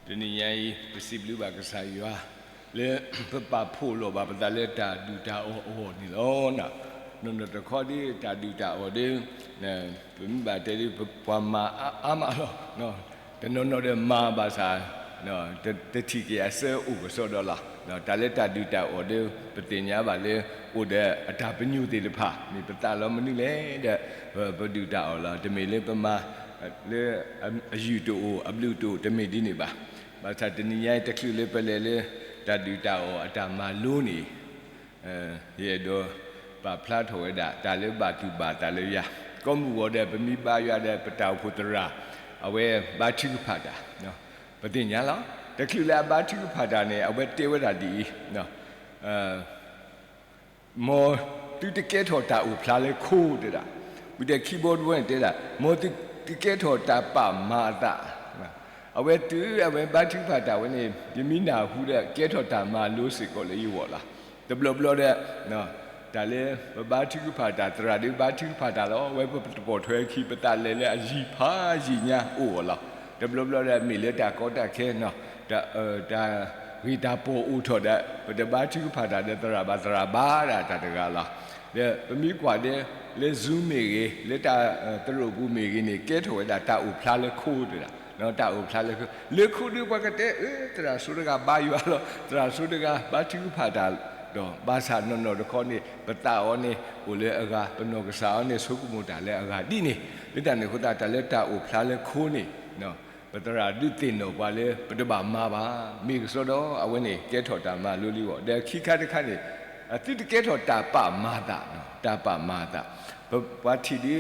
တနံၤညါအံၤ ပစံးဘျုးဘၣ်ကစၢ်ယွၤ လၢပပာ်ဖှိၣ်လီၤဘၣ်ပသးလၢတၢ်ဒုၣ်တၢ်အီၣ်အဂီၢ်န့ၣ်လီၤ. နီၢ်နီၢ်တခီဒီးတၢ်ဒုၣ်တၢ်အီၣ်ဒီး ပမ့ၢ်ဘၣ်တဲဒီး ပှၤမၤအါမးလီၤ. တနီၤနီၤဒီးမၤဘၣ်ဆၣ် တထံၣ်က့ၤအဆၢအိၣ်ကစီဒီလီၤ. တၢ်လၢတၢ်ဒုၣ်တၢ်အီၣ်ဒီး ပသ့ၣ်ညါဘၣ်လၢ အိၣ်ဒီးအတၢ်ပညိၣ်သ့ၣ်တဖၣ် မ့ၢ်ပသးလီၤမနုၤလဲၣ်ဒီး ပဒုၣ်တၢ်အီၣ်လီၤ. တမ့ၢ်လၢပမၤ လၢအယုၢ်တအိၣ် အဘျုးတအိၣ် တမ့ၢ်ဒ်န့ၣ်ဘၣ်. ဘၣ်ဆၣ်တနံၤညါအံၤ တချုးလၢပလဲၤလၢ တၢ်ဒုၣ်တၢ်အီၣ်အတၢ်မၤလိန့ၣ် ယအဲၣ်ဒိးပာ်ဖျါထီၣ်ဝဲဒၣ် တၢ်လၢဘၣ်သူၣ်ဘၣ်သးလၢယၤ ကိးမုၢ်ဂီၤဒီး ပမ့ၢ်ဘါယွၤဒီး ပတၢ်အိၣ်ဖှိၣ်သရၣ် အဝဲဘါထုကဖၣ်တၢ် ပသ့ၣ်ညါလီၤ. တချုးလၢအဘါထုကဖၣ်တၢ်န့ၣ် အဝဲတဲဝဲဒၣ်ဒ်အံၤ မ်သုတကဲထီၣ်တၢ်အိၣ်ဖျါလၢခိတဲဒၣ်, ဝံၤဒီးခံဘီတဘီန့ၣ်တဲဒၣ် မ်သုတကဲထီၣ်တၢ်ပာ်မၤအသး, အဝဲတုၤအဝဲဘါထုကဖၣ်တၢ်ဝဲန့ၣ် ယမ့ၢ်နၢ်ဟူဒီး ကဲထီၣ်တၢ်မၤလိစ့ၢ်ကီးလၢယဂီၢ်လီၤ. တဘျီဘျီဒီး တၢ်လၢပဘါထုကဖၣ်တၢ် သရၣ်ဒုးဘါထုကဖၣ်တၢ်လီၤ, အဝဲပတပိာ်ထွဲခံ ပသးလဲၤလၢအယံၤဖးယံၤညါအိၣ်အီၤလီၤ. တဘျီဘျီဒီး မ့ၢ်လၢတၢ်ကီတၢ်ခဲ တၢ်ဂ့ၢ်တၢ်ပီၣ်အိၣ်ထီၣ်ဒီး ပတဘါထုကဖၣ်တၢ်ဒီးသရၣ်ဘၣ်, သရၣ်ဘါဒၣ်တၢ်တဂၤလီၤ. ဒီးပမ့ၢ်ကွၢ်ဒီး လၢ Zoom မ့ၢ်ဂ့ၤ, လၢတၢ်သရိာ်ပူၤမ့ၢ်ဂ့ၤန့ၣ် ကဲထီၣ်ဝဲဒၣ်တၢ်အိၣ်ဖျါလၢခိတဲဒၣ်, တၢ်အိၣ်ဖျါလၢခိ, လၢခိဒီးပှၤကတဲအၢ သရၣ်ဆိတဂၤဘါယွၤလီၤ, သရၣ်ဆိတဂၤဘါထုကဖၣ်တၢ်ဒီး ဘၣ်ဆၣ်နီၢ်နီၢ်တခီန့ၣ် ပသးအီၤန့ၣ်အိၣ်လၢအဂၤ, ပနီၢ်ကစၢ်အီၤန့ၣ် ဆိကမိၣ်တၢ်လၢအဂၤဒ်န့ၣ်, လၢတၢ်န့ၣ်အဃိသတး တၢ်လၢတၢ်အိၣ်ဖျါလၢခိန့ၣ် ပသရၣ်ဒုးသ့ၣ်နီၣ်ပှၤလၢ ပတဘၣ်မၤဘၣ်, မ့ၢ်ကစီဒီ အဝဲန့ၣ်ကဲထီၣ်တၢ်မၤလိလံအဂီၢ်, ဒီးခံခါတခါန့ၣ် သုတကဲထီၣ်တၢ်ပာ်မၤသး, တၢ်ပာ်မၤသး, ပပှၤထံၣ်ဒ်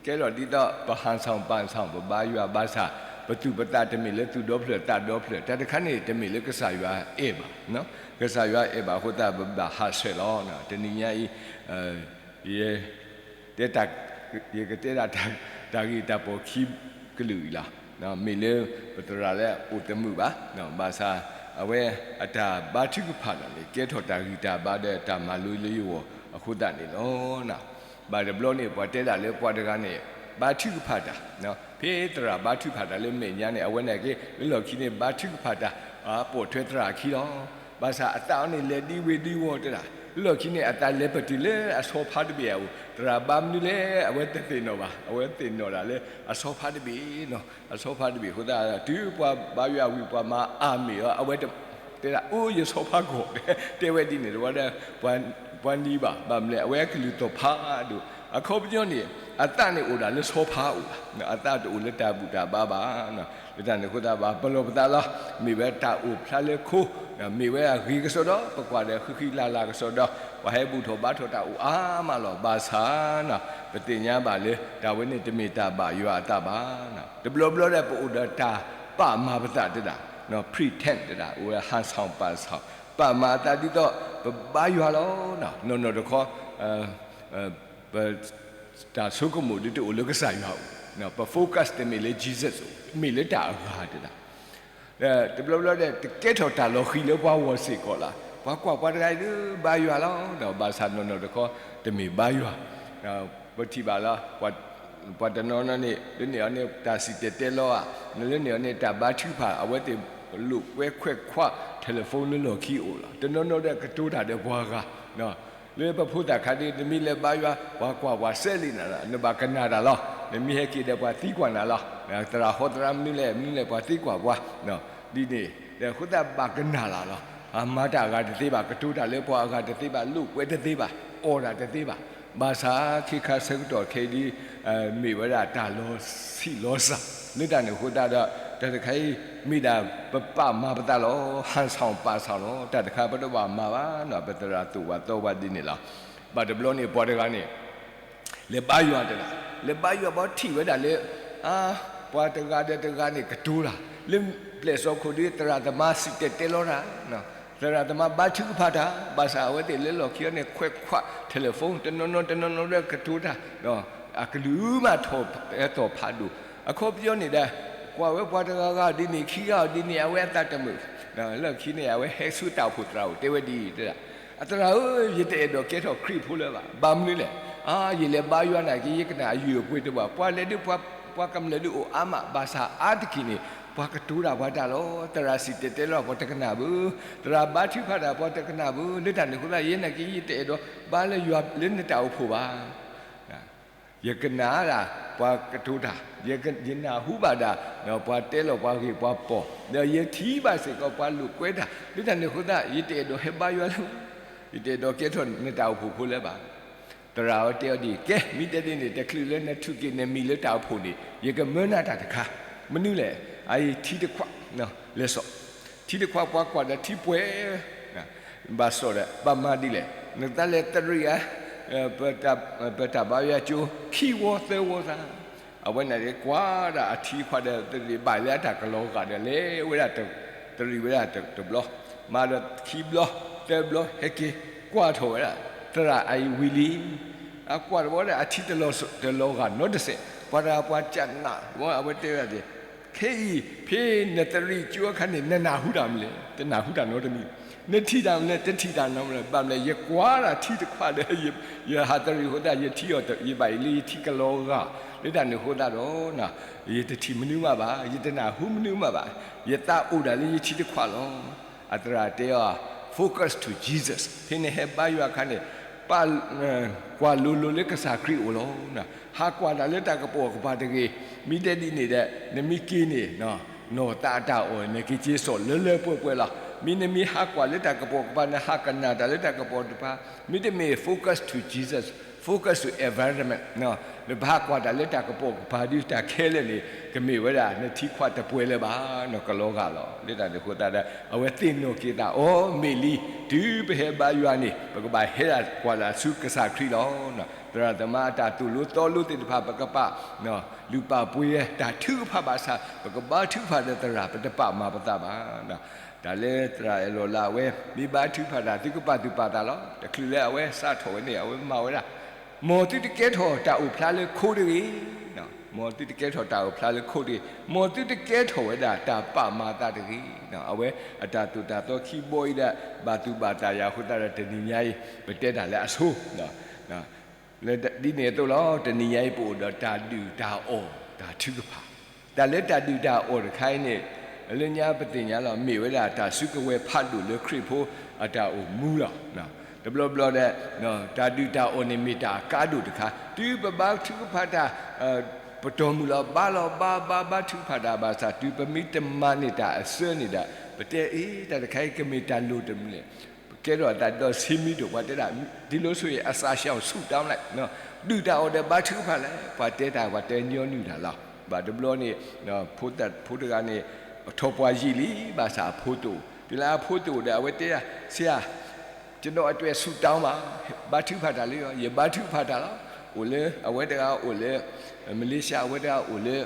ကဲထီၣ်ဒ်သိး ပဟန်ဆောင်ပာ်ဆောင် ပဘါယွၤဘၣ်ဆၣ် ပသူၣ်ပသးတမ့ၢ်လၢသူၣ်ဒီဖျၢၣ်သးဒီဖျၢၣ်, တၢ်တခါန့ၣ် တမ့ၢ်လၢကစၢ်ယွၤအဲၣ်ဘၣ်, ကစၢ်ယွၤအဲၣ်ဘၣ်အဃိသတး ပဘၣ်ဟးဆှဲးလီၤ. တနံၤညါအံၤ ယ တဲတၢ်, ယကတဲဒၣ်တၢ်ဂ့ၢ်တၢ်ပီၣ်ခံကလုာ်အံၤလီၤ. မ့ၢ်လၢပသရၣ်လၢအအိၣ်တမုာ်ဘၣ်, ဘၣ်ဆၣ် အဝဲအတၢ်ဘါထုကဖၣ်တၢ်န့ၣ် ကဲထီၣ်တၢ်ဂံၢ်တၢ်ဘါဒီးတၢ်မၤလိလၢယဂီၢ်အဃိသတးန့ၣ်လီၤ. ဘၣ်တဘျီန့ၣ် ပှၤတဲဒၣ်လၢပှၤတဂၤန့ၣ် ဘါထုကဖၣ်တၢ်, ဖဲသရၣ်ဘါထုကဖၣ်တၢ်လၢမဲာ်ညါန့ၣ် အဝဲန့ၣ်က့ လၢလီၢ်ခံန့ၣ် ဘါထုကဖၣ်တၢ် ပိာ်ထွဲသရၣ်ခံလီၤ. ဘၣ်ဆၣ်အသးအီၤန့ၣ် လဲၤဒ်ဝ့ၤဒ်ဝီၤတဲဒၣ်, လၢလီၢ်ခံန့ၣ် အသးလဲၤပတုာ်လၢအဆီဖါတဘ့ၣ်အအိၣ်, သရၣ်ဘါမနုၤလဲၣ် အဝဲတသ့ၣ်နီၣ်ဘၣ်, အဝဲသ့ၣ်နီၣ်ဒၣ်လၢအဆီဖါတဘ့ၣ်, အဆီဖါတဘ့ၣ်အဃိသတး တုၤပှၤဘါယွၤဝံၤ ပှၤမၤအါမ့ၢ်အီၤ အဝဲတဲဒၣ် အိၣ် ယဆီဖါကီၢ်, တဲဝဲဒ်န့ၣ် တဝီဒီး ပှၤနံၤဘၣ်, ဘၣ်မနုၤလဲၣ် အဝဲအကလုၢ်သီၣ်ဖးဒိၣ်, အခီပညီန့ၣ် အသးန့ၣ်အိၣ်ဒၣ်လၢဆီဖါအအိၣ်ဘၣ်, အသးတအိၣ်လၢတၢ်ဘူၣ်တၢ်ဘါဘၣ်. လၢတၢ်န့ၣ်အဃိသတး ပလီၢ်ပသးလီၤ, မ့ၢ်ဝဲတၢ်အိၣ်ဖျါလၢခိ, မ့ၢ်ဝဲအဂ့ၤကစီဒီ ပကွၢ်ဒီးဃံဃံလၤလၤကစီဒီ, ပှၤဟဲဘူၣ်ထီၣ်ဘါထီၣ်တၢ်အိၣ်အါမးလီၤ. ဘၣ်ဆၣ် ပသ့ၣ်ညါဘၣ်လၢ တၢ်ဝဲန့ၣ်တမ့ၢ်တၢ်ဘၣ်ယွၤအသးဘၣ်. တဘျီဘျီဒီး ပအိၣ်ဒီးတၢ်ပာ်မၤပသးတဲဒၣ်, pretend တဲဒၣ်, အိၣ်ဝဲဟန်ဆောင်ပာ်ဆောင်, ပာ်မၤအသးဒ်သိး ပဘါယွၤလီၤ. နီၢ်နီၢ်တခီ ပ တၢ်ဆိကမိၣ်ဒ်တအိၣ်လၢကစၢ်ယွၤအအိၣ်, ပ focus တမ့ၢ်လၢ Jesus အအိၣ်, မ့ၢ်လၢတၢ်အဂၤတဲဒၣ်. တဘျီဘျီဒီး တကဲထီၣ်တၢ်လီၤဃံၤလၢပှၤဂီၢ်စ့ၢ်ကီးလီၤ. ပှၤကွၢ်ပှၤတဂၤအံၤဒုးဘါယွၤလီၤ, ဘၣ်ဆၣ်နီၢ်နီၢ်တခီ တမ့ၢ်ဘါယွၤ. ပထံၣ်ဘၣ်လီၤ, ပှၤတနီၤနီၤန့ၣ် လၢန့ၣ်အီၤန့ၣ် တၢ်စံၣ်တဲၤတဲလီၤဧါ, လၢန့ၣ်အီၤန့ၣ် တၢ်ဘါထုကဖၣ် အဝဲသ့ၣ်လိာ်ကွဲခွဲးခွး telephone လၢလီၢ်ခံအိၣ်လီၤ. တနီၤနီၤဒီးကတိၤတၢ်ဒီးပှၤဂၤ လၢပဖိသၣ်ခါဒုး နမ့ၢ်လဲၤဘါယွၤ ပှၤကွၢ်ပှၤစဲးလံနၤလီၤ, နဘၣ်ကနၣ်တၢ်လီၤ. နမ့ၢ်ဟဲက့ၤဒီးပှၤသံကွၢ်နၤလီၤ. သရၣ်ဟီသရၣ်မနုၤလဲၣ် မနုၤလဲၣ် ပှၤသံကွၢ်ပှၤ ဒ်န့ၣ် ဒီးအဃိသတးဘၣ်ကနၣ်လၢ်လီၤ. မၤတၢ်အဂၤတသ့ဘၣ်, ကတိၤတၢ်လၢပှၤအဂၤတသ့ဘၣ်, လိာ်ကွဲတသ့ဘၣ်, အီၣ်တၢ်တသ့ဘၣ်. ဘၣ်ဆၣ်ခ့ခါဆၢကတီၢ်ခဲအံၤဒ် မ့ၢ်ဝဲဒၣ်တၢ်လီၤဆံးလီၤစှၤ လၢတၢ်န့ၣ်အဃိသတးဒီး တၢ်တခါအံၤ မ့ၢ်ဒၣ်ပပာ်မၤပသးလီၤ, ဟန်ဆောင်ပာ်ဆောင်လီၤ. တၢ်တခါပတဘၣ်မၤဘၣ်နီၤ, ပသရၣ်သိၣ်ဝဲသီဝဲဒ်န့ၣ်လီၤ. ဘၣ်တဘျီန့ၣ် ပှၤတဂၤန့ၣ် လဲၤဘါယွၤတဒၣ်, လဲၤဘါယွၤဘီထံၣ်ဝဲဒၣ်လၢ ပှၤတဂၤဒီးတဂၤန့ၣ်ကတိၤတၢ် လၢပျဲၢ်စီခိၣ်ဒ်သရၣ်သမါစံၣ်တဲၤတဲလီၤတၢ်, သရၣ်သမါဘါထုကဖၣ်တၢ်, ဘၣ်ဆၣ်အဝဲသ့ၣ်လၢလီၢ်ခံအီၤန့ၣ် ခွဲးခွး telephone တနီၤနီၤတနီၤနီၤဒီးကတိၤတၢ်, အကလုၢ်မးထီၣ်သီၣ်ဖးဒိၣ်, အခီပညီန့ၣ်ဒီး ကွၢ်ဝဲပှၤတဂၤဂၤဒ်န့ၣ် ခံဂၤအီၤဒ်န့ၣ် အဝဲအသးတမုာ်, လၢခံန့ၣ် အဝဲဟဲဆူတၢ်အိၣ်ဖှိၣ်သရၣ်အိၣ်တဲဝဲဒ်အံၤ တဲဒၣ် အသရၣ်ဧၢ, ယတအဲၣ်ဒိးကဲထီၣ်ခရံာ်ဖိလၢၤဘၣ်. ဘၣ်မနုၤလဲၣ်. ယလဲၤဘါယွၤနာ်က့ ယကနၣ်အယုၢ်အပှ့ၤတဘၣ်. ပှၤလဲၤဒ်ပှၤ ပှၤကမျၢၢ်ဒုးအိၣ်အါမး ဘၣ်ဆၣ်အါတက့ၢ်န့ၣ် ပှၤကတိၤတၢ်ပှၤတၢ်လီၤ. သရၣ်စံၣ်တဲၤတဲလီၤပှၤတကနၣ်ဘၣ်, သရၣ်ဘါထုကဖၣ်တၢ်ပှၤတကနၣ်ဘၣ်, လၢတၢ်န့ၣ်အဃိသတး ယဲနာ်က့ ယတအဲၣ်ဒိးဘါလၢယွၤလၢနတၢ်အိၣ်ဖှိၣ်ဘၣ်. ယကနၣ်ဒၣ်ပှၤကတိၤတၢ်, ယနၢ်ဟူဘၣ်ဒၣ် ပှၤတဲလီၤပှၤဂ့ၢ်ပှၤပီၢ်, ဒီးယထံၣ်ဘၣ်စ့ၢ်ကီးပှၤလိာ်ကွဲတၢ်, လၢတၢ်န့ၣ်အဃိသတး ယတအဲၣ်ဒိးဟဲဘါယွၤလၢ, ယတအဲၣ်ဒိးကဲထီၣ်နတၢ်အိၣ်ဖှိၣ်ဖိလၢၤဘၣ်. သရၣ်ဝဲတဲအီၤဒ်အံၤ, ကဲ မ့ၢ်တဲဒ်န့ၣ် တချုးလၢနထုးက့ၤနမံၤလၢတၢ်အိၣ်ဖှိၣ်န့ၣ် ယကမၢနၤတၢ်တခါ, မနုၤလဲၣ်, အအံၤထံတခွး, လဲၤစိာ်, ထံတခွးပှၤကွၢ်ဒီးထံပှဲၤ ဘၣ်စိာ်ဒီး ဘၣ်မၤဒ်လဲၣ်, နသးလဲၤတရံးဧါ, ပတၢ်ဘါယွၤကၠိ ခံဝီသၢဝီသၣ်, အဝဲန့ၣ်ကွၢ်ဒၣ်အထံခွးဒီး တရံးဘၣ်လၢအတၢ်ကလီၤဂာ်ဒီး လဲၤဝဲဒၣ်, တရံးဝဲဒၣ်တဘျီ, မၤဒီးခံဘျီ, သၢဘျီ ဟဲက့ၤကွၢ်ထီၣ်ဝဲဒၣ်, သရၣ်အအံၤဝံၤလံ အကွၢ်တဘျီဒီး အထံတလီၤဂာ်နီတစဲး, ပှၤတဂၤပှၤကနၣ်ဝဲ အဝဲတဲဝဲဒၣ်, ခဲအံၤ ဖဲနတရံးကၠိအခါန့ၣ် နနၢ်ဟူတၢ်မနုၤလဲၣ်, တနၢ်ဟူတၢ်နီတမံၤ, နထံၣ်တၢ်မနုၤလဲၣ်, တထံၣ်တၢ်နီတမံၤ, ဘၣ်မနုၤလဲၣ် ယကွၢ်ဒၣ်ထံတခွးဒီး ယဟးတရံးအဃိသတး ယထံၣ်အီၤ ယဘၣ်အံၤလၢယထံကလီၤဂာ်, လၢတၢ်န့ၣ်အဃိသတးဒီး ယတထံၣ်မနုၤမးဘၣ်, ယတနၢ်ဟူမနုၤမးဘၣ်, ယသးအိၣ်ဒၣ်လၢယထံတခွးလီၤ. အသရၣ်တဲအီၤ, focus to Jesus, ဖဲနဟဲဘါယွၤအခါန့ၣ် ပာ်, ကွၢ်လိၤလိၤလၢကစၢ်ခရံာ်အအိၣ်လီၤ. ဟးကွၢ်တၢ်လၢတၢ်ကပိာ်ကပၤတဂ့ၤ, မ့ၢ်တဲဒ်န့ၣ်ဒီး နမ့ၢ်က့ၤန့ၣ် နီၢ်သးအတၢ်အီၣ် နက့ၤက့ၤစိာ်လၢလၢပှဲၤပှဲၤလီၤ. မ့ၢ်နမ့ၢ်ဟးကွၢ်လၢတၢ်ကပိာ်ကပၤ နဟးကနၣ်တၢ်လၢတၢ်ကပိာ်ကပၤ, မ့တမ့ၢ် focus to Jesus, focus to environment, နဘၣ်ဟးကွၢ်တၢ်လၢတၢ်ကပိာ်ကပၤဒုး တၢ်ခဲလၢာ်န့ၣ် ကမ့ၢ်ဝဲဒၣ် နထံခွးတပှဲၤလၢၤဘၣ်, နီၢ်ကလီၤဂာ်လီၤ. လၢတၢ်န့ၣ်အဃိသတးဒီး အဝဲသ့ၣ်နီၣ်က့ၤသးအီၤ မ့ၢ်လံ, တုၤပဟဲဘါယွၤန့ၣ် ပကဘၣ်ဟဲဒၣ်ကွၢ်လၢ်ဆူကစၢ်ခရံာ်လီၤ. သရၣ်သမါအတၢ်သိၣ်လိသီလိသ့ၣ်တဖၣ် ပကပာ် လူၤပာ်ပှ့ၤတၢ်ထုကဖၣ်ဘၣ်ဆၣ် ပကဘါထုကဖၣ်ဒီးသရၣ် ပတပာ်မၤပသးဘၣ်. တၢ်လၢသရၣ်အဲၣ်လီၤလၢအဝဲ မ့ၢ်ဘါထုကဖၣ်တၢ် သုကပာ်သူၣ်ပာ်သးလီၤ. တချုးလၢအဝဲစးထီၣ်ဝဲန့ၣ် အဝဲမၤဝဲဒၣ်, မ်သုတကဲထီၣ်တၢ်အိၣ်ဖျါလၢခိတဂ့ၤ, မ်သုတကဲထီၣ်တၢ်အိၣ်ဖျါလၢခိတဂ့ၤ, မ်သုတကဲထီၣ်ဝဲဒၣ်တၢ်ပာ်မၤသးတဂ့ၤ. အဝဲအတၢ်သိၣ်တၢ်သီခံဘီအံၤဒီး ဘၣ်သူၣ်ဘၣ်သးယၤအဃိသတးဒီး တနံၤညါအံၤ ပတဲတၢ်လၢအဆိ လၢဒ်န့ၣ်အသိးလီၤ. တနံၤညါအံၤ ပအိၣ်ဒီးတၢ်ဒုၣ်တၢ်အီၣ်တၢ်ထုကဖၣ်, တၢ်လၢတၢ်ဒုၣ်တၢ်အီၣ်တခါအံၤန့ၣ် လၢညါပသ့ၣ်ညါလီၤ မ့ၢ်ဝဲဒၣ်တၢ်စုကဝဲၤဖးဒိၣ်လၢခရံာ်ဖိအတၢ်အိၣ်မူလီၤ. တဘျီဘျီဒီး တၢ်ဒုၣ်တၢ်အီၣ်န့ၣ်မ့ၢ်တၢ်အကါဒိၣ်တခါ, တုၤပဘါထုကဖၣ်တၢ် ပတီၢ်မုၢ်လီၤ ဘါလီၤ ဘါဘါဘါထုကဖၣ်တၢ်ဘၣ်ဆၣ် တုၤပမ့ၢ်တမၤန့ၢ်တၢ်အစၢန့ၣ်ဒီး ပတဲအ့ တၢ်တခါအံၤကမ့ၢ်တၢ်လိၣ်တမံၤလဲၣ်. ပကဲထီၣ်အသးဒီးဆ့မံၤဒိၣ် ပှၤတဲဒၣ် ဒ်လိၤဆိအံၤ အစှၤဆှီဆူၣ်တၢ်လဲၣ်, ဒုၣ်တၢ်အီၣ်ဒီးဘါထုကဖၣ်လဲၣ်, ပှၤတဲတၢ် ပှၤတဲညီနုၢ်တၢ်လီၤ. ဘၣ်တဘျီန့ၣ် ဖိတဂၤန့ၣ် ထီၣ်ပှၢ်ယံာ်လံ ဘၣ်ဆၣ်အဖိတအိၣ်, တုၤလၢအဖိတအိၣ်ဒီး အဝဲတဲ ဆရာ ကျွန်တော်အတွက်ဆုတောင်းပါ, ဘါထုကဖၣ်တၢ်လၢယွၤ, ယဘါထုကဖၣ်တၢ်လီၤ. အိၣ်လၢ အဝဲတဂၤအိၣ်လၢ မလေးရှား အဝဲတဂၤအိၣ်လၢ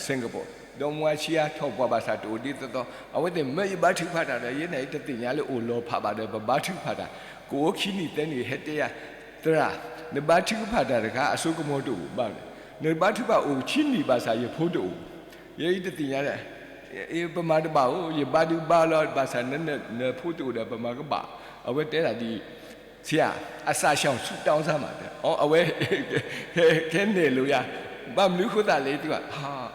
Singapore, ဒီးမါဝၤဆံးအါ ထီၣ်ပှၢ်ဘၣ်ဆၣ်တအိၣ်ဒ်သိးသိး, အဝဲသ့ၣ်မၢယဘါထုကဖၣ်တၢ်ဒီး ယဲန့ၣ်အံၤတသ့ၣ်ညါလၢအိၣ်လီၤဖးဘၣ်ဒီး ပဘါထုကဖၣ်တၢ်, ကအိၣ်ခံနံၣ်သၢနံၣ်ဟဲတဲယၤ, သရၣ်, နဘါထုကဖၣ်တၢ်တခါ အစိကမီၤတအိၣ်ဘၣ်လဲၣ်, နဘါထုကဖၣ်အိၣ်ခံနံၣ်ဘၣ်ဆၣ်ယဖိတအိၣ်, ယဲအံၤတသ့ၣ်ညါလဲၣ် ပမၤတဘၣ်ဧိၤ, ယဘါဒုးဘါလီၤ ဘၣ်ဆၣ်နဖိတအိၣ်ဒီး ပမၤကဘၣ်, အဝဲတဲဒၣ်ဒ်အံၤ, ဆရာ, အစှၤဆှီဆူၣ်တၢ်စၢ်မး, အဝဲ ခဲန့ၣ်လိာ်ယၤ, ဘၣ်မနုၤအဃိသတးလဲၣ် တုၤဘၣ်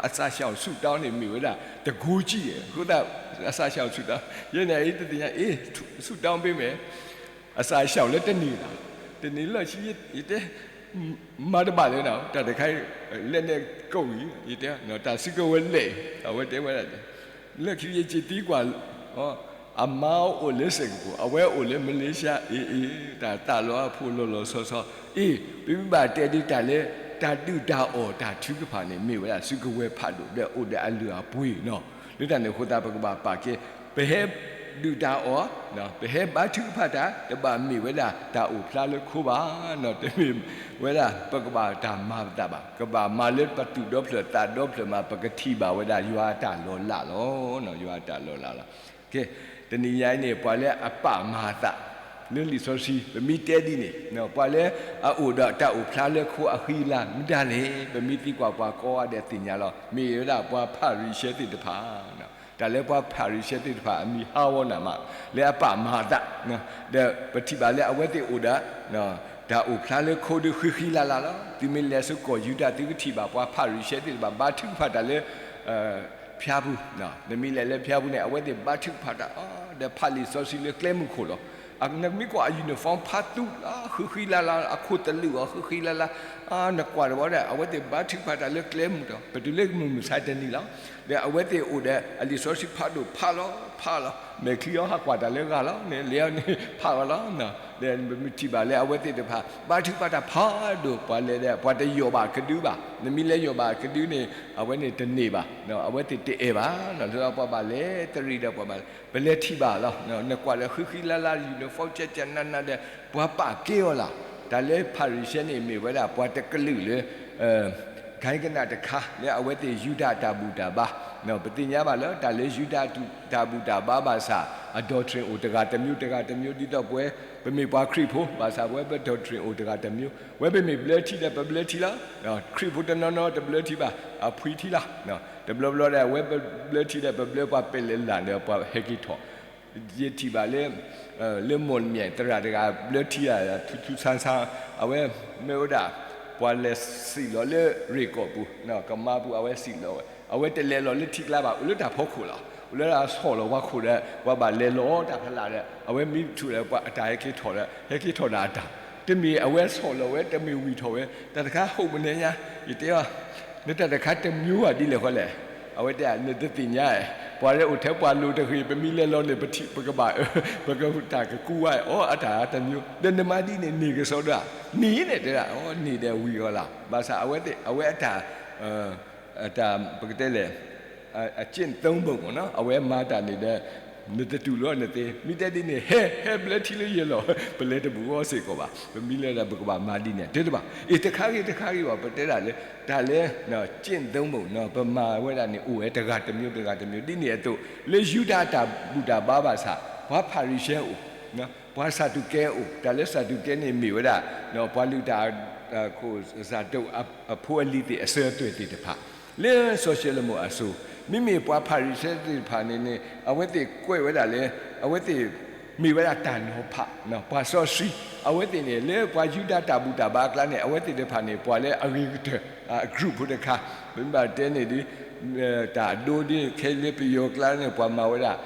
အစှၤဆှီဆူၣ်တၢ်န့ၣ်မ့ၢ်ဝဲဒၣ် တကိးကံၢ်အဃိသတး, အစှၤဆှီဆူၣ်တၢ်, ယဲန့ၣ်အံၤတသ့ၣ်ညါ အ့ ဆူၣ်တၢ်မ့ၢ်မ့ၢ် အစှၤဆှီလၢတနံၤလီၤ, တနံၤလၢခံ ယတဲ မၤတဘၣ်လၢၤနီၤ, တၢ်တခါ လဲၣ်နဲၣ်ကိးအံၤ, ယတဲ တၢ်စုကဝဲၤလဲၣ်, အဝဲတဲဝဲဒၣ်, လၢခံယစ့သံကွၢ်, အမါအိၣ်လၢ Singapore, အဝဲအိၣ်လၢ Malaysia, အ့ အ့ တၢ်သးလီၤအဖိလီၤလီၤဆီဆီ, အ့ ပမ့ၢ်ဘၣ်တဲဒ်တၢ်လၢ တၢ်ဒုၣ်တၢ်အီၣ်တၢ်ထုကဖၣ်န့ၣ် မ့ၢ်ဝဲဒၣ်စုကဝဲၤဖးဒိၣ်ဒီးအိၣ်ဒီးအလုၢ်အပှ့ၤနီၤ, လၢတၢ်န့ၣ်အဃိသတး ပကဘၣ်ပာ်ကဲ ပဟဲဒုၣ်တၢ်အီၣ်, ပဟဲဘါထုကဖၣ်တၢ် တဘၣ်မ့ၢ်ဝဲဒၣ်တၢ်အိၣ်ဖျါလၢခိဘၣ်နီၤ, တမ့ၢ်ဝဲဒၣ်ပကဘၣ်တၢ်မၤပသးဘၣ်, ကဘၣ်မၤလၢပသူၣ်ဒီဖျၢၣ်သးဒီဖျၢၣ်မး ပကထံၣ်ဘၣ်ဝဲဒၣ်ယွၤအတၢ်လီၤလးလီၤ, ယွၤအတၢ်လီၤလးလီၤ. ကဲ, တနံၤညါအံၤန့ၣ် ပှၤလၢအပာ်မၤအသး လၢလံာ်စီဆှံ ပမ့ၢ်တဲဒ်န့ၣ်, ပှၤလၢအအိၣ်ဒီးတၢ်အိၣ်ဖျါလၢခိအဃံအလၤမ့ၢ်ဒ်လဲၣ်, ပမ့ၢ်သံကွၢ်ပှၤကိးဂၤဒဲးသ့ၣ်ညါလီၤ, မ့ၢ်ဝဲဒၣ်ပှၤဖၤရံၤၡဲသ့ၣ်တဖၣ် တၢ်လၢပှၤဖၤရံၤၡဲသ့ၣ်တဖၣ်အမံၤဟးဂီၤနၤမး, လၢအပာ်မၤအသး, ဒီးပထံၣ်ဘၣ်လၢအဝဲသ့ၣ်အိၣ်ဒီး တၢ်အိၣ်ဖျါလၢခိဒုးဃံဃံလၤလၤလီၤ. သုမ့ၢ်လဲၤဆူကီၢ်ယူဒၤ သုကထံၣ်ဘၣ်ပှၤဖၤရံၤၡဲသ့ၣ်တဖၣ် ဘါထုကဖၣ်တၢ်လၢ ဖၠါပူၤ, နမ့ၢ်လဲၤလၢဖၠါပူၤန့ၣ် အဝဲသ့ၣ်ဘါထုကဖၣ်တၢ် ဒီးဖးလံာ်စီဆှံလၢကျဲမုၢ်ခိၣ်လီၤ. နမ့ၢ်ကွၢ်အ uniform ဖးသူလီၤ ဃံဃံလၤလၤ အခိၣ်တလုာ်အီၤဃံဃံလၤလၤ, နကွၢ်တဘျီဒီး အဝဲသ့ၣ်ဘါထုကဖၣ်တၢ်လၢကျဲမုၢ်ဒီး ပတုၤလၢမုၢ်မဆါတနံၤလီၤ. ဒီးအဝဲသ့ၣ်အိၣ်ဒီးအလံာ်စီဆှံဖးဒိၣ်ဖးလီၤဖးလီၤ, မဲာ်ချံအီၤဟးကွၢ်တၢ်လၢဂၤလီၤန့ၣ် လဲၤအီၤန့ၣ်ဖးအီၤလီၤ. ဒီးပမ့ၢ်ထံၣ်ဘၣ်လၢအဝဲသ့ၣ်တဖၣ် ဘါထုကဖၣ်တၢ်ဖးဒိၣ် ပှၤလဲၤဒီး ပှၤတယိာ်ဘၣ်ကဒုဘၣ်. နမ့ၢ်လဲၤယိာ်ဘၣ်ကဒုန့ၣ် အဝဲန့ၣ်တန့ၢ်ဘၣ်, အဝဲသ့ၣ်တအဲၣ်ဘၣ်. လၢပှၤဘၣ်လဲၤတရံးဒီးပှၤဘၣ် ပလဲၤထံၣ်ဘၣ်လီၤ. နကွၢ်လၢဃံဃံလၤလၤ uniform ကၠးကၠးနးနးဒီး ပှၤပာ်ကဲအီၤလီၤ. တၢ်လၢဖၤရံၤၡဲန့ၣ် မ့ၢ်ဝဲဒၣ်ပှၤတကလုာ်လၢ ခါကနၣ်တခါ လၢအဝဲသ့ၣ်ယူဒၤတၢ်ဘူၣ်တၢ်ဘါ, ပသ့ၣ်ညါဘၣ်လၢ တၢ်လၢယူဒၤတၢ်ဘူၣ်တၢ်ဘါဘၣ်ဆၣ် အ doctrine အိၣ်တဂၤတမျိုးတဂၤတမျိုး ဒ်သိးပဝဲ ပမ့ၢ်ပှၤခရံာ်ဖိ ဘၣ်ဆၣ်ပဝဲပ doctrine အိၣ်တဂၤတမျိုး, ဝဲပမ့ၢ်ဘျၢထံဒီးပဘျၢထံလီၤ. ခရံာ်ဖိတနီၤနီၤတဘျၢထံဘၣ် အဖှံထံလီၤ. တဘျီဘျီဒီး အဝဲပဘျၢထံဒီးပဘျၢပှၤပဲာ်လဲၤလၢ်ဒီး ပှၤဟဲက့ၤထီၣ် ယထံၣ်ဘၣ်လၢ လၢမိၢ်မၠဲၣ်သရၣ်တဂၤ ဘျၢထံအထူထူဆါဆါ, အဝဲမ့ၢ်ဝဲဒၣ် ပှၤလဲၤစံၣ်လီၤလၢရ့ၣ်ကီၢ်ပူၤ ကမါပူၤ အဝဲစံၣ်လီၤဝဲ, အဝဲတလဲၤလီၤလၢထံကျါဘၣ် အိၣ်လၢတၢ်ဖီခိၣ်လီၤ. အိၣ်လၢဆီၣ်လီၤပှၤခိၣ်ဒီး ပှၤဘၣ်လဲၤလီၤတၢ်ဖးလၢ်ဒီး အဝဲမံထူၣ်ဒီးပှၤအတၢ်ဟဲက့ၤထီၣ်ဒီး ဟဲက့ၤထီၣ်ဒီးအတၢ်, တမ့ၢ်အဝဲဆီၣ်လီၤဝဲ တမ့ၢ်ဝံၣ်ထီၣ်ဝဲ, တၢ်တခါဟိၣ်မနုၤညါ ယတဲအီၤ နတၢ်တခါတမျိုးဘၣ်ဒ်လဲၣ်ဃီလဲၣ်. အဝဲတဲ နတသ့ၣ်ညါ, ပှၤလၢအိၣ်ထဲပှၤလိၤတဂ့ၤ ပမ့ၢ်လဲၤလီၤန့ၣ် ပထံၣ်ပကဘၣ် ပကတၢ်ကကူဝဲ အီ အတၢ်တမျိုး ဒီးနမၤဒ်န့ၣ်န့ၢ်ကစီဒီဧါ, န့ၢ်န့ၣ်တဲဒၣ် အီ န့ၢ်ဒီးဝံၤအီၤလီၤ. ဘၣ်ဆၣ်အဝဲသ့ၣ် အဝဲအတၢ် အတၢ် ပကတဲလဲၣ် အကျင့်သုံးပုံ မ့ၢ်နီၤ အဝဲမၤတၢ်န့ၣ်ဒီး နတတူၢ်လိာ်နသ့, မ့ၢ်တဲဒ်န့ၣ် ဟဲ ဟဲဘျၢထံလၢယဲၢ်လီၤ, ပလဲၤတဘူးအီၤစ့ၢ်ကီးဘၣ်, ပမ့ၢ်လဲၤဒီးပကဘၣ်မၤဒ်န့ၣ် တဲတဘၣ်. အ့ တခါဂ့ၤတခါဂ့ၤဘၣ် ပတဲဒၣ်လၢ တၢ်လၢ ကျင့်သုံးပုံ နီၤ ပမၤဝဲဒၣ်န့ၣ် အိၣ်ဝဲတဂၤတမျိုးတဂၤတမျိုး ဒ်န့ၣ်အသိး လၢယူဒၤတၢ်ဘူၣ်တၢ်ဘါဘၣ်ဆၣ် ပှၤဖၤရံၤၡဲအိၣ် ပှၤစၤဒူးကဲအိၣ်, တၢ်လၢစၤဒူးကဲန့ၣ်မ့ၢ်ဝဲဒၣ် ပှၤလုၢ်တၢ် ခိၣ်စၢ်ဒိၣ် အဖိအလံၤသ့ၣ်အစၢၤအသွဲၣ်သ့ၣ်တဖၣ်, လၢစီၤၡလိၤမိၣ်အစိၤ, မ့မ့ၢ်ပှၤဖၤရံၤၡဲသ့ၣ်တဖၣ်န့ၣ်န့ၣ် အဝဲသ့ၣ်ကွဲးဝဲဒၣ်လၢ အဝဲသ့ၣ် မ့ၢ်ဝဲဒၣ်တၢ်နီၤဖး ပှၤစီဆှံ, အဝဲသ့ၣ်န့ၣ် လၢပှၤယူဒၤတၢ်ဘူၣ်တၢ်ဘါအကျါန့ၣ် အဝဲသ့ၣ်တဖၣ်န့ၣ် ပှၤလၢအဂ့ၤကတၢၢ် အ group ဖိတခါ, ပမ့ၢ်ဘၣ်တဲန့ၣ်ဒီး တၢ်အဒိဒ်ခဲလၢပယီၤကျါန့ၣ် ပှၤမၤဝဲဒၣ်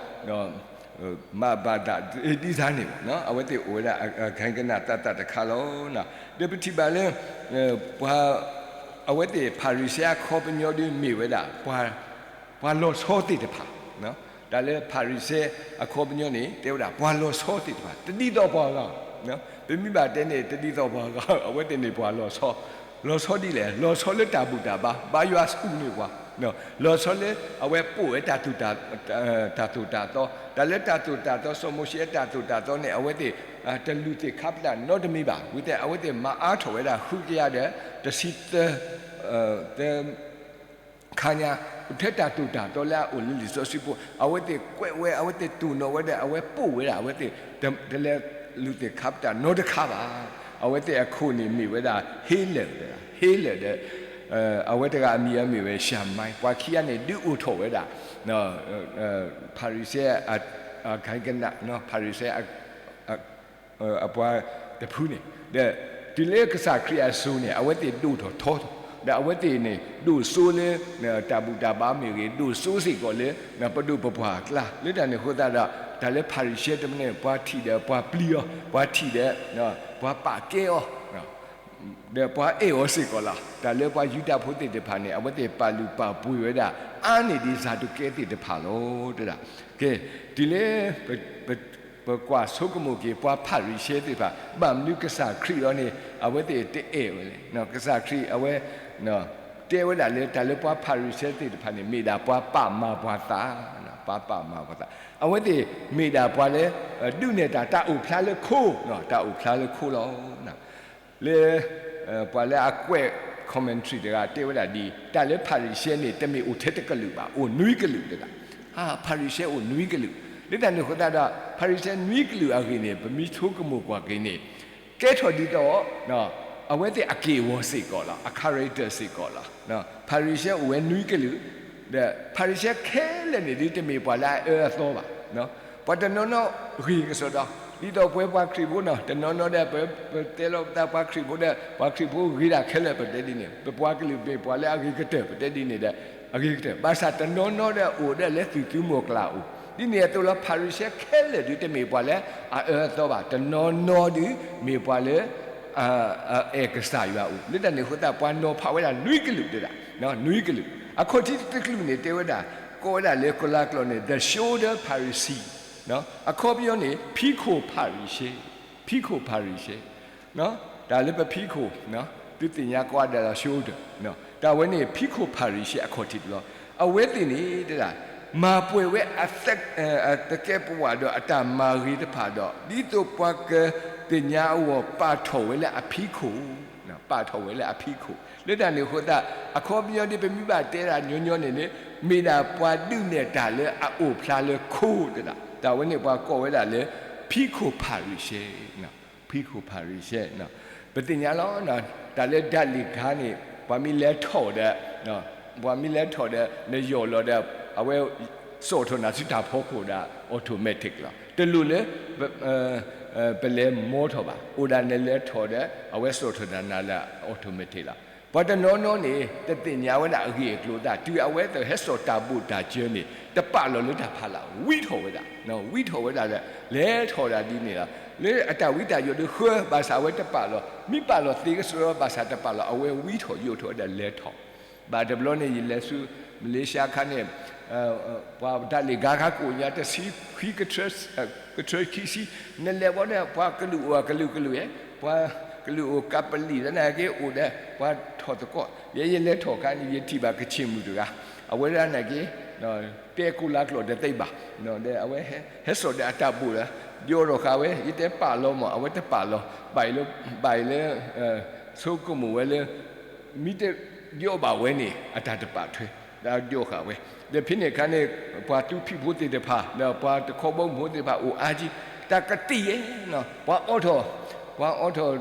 မၤဘၣ်တၢ်ဒ်ဆါန့ၣ် အဝဲသ့ၣ်အိၣ်ဝဲဒၣ် ကဟဲကနၣ်သးသးတခါလီၤ. ဒီးပထံၣ်ဘၣ်လၢ ပှၤ အဝဲသ့ၣ်ဖၤရံၤၡဲအခီပညီဒီးမ့ၢ်ဝဲဒၣ် ပှၤလီၤဆီသ့ၣ်တဖၣ်, တၢ်လၢဖၤရံၤၡဲအခီပညီန့ၣ် တဲဝဲဒၣ်ပှၤလီၤဆီသ့ၣ်တဖၣ် တဒ်သိးပှၤဂၤ, ပမ့ၢ်ဘၣ်တဲန့ၣ် တဒ်သိးပှၤဂၤ အဝဲသ့ၣ်န့ၣ်ပှၤလီၤဆီ, လီၤဆီဒ်လဲၣ် လီၤဆီလၢတၢ်ဘူၣ်တၢ်ဘါ ဘါယွၤဆူၣ်န့ၢ်ပှၤ လီၤဆီလၢအဝဲပိာ်ဝဲတၢ်သိၣ်တၢ်သီ, တၢ်လၢတၢ်သိၣ်တၢ်သီ စီၤမိၤၡ့အတၢ်သိၣ်တၢ်သီန့ၣ် အဝဲသ့ၣ် တလူၤသ့ၣ်ခါပတာ်နီတမံၤဘၣ်, ဝံၤသ့ၣ် အဝဲသ့ၣ်မၤအါထီၣ်ဝဲဒၣ်ဃုကယၤဒီး တဆံသၢ ခါညါ, ထဲတၢ်သိၣ်တၢ်သီလၢအအိၣ်လၢလံာ်စီဆှံပူၤ အဝဲသ့ၣ်ကွဲးဝဲ အဝဲသ့ၣ်တိၢ်နီၣ်ဝဲဒီး အဝဲပိာ်ဝဲဒၣ် အဝဲသ့ၣ် တလဲၤလူၤသ့ၣ်ခါပတာ်နီတခါဘၣ်. အဝဲသ့ၣ်အခိၣ်န့ၣ်မ့ၢ်ဝဲဒၣ် ဟ့လၢာ်, ဟ့လၢာ်ဒီး အဝဲတဂၤအမံၤအမ့ၢ်ဝဲ �ၡၤမါ, ပှၤခံဂၤန့ၣ် ဒုးအိၣ်ထီၣ်ဝဲဒၣ် ဖၤရံၤၡဲ ကဟဲကနၣ် ဖၤရံၤၡဲ အပှၤတဖုန့ၣ် ဒီးတုၤလၢကစၢ်ခရံာ်အစိၤန့ၣ် အဝဲသ့ၣ်ဒိၣ်ထီၣ်ထီထီၣ် ဒီးအဝဲသ့ၣ်န့ၣ် ဒိၣ်စိလၢ တၢ်ဘူၣ်တၢ်ဘါမ့ၢ်ဂ့ၤ ဒိၣ်စိစ့ၢ်ကီးလၢ ပဒိၣ်ပပှၢ်အကျါ လၢတၢ်န့ၣ်အဃိသတးဒီး တၢ်လၢဖၤရံၤၡဲတမံၤန့ၣ် ပှၤထံၣ်ဒီးပှၤပျံၤအီၤ ပှၤထံၣ်ဒီး ပှၤပာ်ကဲအီၤ ဒီးပှၤအဲၣ်အီၤစ့ၢ်ကီးလီၤ. တၢ်လၢပှၤယူဒၤဖိသ့ၣ်တဖၣ်န့ၣ် အဝဲသ့ၣ်ပာ်လုၢ်ပာ်ပှ့ၤဝဲဒၣ် အါန့ၢ်ဒံးစၤဒူးကဲသ့ၣ်တဖၣ်လီၤ တဲဒၣ်. ကဲ တုၤလၢ ပကွၢ်ဆိကမိၣ်က့ၤ ပှၤဖၤရံၤၡဲသ့ၣ်တဖၣ် ဘၣ်မနုၤကစၢ်ခရံာ်အံၤန့ၣ် အဝဲသ့ၣ်တအဲၣ်ဝဲလဲၣ်. ကစၢ်ခရံာ်အဝဲ တဲဝဲဒၣ်လၢ တၢ်လၢပှၤဖၤရံၤၡဲသ့ၣ်တဖၣ်န့ၣ် မ့ၢ်ဒၣ်ပှၤပာ်မၤပှၤသး, ပှၤပာ်မၤပှၤသး, အဝဲသ့ၣ်မ့ၢ်ဒၣ်ပှၤလၢ ဒုးနဲၣ်တၢ်တၢ်အိၣ်ဖျါလၢခိ, တၢ်အိၣ်ဖျါလၢခိလီၤ. လၢ ပှၤလၢအကွဲး commentary တဂၤတဲဝဲဒၣ်ဒ်အံၤ, တၢ်လၢဖၤရံၤၡဲန့ၣ် တမ့ၢ်အိၣ်ထဲတကလုာ်ဘၣ်, အိၣ်နွံကလုာ်တဒၣ်. ဖၤရံၤၡဲအိၣ်နွံကလုာ်, လၢတၢ်န့ၣ်အဃိသတးဒီး ဖၤရံၤၡဲနွံကလုာ်အဂ့ၢ်န့ၣ် ပမ့ၢ်ဆိကမိၣ်ကွၢ်က့ၤန့ၣ် ကဲထီၣ်ဒ်သိး အဝဲသ့ၣ်အက့ၢ်အဂီၤစ့ၢ်ကီးလီၤ, အ character စ့ၢ်ကီးလီၤ. ဖၤရံၤၡဲအိၣ်ဝဲနွံကလုာ်, ဒီးဖၤရံၤၡဲခဲလၢာ်န့ၣ်ဒ်တမ့ၢ်ပှၤလၢအအၢအသီဘၣ်. ပှၤတနီၤနီၤဂ့ၤကစီဒီ ဒ်သိးပဝဲပှၤခရံာ်ဖိနီၤ တနီၤနီၤဒီး ပတဲလီၤပသးပှၤခရံာ်ဖိဒီး ပှၤခရံာ်ဖိဂ့ၤဒၣ်ခဲလၢာ် ပတဲဒ်န့ၣ်, ပပှၤကလုာ်မ့ၢ်ပှၤလၢအဂ့ၤကတၢၢ် ပတဲဒ်န့ၣ်ဒီး အဂ့ၤကတၢၢ်, ဘၣ်ဆၣ်တနီၤနီၤဒီးအိၣ်ဒီးလၢသုးသုးမိၢ်ကျါအအိၣ်, ဒ်န့ၣ်အသိးလီၤ ဖၤရံၤၡဲခဲလၢာ်ဒုးတမ့ၢ်ပှၤလၢအအၢအသီဘၣ်, တနီၤနီၤဒုးမ့ၢ်ပှၤလၢ အဲၣ်ကစၢ်ယွၤအအိၣ်, လၢတၢ်န့ၣ်အဃိသတး ပှၤနီၤဖးဝဲဒၣ်နွံကလုာ်တဒၣ်, နွံကလုာ်, အခီၣ်ထံးတကလုာ်န့ၣ် တဲဝဲဒၣ် ကိးဝဲဒၣ်လၢကိၤလၤကျိာ်န့ၣ် the shoulder Pharisee, အခီပညီန့ၣ် ဖံးခိၣ်ဖၤရံၤၡဲ, ဖံးခိၣ်ဖၤရံၤၡဲ, တၢ်လၢပဖံးခိၣ်, သုသ့ၣ်ညါကိးဂၤဒဲးလီၤ shoulder, တၢ်ဝဲန့ၣ် ဖံးခိၣ်ဖၤရံၤၡဲအခီၣ်ထံးတဘျီ, အဝဲသ့ၣ်န့ၣ် တဲဒၣ် မၤပှဲၤဝဲ တကဲပဝးဒီးအတၢ်မၤဂ့ၤတဖၣ်ဒီး ဒ်သိးပှၤကသ့ၣ်ညါအဂီၢ် ပာ်ထီၣ်ဝဲလၢအဖံးခိၣ်, ပာ်ထီၣ်ဝဲလၢအဖံးခိၣ်, လၢတၢ်န့ၣ်အဃိသတး အခီပညီဒ်ပမ့ၢ်ဘၣ်တဲဒၣ်ညီညီန့ၣ်န့ၣ် မ့ၢ်ဒၣ်ပှၤဒုးနဲၣ်တၢ်လၢအအိၣ်ဖျါလၢခိတဒၣ်, တၢ်ဝဲန့ၣ်ပှၤကိးဝဲဒၣ်လၢ ဖံးခိၣ်ဖၤရံၤၡဲ, ဖံးခိၣ်ဖၤရံၤၡဲ, ပသ့ၣ်ညါလီၤ, တၢ်လၢဒၣ်လံၣ်ကါန့ၣ် ပှၤမ့ၢ်လဲၤထီၣ်ဒီး ပှၤမ့ၢ်လဲၤထီၣ်ဒီး နယီၢ်လီၤဒီး အဝဲ စိာ်ထီၣ်နၤဆူတၢ်ဖီခိၣ်ဒီး automatic လီၤ. တလိၣ်လၢ ပလဲၤမီထီၣ်ဘၣ်. အိၣ်ဒၣ်နလဲၤထီၣ်ဒီး အဝဲစိာ်ထီၣ်နၤလၢ automatic လီၤ. ပှၤတနီၤနီၤန့ၣ် တသ့ၣ်ညါဝဲဒၣ်အဂ့ၢ်အကျိၤသတး တုၤအဝဲသ့ၣ်ဟဲစိာ်တၢ်ဘိၣ်တၢ်စၢၤန့ၣ် တပာ်လီၤလၢတၢ်ဖးလၢ် ဝံထီၣ်ဝဲဒၣ်, ဝံထီၣ်ဝဲဒၣ်ဒီး လဲၤထီၣ်ဒၣ်ဒ်န့ၣ်လီၤ. လၢအတၢ်ဝံတၢ်ယိးဒီးဃၢ ဘၣ်ဆၣ်အဝဲတပာ်လီၤ, မ့ၢ်ပာ်လီၤသ့ကစီဒီ ဘၣ်ဆၣ်တပာ်လီၤ အဝဲဝံထီၣ်ယိးထီၣ်ဝဲဒၣ်လဲၤထီၣ် ဘၣ်တဘျီန့ၣ် ယလဲၤဆူ မလ့ၡါခါန့ၣ် ပှၤဒၣ်လံၣ်ကါခါကိးညါ တဆံခွံ ကထၢခံဆံ, နလဲၤဘီဒီး ပှၤကလုာ်အိၣ်အကလုာ်ကလုာ်ဧါ, ပှၤကလုာ်အိၣ်ကးပလံၣ် သနာ်က့အိၣ်ဒီး ပှၤထီၣ်သကိး, ယဲယလဲၤထီၣ်ခါန့ၣ် ယထံၣ်ဘၣ်ကဆ့ၣ်မုၣ်တဂၤ, အဝဲဒၣ်နာ်က့ တဲကိးလါကျိာ်တသ့ဘၣ်, ဒီးအဝဲဟဲစိာ်ဒီးအတၢ်ဘိၣ်ဒီး ယီၤထီၣ်ဃာ်ဝဲ ယတဲပာ်လီၤမး အဝဲတပာ်လီၤ, ဘၣ်အံၤလၢ ဘၣ်အံၤလၢ ဆိကမိၣ်ဝဲလၢ မ့ၢ်တယီၣ်ဘၣ်ဝဲန့ၣ် အတၢ်တပာ်ထွဲ ဒီးယီၤဃာ်ဝဲ, ဒီးဖဲန့ၣ်အခါန့ၣ် ပှၤသူဖံးဖိသ့ၣ်တဖၣ် ဒီးပှၤတခီဘီမုၢ်ဖိသ့ၣ်တဖၣ်အိၣ်အါကံ, တၢ်ကတံာ်ဝဲ, ပှၤအိးထီၣ်, ပှၤအိးထီၣ်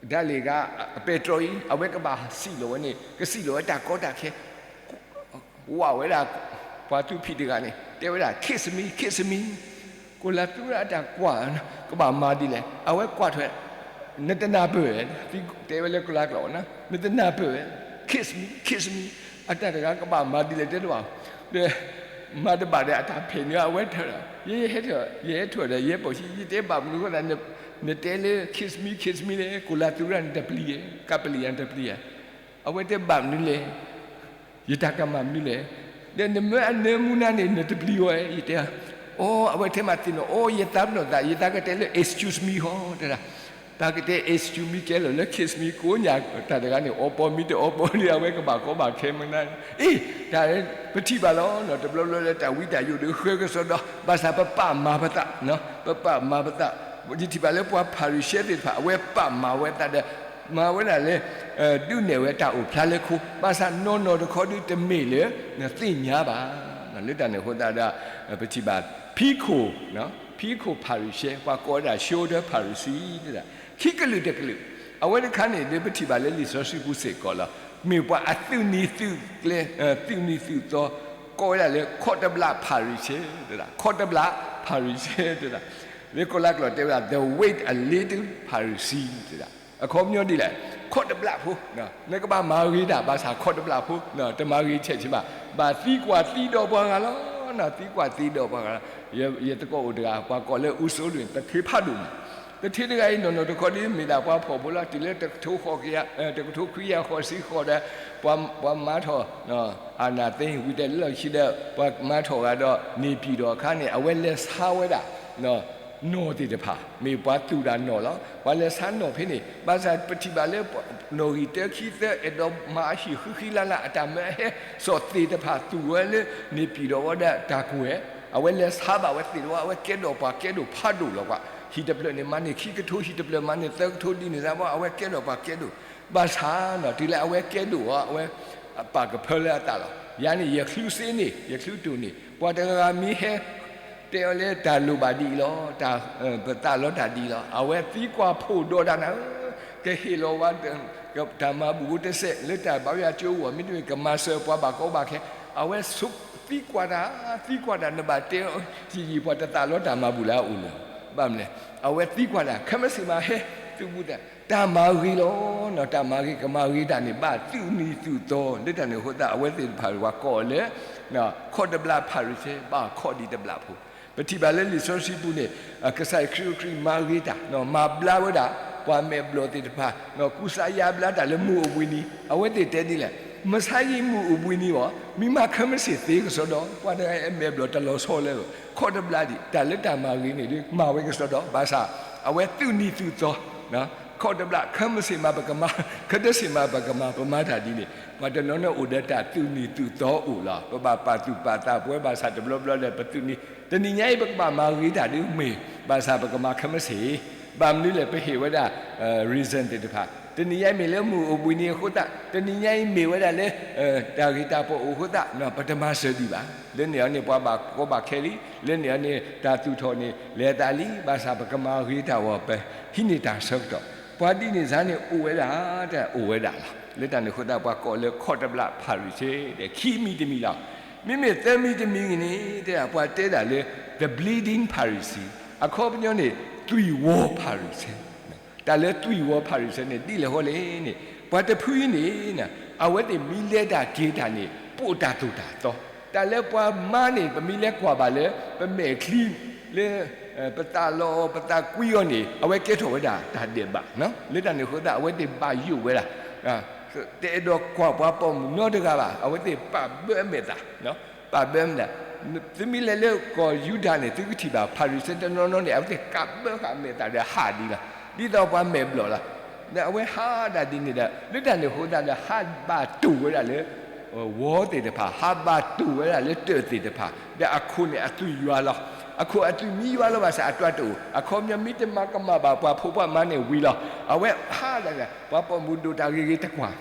ဒၣ်လံၣ်ကါ အပဲတြီအံၤ အဝဲကဘၣ်စံၣ်လီၤဝဲန့ၣ် ကစံၣ်လီၤဝဲတၢ်ကီတၢ်ခဲ ဝးဝဲဒၣ် ပှၤသူဖံးတဂၤန့ၣ် တဲဝဲဒၣ် kiss me, kiss me, ကိးလါသူရၣ်တၢ်ကွၢ် ကဘၣ်မၤဒ်လဲၣ် အဝဲကွၢ်ထွဲ နတနၢ်ပၢၢ်ဝဲ, တဲဝဲလၢကိးလါကျိာ်နီၤ နတနၢ်ပၢၢ်ဝဲ kiss me, kiss me, အတၢ်တဂၤကဘၣ်မၤဒ်လဲၣ်တဲတဘၣ်, ဒီး မၤတဘၣ်ဒီးအတၢ်ဖဲးန့ၢ်အဝဲထၢၣ်ဒီး ယဟဲထီၣ် ယဟဲထီၣ်ဒီး ယဲပိာ်ဆံ ယတဲဘၣ်မနုၤဃိသး နတဲလၢ kiss me, kiss me န့ၣ် ကိးလါသူရၣ်န့ၣ်တပျံၤဧါ ကပလံၣ်ယၤတပျံၤဧါ, အဝဲတဲဘၣ်မနုၤလဲၣ် ယတၢ်ကမၣ်မနုၤလဲၣ်, ဒီးနမၢအနၢမူနၤန့ၣ် နတပျံၤဝဲ ယတဲ, အိ အဝဲထဲမးသ့ၣ်နီၣ် အိ ယသးပနီၣ်သး ယသးကတဲလၢ excuse me ဟီ တဲဒၣ်, သးကတဲ excuse me ကဲလီၤလၢ kiss me ကိးညါ တၢ်တဂၤန့ၣ် အီပီမ့ၢ်တအီပီလံ အဝဲကဘၣ်ကီဘၣ်ခဲမနုၤ, အ့ တၢ်ပထံၣ်ဘၣ်လီၤ တဘျီဘျီလၢတၢ်ဝံတၢ်ယိးဒီးဃၢကစီဒီ ဘၣ်ဆၣ်ပပာ်မၤပသး, ပပာ်မၤပသး, ယထံၣ်ဘၣ်လၢပှၤဖၤရံၤၡဲသ့ၣ်တဖၣ် အဝဲပာ်မၤဝဲသးဒီး မၤဝဲဒၣ်လၢ ဒုးနဲၣ်ဝဲတၢ်အိၣ်ဖျါလၢခိ, ဘၣ်ဆၣ်နီၢ်နီၢ်တခီဒုးတမ့ၢ်လၢ နသ့ၣ်ညါဘၣ်, လၢတၢ်န့ၣ်အဃိသတးဒီး ပထံၣ်ဘၣ် ဖံးခိၣ်, ဖံးခိၣ်ဖၤရံၤၡဲ ပှၤကိးဝဲဒၣ် shoulder Pharisee ဒၣ်, ခံကလုာ်တကလုာ်, အဝဲတခါန့ၣ် ဒ်ပထံၣ်ဘၣ်လၢလံာ်စီဆှံပူၤစ့ၢ်ကီးလီၤ, မ့ၢ်ပှၤအသုးနံၤသုးကျဲ, သုးနံၤသုးသီ, ကိးဝဲဒၣ်လၢ ခီၣ်တဘျးဖၤရံၤၡဲ တဒၣ်, ခီၣ်တဘျးဖၤရံၤၡဲ တဒၣ်, လၢကိးလါကျိာ်တဲဝဲဒၣ် the weight a little Pharisee တဒၣ်, အခီပညီဒ်လဲၣ်, ခီၣ်တဘျးဖိ, နကဘၣ်မၤဂ့ၤတၢ်ဘၣ်ဆၣ်ခီၣ်တဘျးဖိ, တမၤဂ့ၤဆဲးဆဲးဘၣ်, ဘၣ်သံကွၢ်သံဒီးပှၤဂၤလီၤ, သံကွၢ်သံဒီးပှၤဂၤလီၤ, ယသကိးအိၣ်တဂၤ ပှၤကိးလၢအူစိလွံၢ် သထ့ဖးဒိၣ်မး, သထ့တဂၤအံၤ နီၢ်နီၢ်တခီဒ်မ့ၢ်ဒၣ်ပှၤဖှီၣ်ဖိလီၤ, တုၤလၢတကထိဃိးကယၤ, တကထိခွံကယၤဃိးဆံဃိးဒီး ပှၤမၤထီၣ် အာဏာသိမ်း ဝံၤတဲလၢလီၢ်ခံဒီး ပှၤမၤထီၣ်ဂၤဒီး နေပြည်တော်အခါန့ၣ် အဝဲလဲၤဆါဝဲဒၣ် နီၢ်သ့ၣ်တဖၣ် မ့ၢ်ပှၤသူၣ်တၢ်နီၢ်လီၤ. ပှၤလဲၤဆါနီၢ်ဖဲန့ၣ် ဘၣ်ဆၣ်ပထံၣ်ဘၣ်လၢ နီၣ်ဂံၢ်တၢခံသၢ အဲၣ်ဒိးမၤအဟံၣ်ဃံဃံလၤလၤ အတၢ်မၢအဟဲ စီၣ်သ့ၣ်တဖၣ်သူၣ်ဝဲလၢ နေပြည်တော်ဝဲဒၣ်တၢ်ကွဲၤ, အဝဲလဲၤဆါဘၣ်ဝဲသ့ၣ်တဖၣ် အဝဲကဲဒိၣ်ပှၤကဲဒိၣ်ဖးဒိၣ်လီၤကွၢ်, ဟံၣ်တဖျၢၣ်န့ၣ် မၤန့ၢ်ခံကထိ ဟံၣ်တဖျၢၣ်မၤန့ၢ်သၢကထိဒ်န့ၣ်သးဘၣ် အဝဲကဲဒိၣ်ပှၤကဲဒိၣ်, ဘၣ်ဆၣ်နီၢ်တုၤလၢအဝဲကဲဒိၣ်အီၤ အဝဲ အပာ်ကဖၢလၢအသးလီၤ. ယၤန့ၣ် ယချုးစ့န့ၣ် ယချုးတိၢ်န့ၣ် ပှၤတဂၤဂၤမ့ၢ်ဟဲ တဲအီၤလၢတၢ်လိၣ်ဘၣ်ဒ်အံၤလီၤ, ပသးလီတၢ်ဒ်အံၤလီၤ, အဝဲသံကွၢ်ဖှိၣ်ဒီးတၢ်နၤဧၢ, ကဟ့ၣ်လီၤဝဲ တၢ်မၤဘူၣ်ဖိတစဲး လၢတၢ်ဘါယွၤကၠိအဂီၢ် မ့တမ့ၢ်ကမၤစၢၤပှၤဘၣ်ကီဘၣ်ခဲ, အဝဲဆိ သံကွၢ်တၢ်, သံကွၢ်တၢ် နဘၣ်တဲအီၤယံာ်ယံာ် ပှၤတသးလီတၢ်မၤဘူၣ်လၢအအိၣ်လၢၤ. ဘၣ်မနုၤလဲၣ်, အဝဲသံကွၢ်တၢ် ခဲမုၢ်ဆ့ၣ်မးဟဲသုးဘူးသး, တၢ်မၤဂ့ၤလီၤ. တၢ်မၤဂ့ၤ ကမၤဂ့ၤတၢ်န့ၣ် ဘၣ်သုးနံၤသုးသီ လၢတၢ်န့ၣ်အဃိသတး အဝဲသ့ၣ်တဖၣ်ပှၤကိးအီၤလၢ ခီၣ်တဘျးဖၤရံၤၡဲ ဘၣ်ခီၣ်ဒံးတဘျးဖိ. ပထံၣ်ဘၣ်လၢလံာ်စီဆှံပူၤန့ၣ် ကစၢ်ခရံာ်အိၣ်ခရံာ်မၤဂ့ၤတၢ်, မၤဘျါဝဲဒၣ် ပှၤမဲာ်ဘျီၣ်သ့ၣ်တဖၣ်, ကူစါယါဘျါတၢ်လၢမုၢ်အိၣ်ဘှံးနံၤ, အဝဲသ့ၣ်တဲဒ်လဲၣ်, မဆါယံာ်မုၢ်အိၣ်ဘှံးနံၤအီၤ, မ့ၢ်မးခဲမုၢ်ဆ့ၣ်သ့ကစီဒီ, ပှၤတဂၤအမဲာ်ဘျီၣ်တလီၤဆီလၢၤဘၣ်. ခီၣ်တဘျးဒံး တၢ်လၢတၢ်မၤဂ့ၤန့ၣ်ဒီး မၤဝဲကစီဒီ, ဘၣ်ဆၣ် အဝဲသုးနံၤသုးသီ ခီၣ်တဘျး ခဲမုၢ်ဆ့ၣ်မးပကမၤ, ခဲတဆ့ၣ်မးပကမၤ, ပမၤတၢ်ဒ်န့ၣ် ပှၤတနီၤနီၤအိၣ်ဒီးတၢ်သုးနံၤသုးသီအိၣ်လီၤ. ပဘၣ်ပာ်သူၣ်ပာ်သးပဝဲဘၣ်ဆၣ် တဘျီဘျီဒီး ပသုးနံၤ, တနံၤညါအံၤ ပကဘၣ်မၤဂ့ၤတၢ်ဒ်မ့ၢ်, ဘၣ်ဆၣ်ပကမၤခဲမုၢ်ဆ့ၣ်, ဘၣ်မနုၤလဲၣ် ပဟ့ၣ်ဝဲဒၣ် reason သ့ၣ်တဖၣ်, တနံၤညါအံၤမ့ၢ်လၢမုၢ်အိၣ်ဘှံးနံၤအဃိသတး, တနံၤညါအံၤမ့ၢ်ဝဲဒၣ်လၢ တၢ်ဂ့ၤတၢ်ပိာ်အိၣ်အဃိသတး ပတမၤစၢၤဒံးဘၣ်. လၢန့ၣ်အီၤန့ၣ် ပှၤဘၣ်ကီဘၣ်ခဲလံ, လၢန့ၣ်အီၤန့ၣ် တၢ်သူၣ်ထီၣ်န့ၣ် လဲၤသးလံ, ဘၣ်ဆၣ်ပကမၤဂ့ၤတၢ်အဂီၢ် ပဟံးန့ၢ်တၢ်ဆၢကတီၢ်. ပှၤဒ်န့ၣ်စ့ၢ်န့ၣ် အိၣ်ဝဲဒၣ်, တၢ်အိၣ်ဝဲဒၣ်လီၤ. လၢတၢ်န့ၣ်အဃိသတး ပှၤကိးလၢခီၣ်တဘျးဖၤရံၤၡဲ ဒီးခံမံၤတမံၤလီၤ. မ့မ့ၢ်သၢမံၤတမံၤဂ့ၤန့ၣ် တဲဒၣ် ပှၤတဲဒၣ်လၢ the bleeding Pharisee, အခီပညီန့ၣ် သွံၣ်ဝီၤဖၤရံၤၡဲ တၢ်လၢသွံၣ်ဝီၤဖၤရံၤၡဲန့ၣ် ဒ်လဲၣ်ဃီလဲၣ်န့ၣ်, ပှၤတဖုအံၤန့ၣ် အဝဲသ့ၣ်မ့ၢ်လဲၤတၢ်က့ၤတၢ်န့ၣ် ပိာ်တၢ်သိၣ်တၢ်သီ, တၢ်လၢပှၤမါန့ၣ် ပမ့ၢ်လဲၤကွၢ်ဘၣ်လၢ ပမဲာ်ချံ လၢ ပသးလီအီၤ ပသးကွံအီၤန့ၣ် အဝဲကဲထီၣ်ဝဲဒၣ်တၢ်ဒဲးဘး, လၢတၢ်န့ၣ်အဃိသတး အဝဲသ့ၣ်ဘၣ်ယိၣ်ဝဲဒၣ်, တအဲၣ်ဒိးကွၢ်ပှၤပိာ်မုၣ်နီတဂၤဘၣ်, အဝဲသ့ၣ်ပာ်ဘၢအမဲာ်သၣ်, ပာ်ဘၢအမဲာ်သၣ်. သုမ့ၢ်လဲၤလၢကီၢ်ယူဒၤန့ၣ် သုကထံၣ်ဘၣ် ဖၤရံၤၡဲတနီၤနီၤန့ၣ် အဝဲသ့ၣ်ကးဘၢဃာ်အမဲာ်သၣ်ဒီးဟးဒ်လီၤ, ဒ်သိးပှၤမဲာ်ဘျီၣ်လီၤ. ဒီးအဝဲဟးဒၣ်ဒ်န့ၣ်ဒီး လၢတၢ်န့ၣ်အဃိသတးဒီး ဟးဘၣ်တိၢ်ဝဲဒၣ်လၢ ဝီသ့ၣ်တဖၣ်, ဟးဘၣ်တိၢ်ဝဲဒၣ်လၢတၢၢ်သ့ၣ်တဖၣ်, ဒီးအခိၣ်န့ၣ်အသွံၣ်ယွၤလီၤ. အခိၣ်အသွံၣ်မ့ၢ်ယွၤလီၤဘၣ်ဆၣ် အတွးတအိၣ်, အခီပညီမ့ၢ်တမၤကမၣ်ဘၣ်ပှၤဖိပှၤမါန့ၣ်ဝံၤလီၤ. အဝဲဟးဒၣ် ပှၤပိာ်မုၣ်ဒိၣ်တၢ်ဂ့ၤဂ့ၤတကွၢ်,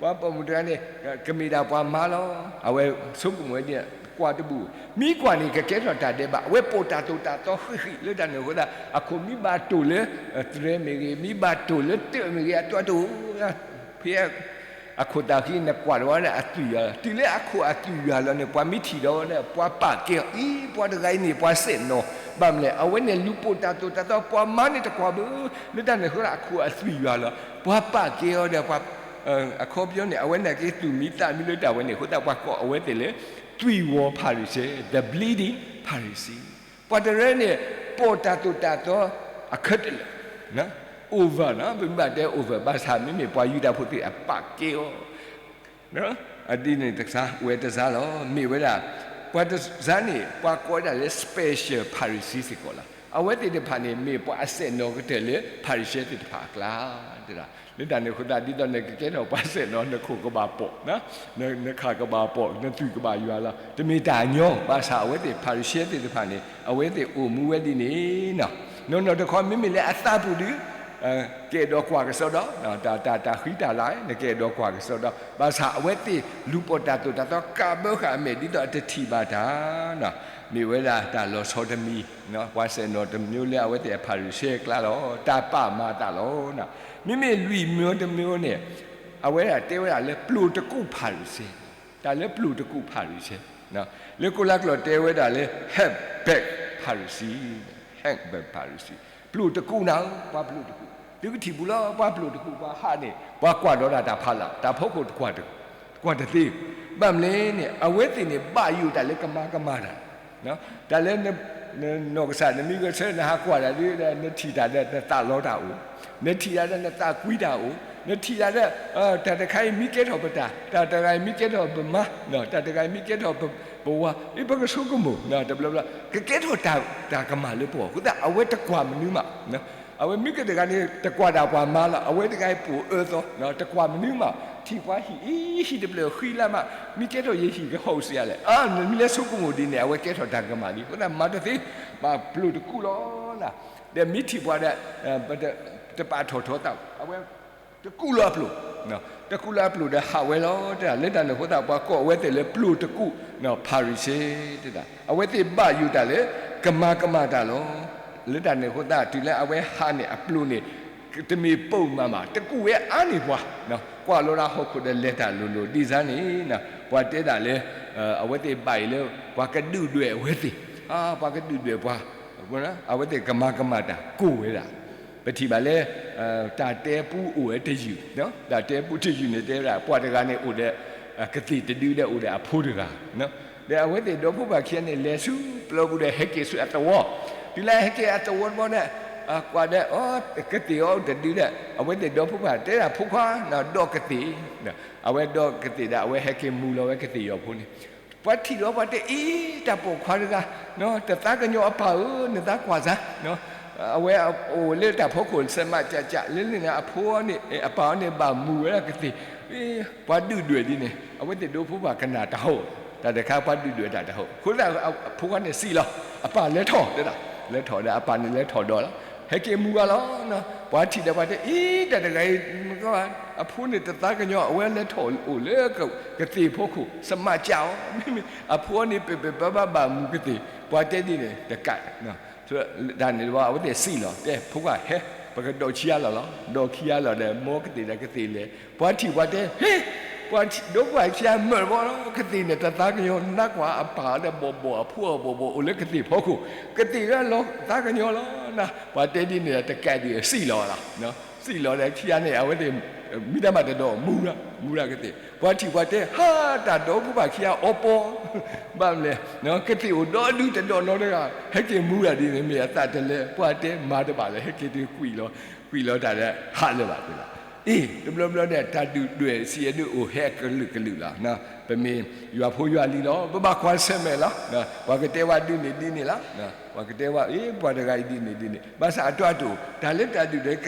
ပှၤပိာ်မုၣ်တဂၤန့ၣ် ကမ့ၢ်ဒၣ်ပှၤမါလီၤ. အဝဲဆိကမိၣ်ဝဲဒ် ကွၢ်တဘူၣ်, မ့ၢ်ကွၢ်န့ၣ် ကကဲထီၣ်တၢ်ဒဲးဘး, အဝဲပိာ်တၢ်သိၣ်တၢ်သီဃံးဃံး လၢတၢ်န့ၣ်အဃိသတး အခိၣ်မ့ၢ်ဘၣ်တိၢ်လၢ သရဲမ့ၢ်ဂ့ၤ, မ့ၢ်ဘၣ်တိၢ်လၢတၢၢ်မ့ၢ်ဂ့ၤ, အတွးတအိၣ်, ဖဲ အခိၣ်သၣ်ဃံ နကွၢ်တဝီန့ၣ် အသွံၣ်ယွၤလီၤ. တုၤလၢအခိၣ်အသွံၣ်ယွၤလီၤန့ၣ် ပှၤမ့ၢ်ထံၣ်ဒီးဝဲဒၣ် ပှၤပာ်ကဲအီၤ, အံၤ ပှၤတဂၤအံၤန့ၣ် ပှၤစဲၣ်နီၤ, ဘၣ်မနုၤလဲၣ်, အဝဲန့ၣ်လူၤပိာ်တၢ်သိၣ်တၢ်သီ, ပှၤမါန့ၣ်တကွၢ်ဘၣ်, လၢတၢ်န့ၣ်အဃိသတး အခိၣ်အသွံၣ်ယွၤလီၤ. ပှၤပာ်ကဲအီၤဒီး အခီပညီန့ၣ် အဝဲန့ၣ်က့ၤသူၣ်မံသးမံလၢတၢ်ဝဲန့ၣ်အဃိသတး ပှၤကိးအဝဲသ့ၣ်လၢ သွံၣ်ဝီၤဖၤရံၤၡဲ, the bleeding Pharisee. ပှၤတရၢန့ၣ် ပိာ်တၢ်သိၣ်တၢ်သီ အခဲတလၢာ်, over နီၤ, ပမ့ၢ်ဘၣ်တဲ over ဘၣ်ဆၣ် မ့မ့ၢ်ပှၤယူဒၤဖိသ့ၣ်အပာ်ကဲအီၤ ဒ်န့ၣ်တကစၢ် ဝဲတစၢ်လီၤ. မ့ၢ်ဝဲဒၣ် ပှၤတစၢ်န့ၣ် ပှၤကိးဝဲဒၣ်လၢ special Pharisee စ့ၢ်ကီးလီၤ. အဝဲသ့ၣ်တဖၣ်န့ၣ် မ့ၢ်ပှၤအစဲၣ်နီၤကတၢၢ်လၢ ဖၤရံၤၡဲသ့ၣ်တဖၣ်အကျါ, တဲဒၣ် လၢတၢ်န့ၣ်အဃိသတး ဒ်သိးနကကဲထီၣ်ပှၤစဲၣ်နီၤ နခိၣ်ကဘၣ်ပိာ်, နခၣ်ကဘၣ်ပိာ်, နသွံၣ်ကဘၣ်ယွၤလီၤ. တမ့ၢ်တၢ်ညီ, ဘၣ်ဆၣ်အဝဲသ့ၣ် ဖၤရံၤၡဲသ့ၣ်တဖၣ်န့ၣ် အဝဲသ့ၣ်အိၣ်မူဝဲဒ်န့ၣ်နီၤ. နီၢ်နီၢ်တခီ မ့မ့ၢ်လၢအသးပူၤဒီး ကအဲၣ်ဒိးကွၢ်ကစီဒီ, တၢ် တၢ် တၢ်ဃံတၢ်လၤ နကအဲၣ်ဒိးကွၢ်ကစီဒီ, ဘၣ်ဆၣ်အဝဲသ့ၣ်လူၤပိာ်တၢ်သိၣ်တၢ်သီ ကးဘၢဃာ်အမဲာ် ဒ်သိးအတထံၣ်ဘၣ်တၢ်, မ့ၢ်ဝဲဒၣ်တၢ်လီၤဆီတမံၤ, ပှၤစဲၣ်နီၤတမျိုးလၢအဝဲသ့ၣ်အဖၤရံၤၡဲအကျါလီၤ. တၢ်ပာ်မၤအသးလီၤ. မ့မ့ၢ်လွံၢ်မျိုးတမျိုးန့ၣ် အဝဲဒၣ်တဲဝဲဒၣ်လၢပျိာ်တကူာ်ဖၤရံၤၡဲ, တၢ်လၢပျိာ်တကူာ်ဖၤရံၤၡဲ, လၢကိလါကျိာ်တဲဝဲဒၣ်လၢ humpback Pharisee, humpback Pharisee, ပျိာ်တကူာ်နၤဧၢ, ပှၤပျိာ်တကူာ်, သုကထံၣ်ပူၤလီၤ ပှၤပျိာ်တကူာ် ပှၤဟးန့ၣ် ပှၤကွၢ်ဒီးဒၣ်တၢ်ဖးလၢ် တၢ်ဖီခိၣ်တကွၢ်တ ကွၢ်တသ့, ဘၣ်မနုၤလဲၣ်န့ၣ် အဝဲသ့ၣ်န့ၣ် ဘၣ်ယိၣ်တၢ်လၢကမၤကမၣ်တၢ်, တၢ်လၢ နီၢ်ကစၢ် နမံၤဂဲၤဆၢ နဟးကွၢ်တၢ်ဒီး နထံၣ်တၢ်ဒီး နသးလီတၢ်အိၣ်, နထံၣ်တၢ်ဒီး နသးကွံတၢ်အိၣ်, နထံၣ်တၢ်ဒီး တၢ်တခါအံၤမ့ၢ်ကဲထီၣ်ပတၢ်, တၢ်တဂၤအံၤမ့ၢ်ကဲထီၣ်ပမါ, တၢ်တဂၤအံၤမ့ၢ်ကဲထီၣ်ပဝၤ, အံၤပကဆိကမိၣ် တဘျီဘျီ ကကဲထီၣ်တၢ်ကမၣ်လၢပဂီၢ် အဃိသတး အဝဲတကွၢ်မနုၤမး အဝဲမ့ၢ်ကတဂၤန့ၣ် တကွၢ်ဒၣ်ပှၤမါလီၤ, အဝဲတဂၤအံၤပိာ်အၢသီ, တကွၢ်မနုၤမး, ထံၣ်ပှၤဟံၣ်အံၤ ဟံၣ်တဖျၢၣ်ဃံလၤမး, မ့ၢ်ကဲထီၣ်ယဟံၣ်ကဟီၣ်စံးယၤလဲၣ်, အါ နမ့ၢ်လဲၤဆိကမိၣ်ဒ်န့ၣ် အဝဲကဲထီၣ်တၢ်ကမၣ်လံ, အဃိသတးမၤတသ့, ဘၣ်ပျိာ်တကူာ်လီၤ, ဒီးမ့ၢ်ထံၣ်ပှၤဒီး တပာ်ထီၣ်ထီသး, အဝဲ တကူာ်လီၤအပျိာ်, တကူာ်လီၤအပျိာ်ဒီးဟးဝဲလီၤ, တဲဒၣ် လၢတၢ်န့ၣ်အဃိသတး ပှၤကိးအဝဲသ့ၣ်လၢပျိာ်တကူာ် ဖၤရံၤၡဲ, တဲဒၣ် အဝဲသ့ၣ်ဘၣ်ယိၣ်တၢ်လၢ ကမၤကမၣ်တၢ်လီၤ, လၢတၢ်န့ၣ်အဃိသတး တုၤလၢအဝဲဟးန့ၣ်အပျိာ်န့ၣ် တမ့ၢ်ပိာ်မးမး တကူာ်ဝဲအါန့ၢ်ပှၤ, ကွၢ်လီၤဒၣ်ဟီၣ်ခိၣ်ဒီးလဲၤတၢ်လိၤလိၤ ဒ်န့ၣ် ပှၤတဲဒၣ်လၢ အဝဲသ့ၣ်ဘၣ်အံၤလၢ ပှၤကဒုၣ်ဒွဲၣ်အဝဲသ့ၣ်, ပှၤကဒုၣ်ဒွဲၣ်ပှၤ, အဝဲသ့ၣ်ကမၤကမၣ်တၢ်ကိၢ်ဝဲဒၣ်. ပထံၣ်ဘၣ်လၢ တၢ်တဲပူအိၣ်ဝဲတယုၢ်, တၢ်တဲပူတယုၢ်န့ၣ်တဲဝဲဒၣ် ပှၤတဂၤန့ၣ်အိၣ်ဒီး ကသ့ၣ်တဒုဒီးအိၣ်ဒီးအဖိတဂၤ, ဒီးအဝဲသ့ၣ်ဒီဖိပၢ်ခံဂၤန့ၣ် လဲၤဆူပျီပူၤဒီးဟဲက့ၤဆူအသဝီ, တုၤလၢဟဲက့ၤအသဝီတဘျီဒီး ကွၢ်ဒီး ကသ့ၣ်အီၤတဒုဒီး အဝဲသ့ၣ်ဒီဖိပၢ်တဲဒၣ်ဖိခွါ ဒီးကသ့ၣ်, အဝဲဒီးကသ့ၣ်ဒီး အဝဲဟဲက့ၤမူလီၤဝဲကသ့ၣ်ယီၤဖိန့ၣ်, ပှၤထံၣ်ဒီးပှၤတဲအံၤ တၢ်ပိာ်ခွါတဂၤ, တသးကညီၤအပၢ်ဧၢ နသးကွၢ်စၢ်, အဝဲအိၣ်လၢတၢ်ဖီခိၣ် စဲးမးကးကး လၢလၢန့ၣ် အဖိန့ၣ် အပၢ်အီၤန့ၣ်ဘၣ်မူဝဲဒၣ်ကသ့ၣ်, ပှၤဒုၣ်ဒွဲၣ်ဒ်န့ၣ် အဝဲသ့ၣ်ဒီဖိပၢ်ကနၣ်တၢ်ဟီၣ်, တၢ်တခါပှၤဒုၣ်ဒွဲၣ်တၢ်တဟီၣ်, အဃိသတးအဖိခွါန့ၣ်စံးလီၤ, အပၢ်လဲၤထီၣ်တဲဒၣ်, လဲၤထီၣ်ဒီးအပၢ်န့ၣ်လဲၤထီၣ်ဒီးလီၤ, ဟဲက့ၤမူဘၣ်လီၤ, ပှၤထံၣ်ဒီးပှၤတဲအံၤ တၢ်တဂၤအံၤ အဖိန့ၣ်တသးကညီၤ အဝဲလဲၤထီၣ်အိၣ်လၢ ကသ့ၣ်ဖီခိၣ် စဲးမးကးအီၤ, မ့မ့ၢ်အဖိန့ၣ် ပ့ၢ်ပ့ၢ်ဘၣ်ဘၣ်ဘၣ်မူကသ့ၣ်, ပှၤတဲဒ်န့ၣ်တကး တၢ်န့ၣ်တဘျီ အဝဲသ့ၣ်စံးလီၤ တဲ ဖိခွါဟဲ ပကဒိးခံဂၤလီၤလီၤ, ဒိးခံဂၤလီၤဒီး မ်ကသ့ၣ်ဒီးကသ့ၣ်လဲၤ, ပှၤထံၣ်ပှၤတဲ ဟ့, ပှၤဒီးပှၤခံဂၤမၢၢ်ဘီလီၤ, ကသ့ၣ်န့ၣ် တသးကညီၤ နကွၢ်အပၢ်ဒီးဘီၣ်ဘီၣ် အဖိအဘီၣ်ဘီၣ် အိၣ်လၢကသ့ၣ်ဖီခိၣ်, ကသ့ၣ်လၢလီၤသးကညီၤလီၤ, ပှၤတဲဒ်န့ၣ်တကးဒံး စံးလီၤလီၤ, စံးလီၤဒီးခံဂၤန့ၣ် အဝဲသ့ၣ် မံတၢ်မၤတဒီး မူရၤ မူရၤကသ့ၣ်, ပှၤထံၣ်ပှၤတဲ ဟါ တၢ်ဒီဖိပၢ်ခံဂၤအီပီ ဘၣ်မနုၤလဲၣ်, ကသ့ၣ်အိၣ်ဒီဒူတဒီးနီတဂၤ ဟဲက့ၤမူတၢ်ဒ်န့ၣ် မ့ၢ်အသးတလဲ ပှၤတဲမၤတဘၣ်လၢ ဟဲက့ၤတကွံာ်လီၤ, ကွံာ်လီၤတၢ်ဒီး ဟးလၢၤဘၣ်သ့လီၤ. အ့ တဘျီဘျီဒီး တၢ်ဒုၣ်ဒွဲၣ်စံးအဲၣ်ဒိးအိၣ်ဟဲအကလုာ်ကလုာ်လီၤ. ပမ့ၢ်ယွၤဖိယွၤလံၤလီၤ ပဘၣ်ကွၢ်ဆၢၣ်မဲာ်လီၤ. ပှၤကတဲဝဲဒ်န့ၣ်ဒ်န့ၣ်လီၤ. ပှၤကတဲဝဲ အ့ ပှၤတဂၤအံၤဒ်န့ၣ်ဒ်န့ၣ် ဘၣ်ဆၣ်အတီအတီၢ် တၢ်လၢတၢ်ဒုၣ်ဒွဲၣ်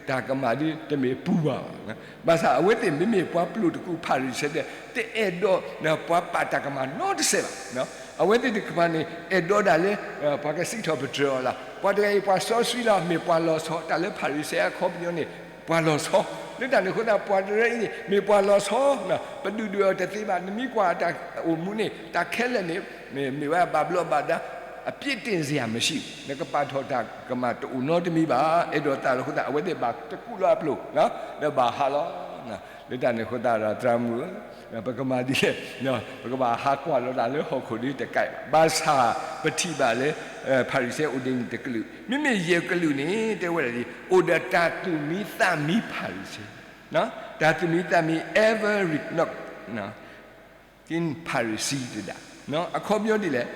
တၢ်ကမၣ်ဒ်တမ့ၢ်ပူၤဘၣ်. ဘၣ်ဆၣ်အဝဲသ့ၣ်မ့မ့ၢ်ပှၤပျိာ်တကူၣ်ဖၤရံၤၡဲဒီး တအဲၣ်ဒိးပှၤပာ်တၢ်ကမၣ်နီတစဲးဘၣ်. အဝဲသ့ၣ်တကမၣ်န့ၣ် အဲၣ်ဒိးဒၣ်လၢ ပှၤကစံးထီၣ်ပတြၢၤအီၤလီၤ. ပှၤတဂၤအံၤပှၤစီဆှံလီၤ မ့ၢ်ပှၤလီၤဆီ တၢ်လၢဖၤရံၤၡဲအခီပညီန့ၣ် ပှၤလီၤဆီ လၢတၢ်န့ၣ်အဃိသတး ပှၤတဂၤအံၤန့ၣ် မ့ၢ်ပှၤလီၤဆီ ပဒုၣ်ဒွဲၣ်အီၤတသ့ဘၣ် နမ့ၢ်ကွၢ်တၢ်အိၣ်မူန့ၣ် တၢ်ခဲလၢာ်န့ၣ် မ့ၢ်ဝဲဘၣ်ဘျီးဘၣ်ဒါ အပြစ်တင်စရာမရှိ နကပာ်ထီၣ်တၢ်ကမၣ်တအိၣ်နီတမံၤဘၣ်. အဲၣ်ဒိးသးလီၤအဃိသတး အဝဲသ့ၣ်ဘၣ်တကူးလီၤအပျိာ် ဒီးဘၣ်ဟးလီၤ. လၢတၢ်န့ၣ်အဃိသတးဒီး သရၣ်မုၣ်ဧၢ, ပကမၤဒ်လဲၣ်, ပကဘၣ်ဟးကွၢ်လီၤတၢ်လၢဟီၣ်ခိၣ်ဒ်တကးဘၣ်. ဘၣ်ဆၣ်ပထံၣ်ဘၣ်လၢ ဖၤရံၤၡဲအိၣ်ဒ်န့ၣ်တကလုာ်, မ့မ့ၢ်ယဲၢ်ကလုာ်န့ၣ် တဲဝဲဒၣ်ဒ် အိၣ်ဒီးတၢ်သူၣ်မံသးမံဖၤရံၤၡဲ, တၢ်သူၣ်မံသးမံ every နီၣ် က့ ဖၤရံၤၡဲတဒၣ်, အခီပညီဒ်လဲၣ်,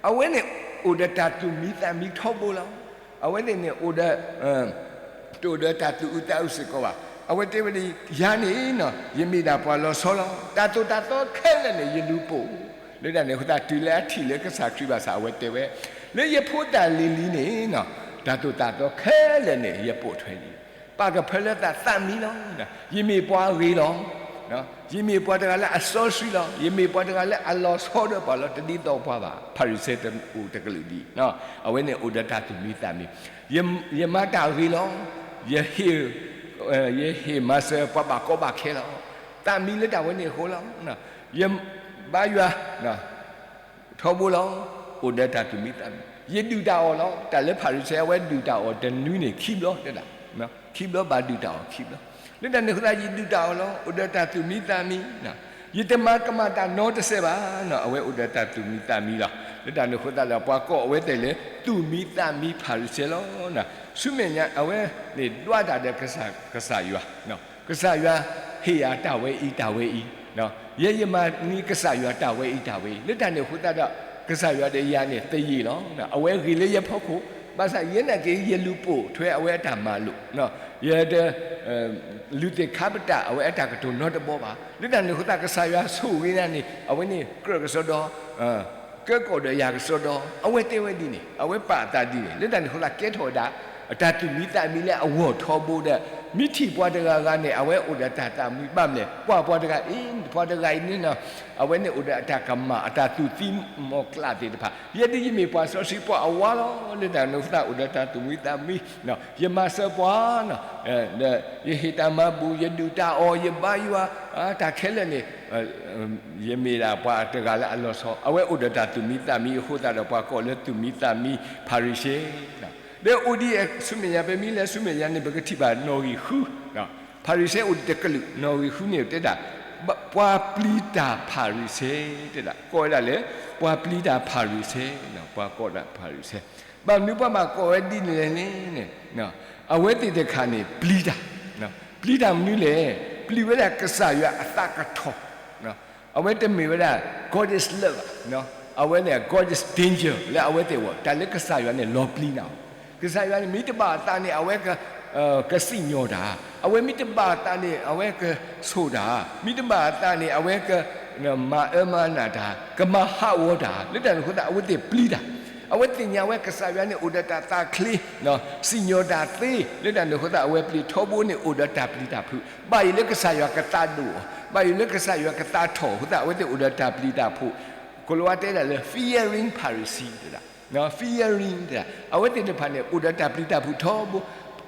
အဝဲန့ၣ်အိၣ်ဒီးတၢ်သူၣ်မံသးမံထီဘိလီၤ. အဝဲသ့ၣ်န့ၣ်အိၣ်ဒီး တအိၣ်ဒီးတၢ်သူၣ်အုးသးအုးစ့ၢ်ကီးဘၣ်. အဝဲတဲဝဲဒ် ယၤန့ၣ် ယမ့ၢ်ဒၣ်ပှၤလီၤဆီလီၤ. တၢ်သိၣ်တၢ်သီခဲလၢာ်န့ၣ် ယလူၤပိာ်, လၢတၢ်န့ၣ်အဃိသတး တုၤလၢအထံၣ်လၢကစၢ်ခရံာ်ဘၣ်ဆၣ် အဝဲတဲဝဲ, လၢယဖိတၢ်လံၤလံၤန့ၣ် တၢ်သိၣ်တၢ်သီခဲလၢာ်န့ၣ် ယပိာ်ထွဲလံ. ပာ်ကဖၢလၢသးသးမံလီၤ. ယမ့ၢ်ပှၤဂ့ၤလီၤ. ယမ့ၢ်ပှၤတဂၤလၢအစီဆှံလီၤ. ယမ့ၢ်ပှၤတဂၤလၢအလီၤဆီဒီးပှၤလီၤ. တဒ်သိးပှၤဘၣ်. ဖၤရံၤၡဲတအိၣ်တကလုာ်ဒံး, အဝဲန့ၣ်အိၣ်ဒီးတၢ်သူၣ်မံသးမံ, ယမၤတၢ်ဂ့ၤလီၤ. ယဟ့ၣ် ယဟ့ၣ်မၤစၢၤပှၤဘၣ်ကီဘၣ်ခဲလီၤ. သးမံလၢတၢ်ဝဲန့ၣ်အဃိလီၤ. ယဘါယွၤ ထီဘိလီၤ. အိၣ်ဒီးတၢ်သူၣ်မံသးမံ, ယဒုၣ်တၢ်အီၣ်လီၤ. တၢ်လၢဖၤရံၤၡဲအဝဲဒုၣ်တၢ်အီၣ်တနွံန့ၣ် ခံဘျီတဲဒၣ်, ခံဘျီဘၣ်ဒုၣ်တၢ်အီၣ်ခံဘျီ, လၢတၢ်န့ၣ်အဃိသတး ယဒုၣ်တၢ်အီၣ်လီၤ. အိၣ်ဒီးတၢ်သူၣ်မံသးမံ, ယတမၤကမၣ်တၢ်နီတစဲးဘၣ်. အဝဲအိၣ်ဒီးတၢ်သူၣ်မံသးမံလီၤ. လၢတၢ်န့ၣ်အဃိသတးဒီး ပှၤကိးအဝဲသ့ၣ်လၢ သူၣ်မံသးမံဖၤရံၤၡဲလီၤ. ဆူမဲာ်ညါအဝဲန့ၣ်ဒွးတၢ်ဒီး ကစၢ်ယွၤ ကစၢ်ယွၤဟ့ၣ်ယၤတၢ်ဝဲအံၤတၢ်ဝဲအံၤ, ယဲယမၤန့ၢ်ကစၢ်ယွၤတၢ်ဝဲအံၤတၢ်ဝဲအံၤ, လၢတၢ်န့ၣ်အဃိသတးဒီး ကစၢ်ယွၤဒီးယၤန့ၣ်သယံၣ်လီၤ. အဝဲဂ့ၤလၢယဖီခိၣ်, ဘၣ်ဆၣ်ယဲနာ်က့ ယလူၤပိာ်ထွဲအဝဲအတၢ်မၤလိာ်, ယတ လုၢ်သ့ၣ်ခါပတာ်အဝဲအတၢ်ကတိၤနီတဘီဘၣ်. လၢတၢ်န့ၣ်အဃိသတး ကစၢ်ယွၤဆိၣ်ဂ့ၤနၤန့ၣ် အဝဲန့ၣ်ကြၢးကစီဒီ ကဲကီၢ်ဒီးယၤကစီဒီ, အဝဲတဲဝဲဒ်န့ၣ်, အဝဲပာ်အသးဒ်န့ၣ်, လၢတၢ်န့ၣ်အဃိသတး ကဲထီၣ်ဝဲဒၣ် အတၢ်သူၣ်မံသးမံလၢအဂီၢ်ထီဘိဒီး မ့ၢ်ထံၣ်ပှၤတဂၤဂၤန့ၣ် အဝဲအိၣ်ဒီးတၢ်သးမံဘၣ်မနုၤလဲၣ်, ကွၢ်ပှၤတဂၤအံၤ ပှၤတဂၤအံၤန့ၣ် အဝဲန့ၣ်အိၣ်ဒီးအတၢ်ကမၣ် အတၢ်သူၣ်သံမီၤကျၢ်သ့ၣ်တဖၣ်, ယဲဒၣ်ယမ့ၢ်ပှၤစီဆှံပှၤအဝါလီၤ, လၢတၢ်န့ၣ်အဃိသတးအိၣ်ဒီးတၢ်သူၣ်မံသးမံ ယမၤစၢၤပှၤ ဒီးယဟ့ၣ်တၢ်မၤဘူၣ်, ယဒုၣ်တၢ်အီၣ်, ယဘါယွၤ, တၢ်ခဲလၢာ်န့ၣ် ယမ့ၢ်ဒၣ်ပှၤတဂၤလၢအလီၤဆီ, အဝဲအိၣ်ဒီးတၢ်သူၣ်မံသးမံအဃိသတးဒီး ပှၤကိးလၢသူၣ်မံသးမံဖၤရံၤၡဲ, ဒီးအိၣ်ဒံးဆူမဲာ်ညါ, ပမ့ၢ်လဲၤဆူမဲာ်ညါန့ၣ် ပကထံၣ်ဘၣ်နီၣ်ဂံၢ်ဃု, ဖၤရံၤၡဲအိၣ်တကလုာ်, နီၣ်ဂံၢ်ဃုန့ၣ်တဲဒၣ် ပှၤပျံၤတၢ်ဖၤရံၤၡဲ, တဲဒၣ် ကိးဝဲဒၣ်လၢ ပှၤပျံၤတၢ်ဖၤရံၤၡဲ, ပှၤကိးတၢ်ဖၤရံၤၡဲ, ဘၣ်မနုၤပှၤဘၣ်ကိးဝဲဒ်န့ၣ်လဲၣ်န့ၣ်, အဝဲသ့ၣ်တခါန့ၣ် ပျံၤတၢ်, ပျံၤတၢ်မနုၤလဲၣ်, ပျံၤဝဲဒၣ်ကစၢ်ယွၤအသးကထီၣ်, အဝဲတမ့ၢ်ဝဲဒၣ် God is love ဘၣ်, အဝဲန့ၣ် God is danger လၢအဝဲသ့ၣ်အဂီၢ်, တၢ်လၢကစၢ်ယွၤန့ၣ် လီၤပျံၤနၤ, ကစၢ်ယွၤန့ၣ် မ့ၢ်တဘၣ်အသးန့ၣ် အဝဲ ကစံၣ်ညီၣ်တၢ်, အဝဲမ့ၢ်တဘၣ်အသးန့ၣ် အဝဲကဆိၣ်တၢ်, မ့ၢ်တဘၣ်အသးန့ၣ် အဝဲကမၤအၢမၤနးတၢ်, ကမၤဟးဂီၤတၢ်, လၢတၢ်န့ၣ်အဃိသတး အဝဲသ့ၣ်ပျံၤတၢ်, အဝဲသ့ၣ်ညါဝဲကစၢ်ယွၤန့ၣ်အိၣ်ဒီးတၢ်သးချ့, စံၣ်ညီၣ်တၢ်သ့, လၢတၢ်န့ၣ်အဃိသတး အဝဲပျံၤထီဘိန့ၣ်အိၣ်ဒီးတၢ်ပျံၤတၢ်ဖုး, ဘၣ်ယိၣ်လၢကစၢ်ယွၤကသးဒိၣ်အီၤ, ဘၣ်ယိၣ်လၢကစၢ်ယွၤကသးထီၣ်အဃိသတး အဝဲသ့ၣ်အိၣ်ဒီးတၢ်ပျံၤတၢ်ဖုး, ကိၤလၤဝါတဲဒၣ်လၢ fearing ဖၤရံၤၡဲ တဲဒၣ် fearing တဲဒၣ် အဝဲသ့ၣ်တဖၣ်န့ၣ် အိၣ်ဒီးတၢ်ပျံၤတၢ်ဖုးထီဘိ,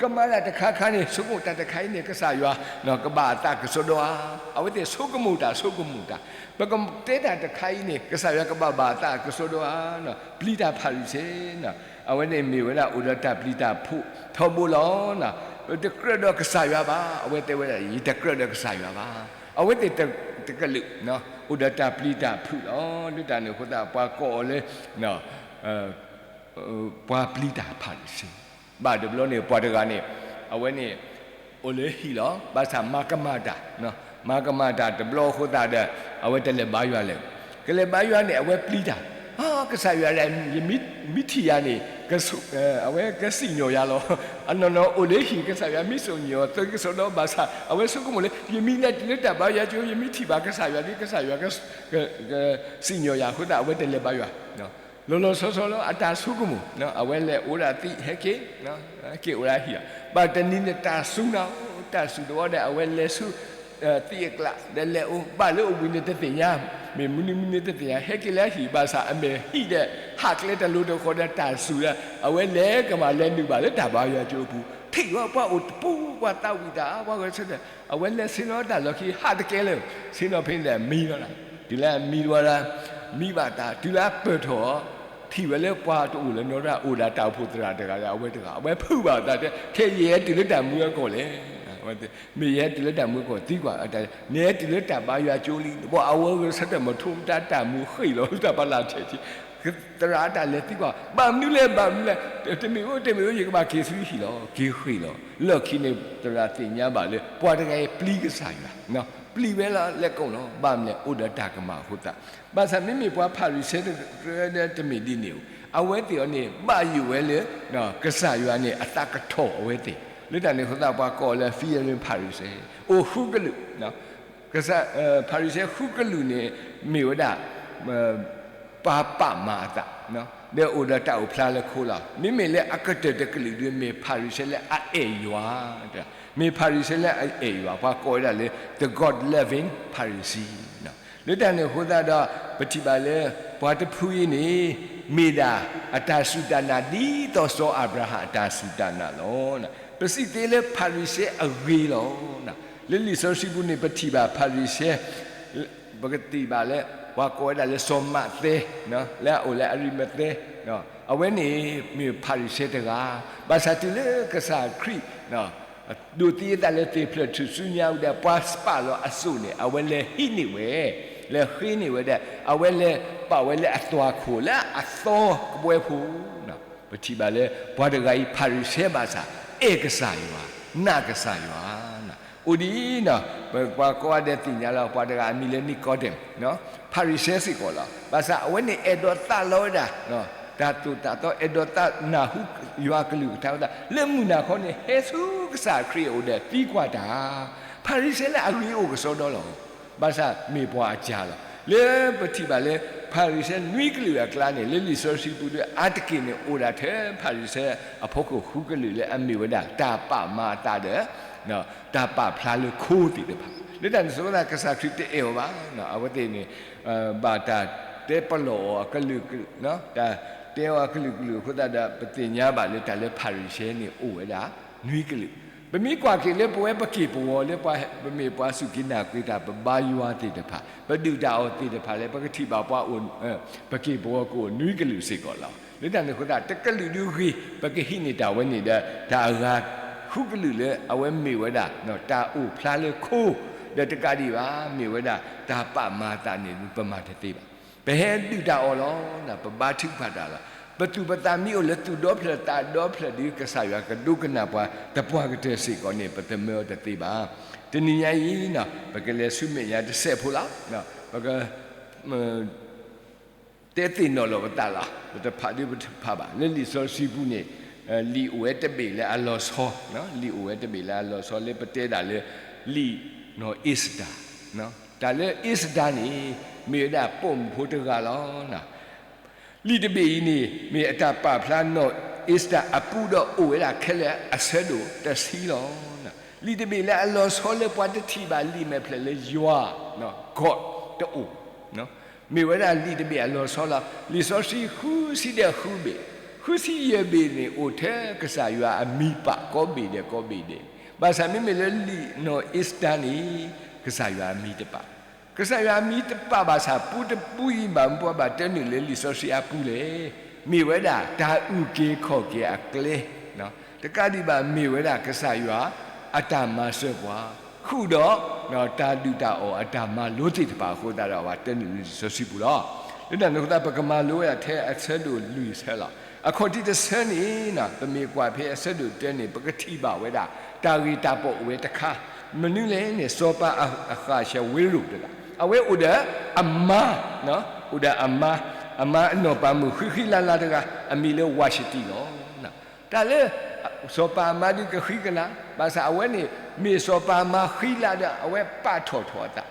ကမၤတၢ်တခါခါန့ၣ် ဆိကမိၣ်တၢ်တခါအံၤန့ၣ် ကစၢ်ယွၤ ကဘၣ်အသးကစီဒီဧါ, အဝဲသ့ၣ်ဆိကမိၣ်တၢ်ဆိကမိၣ်တၢ်, ပကတဲတၢ်တခါအံၤန့ၣ် ကစၢ်ယွၤကဘၣ်ဘၣ်အသးကစီဒီဧါ, ပျံၤတၢ်ဖၤရံၤၡဲ, အဝဲန့ၣ်မ့ၢ်ဝဲဒၣ်အိၣ်ဒီးတၢ်ပျံၤတၢ်ဖုးထီဘိလီၤ. တကြၢးဒီးကစၢ်ယွၤဘၣ်, အဝဲတဲဝဲဒၣ် ယတကြၢးဒီးကစၢ်ယွၤဘၣ်, အဝဲသ့ၣ်တကလုာ် အိၣ်ဒီးတၢ်ပျံၤတၢ်ဖုးလီၤ. လၢတၢ်န့ၣ်အဃိသတး ပှၤကိးအီၤလၢ ပှၤပျံၤတၢ်ဖၤရံၤၡဲ, ဘၣ်တဘျီန့ၣ် ပှၤတဂၤန့ၣ် အဝဲန့ၣ် အိၣ်လၢဟံၣ်လီၤ. ဘၣ်ဆၣ်မၤကမၣ်တၢ်, မၤကမၣ်တၢ်တဘျီအဃိသတးဒီး အဝဲတလဲၤဘါယွၤလဲၣ်. ကလဲၤဘါယွၤန့ၣ် အဝဲပျံၤတၢ်, ကစၢ်ယွၤ မ့ၢ်ထံၣ်ယၤန့ၣ် အဝဲကစံၣ်ညီၣ်ယၤလီၤ. အနီၢ်နီၢ်အိၣ်လၢဟံၣ် ကစၢ်ယွၤမ့ၢ်စံၣ်ညီၣ် သုကစီဒီဘၣ်ဆၣ် အဝဲဆိကမိၣ်လၢ ယမ့ၢ်လဲၤတုၤလၢတၢ်ဘါယွၤကၠိ ယမ့ၢ်ထံၣ်ဘၣ်ကစၢ်ယွၤဒီး ကစၢ်ယွၤ စံၣ်ညီၣ်ယၤအဃိသတး အဝဲတလဲၤဘါယွၤ လီၤလီၤဆီဆီလၢအတၢ်ဆိကမိၣ်, အဝဲလဲၤအိၣ်ဒၣ်သံး ဟဲက့ၤ, ဟဲက့ၤအိၣ်ဒၣ်ဟံၣ်, ဘၣ်တနံၤန့ၣ် တၢ်စူၤနၤ, တၢ်စူၤတဝီဒီး အဝဲလဲၤဆူ သံးအကျးဒီးလဲၤအိၣ်, ဘၣ်လၢအိၣ်ဘှံးန့ၣ်တသ့ၣ်ညါ, မ့ၢ်မနုၤမနုၤတသ့ၣ်ညါ, ဟဲက့ၤလၢဟံၣ်ဘၣ်ဆၣ် အမဲာ်ဟံၣ်ဒီး ဟးကျဲတလိၤတဃီၤဒီးတၢ်စူၤဒီး အဝဲလဲၤကမၤလဲၤနုာ်ဘၣ်လၢတၢ်ဘါယွၤကၠိအပူၤ, ထံၣ်ဝဲပှၤအိၣ်တပူၤ ပှၤသးဝံၣ်တၢ် ပှၤဂဲၤဆၢထၢၣ်, အဝဲလဲၤဆ့ၣ်နီၤတၢ်လီၢ်ခံ ဟးတကဲလၢၤ, ဆ့ၣ်နီၤဖဲန့ၣ်ဒီးမံလီၤလၢ, တုၤလၢအမံတဝီဒီး မံဘၣ်တၢ် တုၤလၢအပၢၢ်ထီၣ် ထံၣ်ဝဲလၢပှၤတအိၣ်လၢၤနီတဂၤ အိၣ်ဒီးတၢ်အိၣ်ဖှိၣ်သရၣ်တဂၤဒီး အဝဲတဂၤ အဝဲဖုးဘၣ်အသးတဲ ခဲအံၤယဟဲတုၤလၢတၢ်မူအကီၢ်လဲၣ်, မ့ၢ်ယဟဲတုၤလၢတၢ်မူအကီၢ်သံကွၢ်, နဟဲတုၤလၢတၢ်ဘါယွၤကၠိလံ, ဘၣ်အဝဲဂဲၤဆၢထၢၣ်မ့ၢ်ထိးမတၤတၢ်မူဃ့ၢ်လီၤ တၢ်ပလၢ်ထဲးထံး, သရၣ်တၢ်လဲၤသံကွၢ် ဘၣ်မနုၤလဲၣ် ဘၣ်မနုၤလဲၣ်, တမ့ၢ်အိၣ် တမ့ၢ်အိၣ် ယကဘၣ်က့ၤဆူဟံၣ်လီၤ, က့ၤဃ့ၢ်လီၤ, လီၢ်ခံန့ၣ် သရၣ်သ့ၣ်ညါဘၣ်လၢ ပှၤတဂၤအံၤပျံၤကစၢ်ယွၤ, ပျံၤဝဲလီၤလဲၤကိၣ်လီၤ, ဘၣ်မနုၤလဲၣ် အိၣ်ဒီးတၢ်ကမၣ်အဃိသတး, ဘၣ်ဆၣ်မ့မ့ၢ်ပှၤဖၤရံၤၡဲတကြၢးဒီးတမ့ၢ်ဒ်န့ၣ်ဧိၤ, အဝဲသ့ၣ်အီၤန့ၣ် ဘၣ်ယိၣ်ဝဲလၢ ကစၢ်ယွၤန့ၣ် အသးကထီၣ်အဝဲသ့ၣ်, လၢတၢ်န့ၣ်အဃိသတး ပှၤကိးအီၤလၢ fearing ဖၤရံၤၡဲ, အိၣ်ဃုကလုာ် ဖၤရံၤၡဲဃုကလုာ်န့ၣ် မ့ၢ်ဝဲဒၣ် ပှၤပာ်မၤအသး, ဒီးအိၣ်ဒီးတၢ်အိၣ်ဖျါလၢခိလီၤ. မ့မ့ၢ်လၢအကတၢၢ်တကလုာ်ဒီး မ့ၢ်ဖၤရံၤၡဲလၢအအဲၣ်ယွၤ, မ့ၢ်ဖၤရံၤၡဲလၢအအဲၣ်ယွၤ ပှၤကိးဝဲဒၣ်လၢ the God-loving Pharisee လၢတၢ်န့ၣ်အဃိသတးဒီး ပထံၣ်ဘၣ်လၢပှၤတဖုအံၤန့ၣ် မ့ၢ်ဒၣ်အတၢ်စူၢ်တၢ်နာ်ဒ်သိးစီၤအၤဘြၤဟၣ်အတၢ်စူၢ်တၢ်နာ်လီၤ. ပစံးသ့လၢဖၤရံၤၡဲအဂ့ၤလီၤ. လၢလံာ်စီဆှံပူၤန့ၣ် ပထံၣ်ဘၣ်ဖၤရံၤၡဲ ပကထံၣ်ဘၣ်လၢ ပှၤကိးဝဲဒၣ်လၢစီၤမးသဲ လၢအအိၣ်လၢအရံမသဲ, အဝဲန့ၣ်မ့ၢ်ဖၤရံၤၡဲတဂၤ, ဘၣ်ဆၣ်တုၤလၢကစၢ်ခရံာ် ဒိးသံအသးလၢသ့ၣ်ဖျၢၣ်ထူၣ်စုညါဝဲဒီး ပှၤစပာ်လီၤအစိၣ်န့ၣ် အဝဲလဲၤဟံးန့ၢ်ဝဲ, လဲၤဃ့န့ၢ်ဝဲဒီး အဝဲလဲၤပာ်ဝဲလၢအသွၣ်ခိၣ်လၢအသီကပွဲဖိ ပထံၣ်ဘၣ်လၢ ပှၤတဂၤအံၤ ဖၤရံၤၡဲဘၣ်ဆၣ် အဲၣ်ကစၢ်ယွၤ, နာ်ကစၢ်ယွၤ, အိၣ်ဒ်အံၤ, ပှၤကိးဂၤဒဲးသ့ၣ်ညါလီၤ, ပှၤတဂၤအမံၤလၢ Nicodemus, ဖၤရံၤၡဲစ့ၢ်ကီးလီၤ. ဘၣ်ဆၣ်အဝဲန့ၣ်အဲၣ်ဒိးသးလီဝဲဒၣ် တၢ်သိၣ်တၢ်သီ အဲၣ်ဒိးသးနၢ်ဟူယွၤကလုၢ်ကထါဝဲဒၣ် လၢမုၢ်နၤခီန့ၣ် ဟဲဆူကစၢ်ခရံာ်အအိၣ်ဒီးသံကွၢ်တၢ်, ဖၤရံၤၡဲလၢအဂ့ၤအိၣ်ကစီဒီလီၤ. ဘၣ်ဆၣ်မ့ၢ်ပှၤအစၢ်လီၤ. လၢပထံၣ်ဘၣ်လၢ ဖၤရံၤၡဲနွံကလုာ်အကျါန့ၣ် လၢလံာ်စီဆှံပူၤဒီး အါတက့ၢ်န့ၣ်အိၣ်ဒၣ်ထဲဖၤရံၤၡဲအဖီခိၣ်ဃုကလုာ်လၢအမ့ၢ်ဝဲဒၣ် တၢ်ပာ်မၤအသးဒီး တၢ်ပာ်ဖျါလၢခိသ့ၣ်တဖၣ်, လၢတၢ်န့ၣ်အဃိသတး ကစၢ်ခရံာ်တအဲၣ်အီၤဘၣ်. အဝဲသ့ၣ်န့ၣ် ဘၣ်တၢ်တဲပလီၢ်အီၤအကလုာ်ကလုာ်, တၢ်တဲအီၤအကလုာ်ကလုာ်အဃိသတးဒီး ပသ့ၣ်ညါဘၣ်လၢတၢ်လၢဖၤရံၤၡဲန့ၣ်အိၣ်ဝဲဒၣ် နွံကလုာ်. ပမ့ၢ်ကွၢ်က့ၤလၢပဝဲပက့ၢ်ပဂီၤလၢပမ့ၢ်ပှၤစူၢ်က့ၤနာ်က့ၤတၢ် ပဘါယွၤသ့ၣ်တဖၣ် ပဒုၣ်တၢ်အီၣ်သ့ၣ်တဖၣ်လၢ ပကထံၣ်ဘၣ်ပှၤအိၣ် ပက့ၢ်ပဂီၤကအိၣ်နွံကလုာ်စ့ၢ်ကီးလီၤ. လၢတၢ်န့ၣ်အဃိသတး တကလုာ်ဒုဂ့ၤ ပကဟံးန့ၢ်တၢ်ဝဲန့ၣ်ဒီး တၢ်အဂၤဃုကလုာ်လၢအဝဲမ့ၢ်ဝဲဒၣ် တၢ်အိၣ်ဖျါလၢခိ ဒီးတကးဒံးဘၣ် မ့ၢ်ဝဲဒၣ်တၢ်ပာ်မၤသးန့ၣ် ပမၤတသ့ဘၣ်. ပဟဲဒုၣ်တၢ်အီၣ်လီၤ, ပဘါထုကဖၣ်တၢ်လီၤ. ပသူၣ်ပသးမံအိၣ်လၢသူၣ်ဒီဖျၢၣ်သးဒီဖျၢၣ်ဒီး ကစၢ်ယွၤကဒိကနၣ်ပှၤသပှၢ်ကတၢၢ်စ့ၢ်ကီးန့ၣ် ပသမၢအီၤတသ့ဘၣ်. တနံၤညါအံၤ ပကလဲၤဆူမဲာ်ညါတစဲးဖိလီၤ. ပက တဲသ့ၣ်နီၣ်လီၤပသးလီၤ. ပတဖးဒုးပတဖးဘၣ်. လၢလံာ်စီဆှံပူၤန့ၣ် လံာ်အိၣ်ဝဲတဘ့ၣ်လၢအလီၤဆီ, လံာ်အိၣ်ဝဲတဘ့ၣ်လၢအလီၤဆီ လၢပတဲဒၣ်လၢ လံာ်နီၢ်အ့ၤစတၢ်. တၢ်လၢအ့ၤစတၢ်န့ၣ် မ့ၢ်ဝဲဒၣ်ပိာ်မုၣ်ဖိတဂၤလီၤ. လံာ်တဘ့ၣ်အံၤန့ၣ် မ့ၢ်အတၢ်ပာ်ဖျါနီၢ်အ့ၤစတၢ်အပူဒီးအိၣ်ဝဲဒၣ်ခဲလၢာ်အဆၢဒိၣ်တဆံလီၤ. လံာ်တဘ့ၣ်လၢအလီၤဆီလၢပှၤတထံၣ်ဘၣ်လံာ်မဲာ်ဖျၢၣ်လၢယွၤ God တအိၣ် မ့ၢ်ဝဲဒၣ်လံာ်တဘ့ၣ်အလီၤဆီလီၤ. လံာ်စီဆှံဃုဆံဒီးဃုဘ့ၣ်, ဃုဆံယဲၢ်ဘ့ၣ်န့ၣ် အိၣ်ထဲကစၢ်ယွၤအမံၤပာ်ကိးဘ့ၣ်ဒဲးကိးဘ့ၣ်ဒဲး. ဘၣ်ဆၣ်မ့မ့ၢ်လၢလံာ်နီၢ်အ့ၤစတၢ်န့ၣ် ကစၢ်ယွၤအမံၤတပာ်. ကစၢ်ယွၤအမံၤတပာ်ဘၣ်ဆၣ် ပူတပူအံၤဘၣ်မနုၤပှၤဘၣ်တဲနုာ်လၢလံာ်စီဆှံအပူၤလဲၣ်. မ့ၢ်ဝဲဒၣ်တၢ်အုၣ်က့ၤခီၣ်က့ၤအကျဲ တကးဒံးဘၣ် မ့ၢ်ဝဲဒၣ်ကစၢ်ယွၤအတၢ်မၤစၢၤပှၤ, ဃုာ်ဒီးတၢ်ဒုၣ်တၢ်အီၣ်အတၢ်မၤလိသ့ၣ်တဖၣ်အဃိသတးဒီး ပှၤတဲနုာ်လံာ်စီဆှံပူၤလီၤ. လၢတၢ်န့ၣ်အဃိသတး ပကမၤလိဝဲဒၣ်ထဲအဆၢဒိၣ်လွံၢ်ဆၢလီၤ. အခီၣ်ထံးတဆၢန့ၣ် ပမ့ၢ်ကွၢ်ဖဲအဆၢဒိၣ်တၢန့ၣ် ပကထံၣ်ဘၣ်ဝဲဒၣ် တၢ်ဂ့ၢ်တၢ်ပီၣ်အိၣ်ဝဲတခါ, မနုၤလဲၣ်န့ၣ် စီၤပၤအဃၣ်ဆၢဝ့ရိၣ်တဂၤ အဝဲအိၣ်ဒီးအမါ, အိၣ်ဒီးအမါ, အမါအနီၢ်ပၤမုၣ်ဃံဃံလၤလၤတဂၤ အမံၤလၢဝၤၡတံလီၤ. တၢ်လၢ စီၤပၤအမါဒုးကဃံကလၤ, ဘၣ်ဆၣ်အဝဲန့ၣ် မ့ၢ်စီၤပၤအမါဃံလၤဒီး အဝဲပာ်ထီၣ်ထီအသး,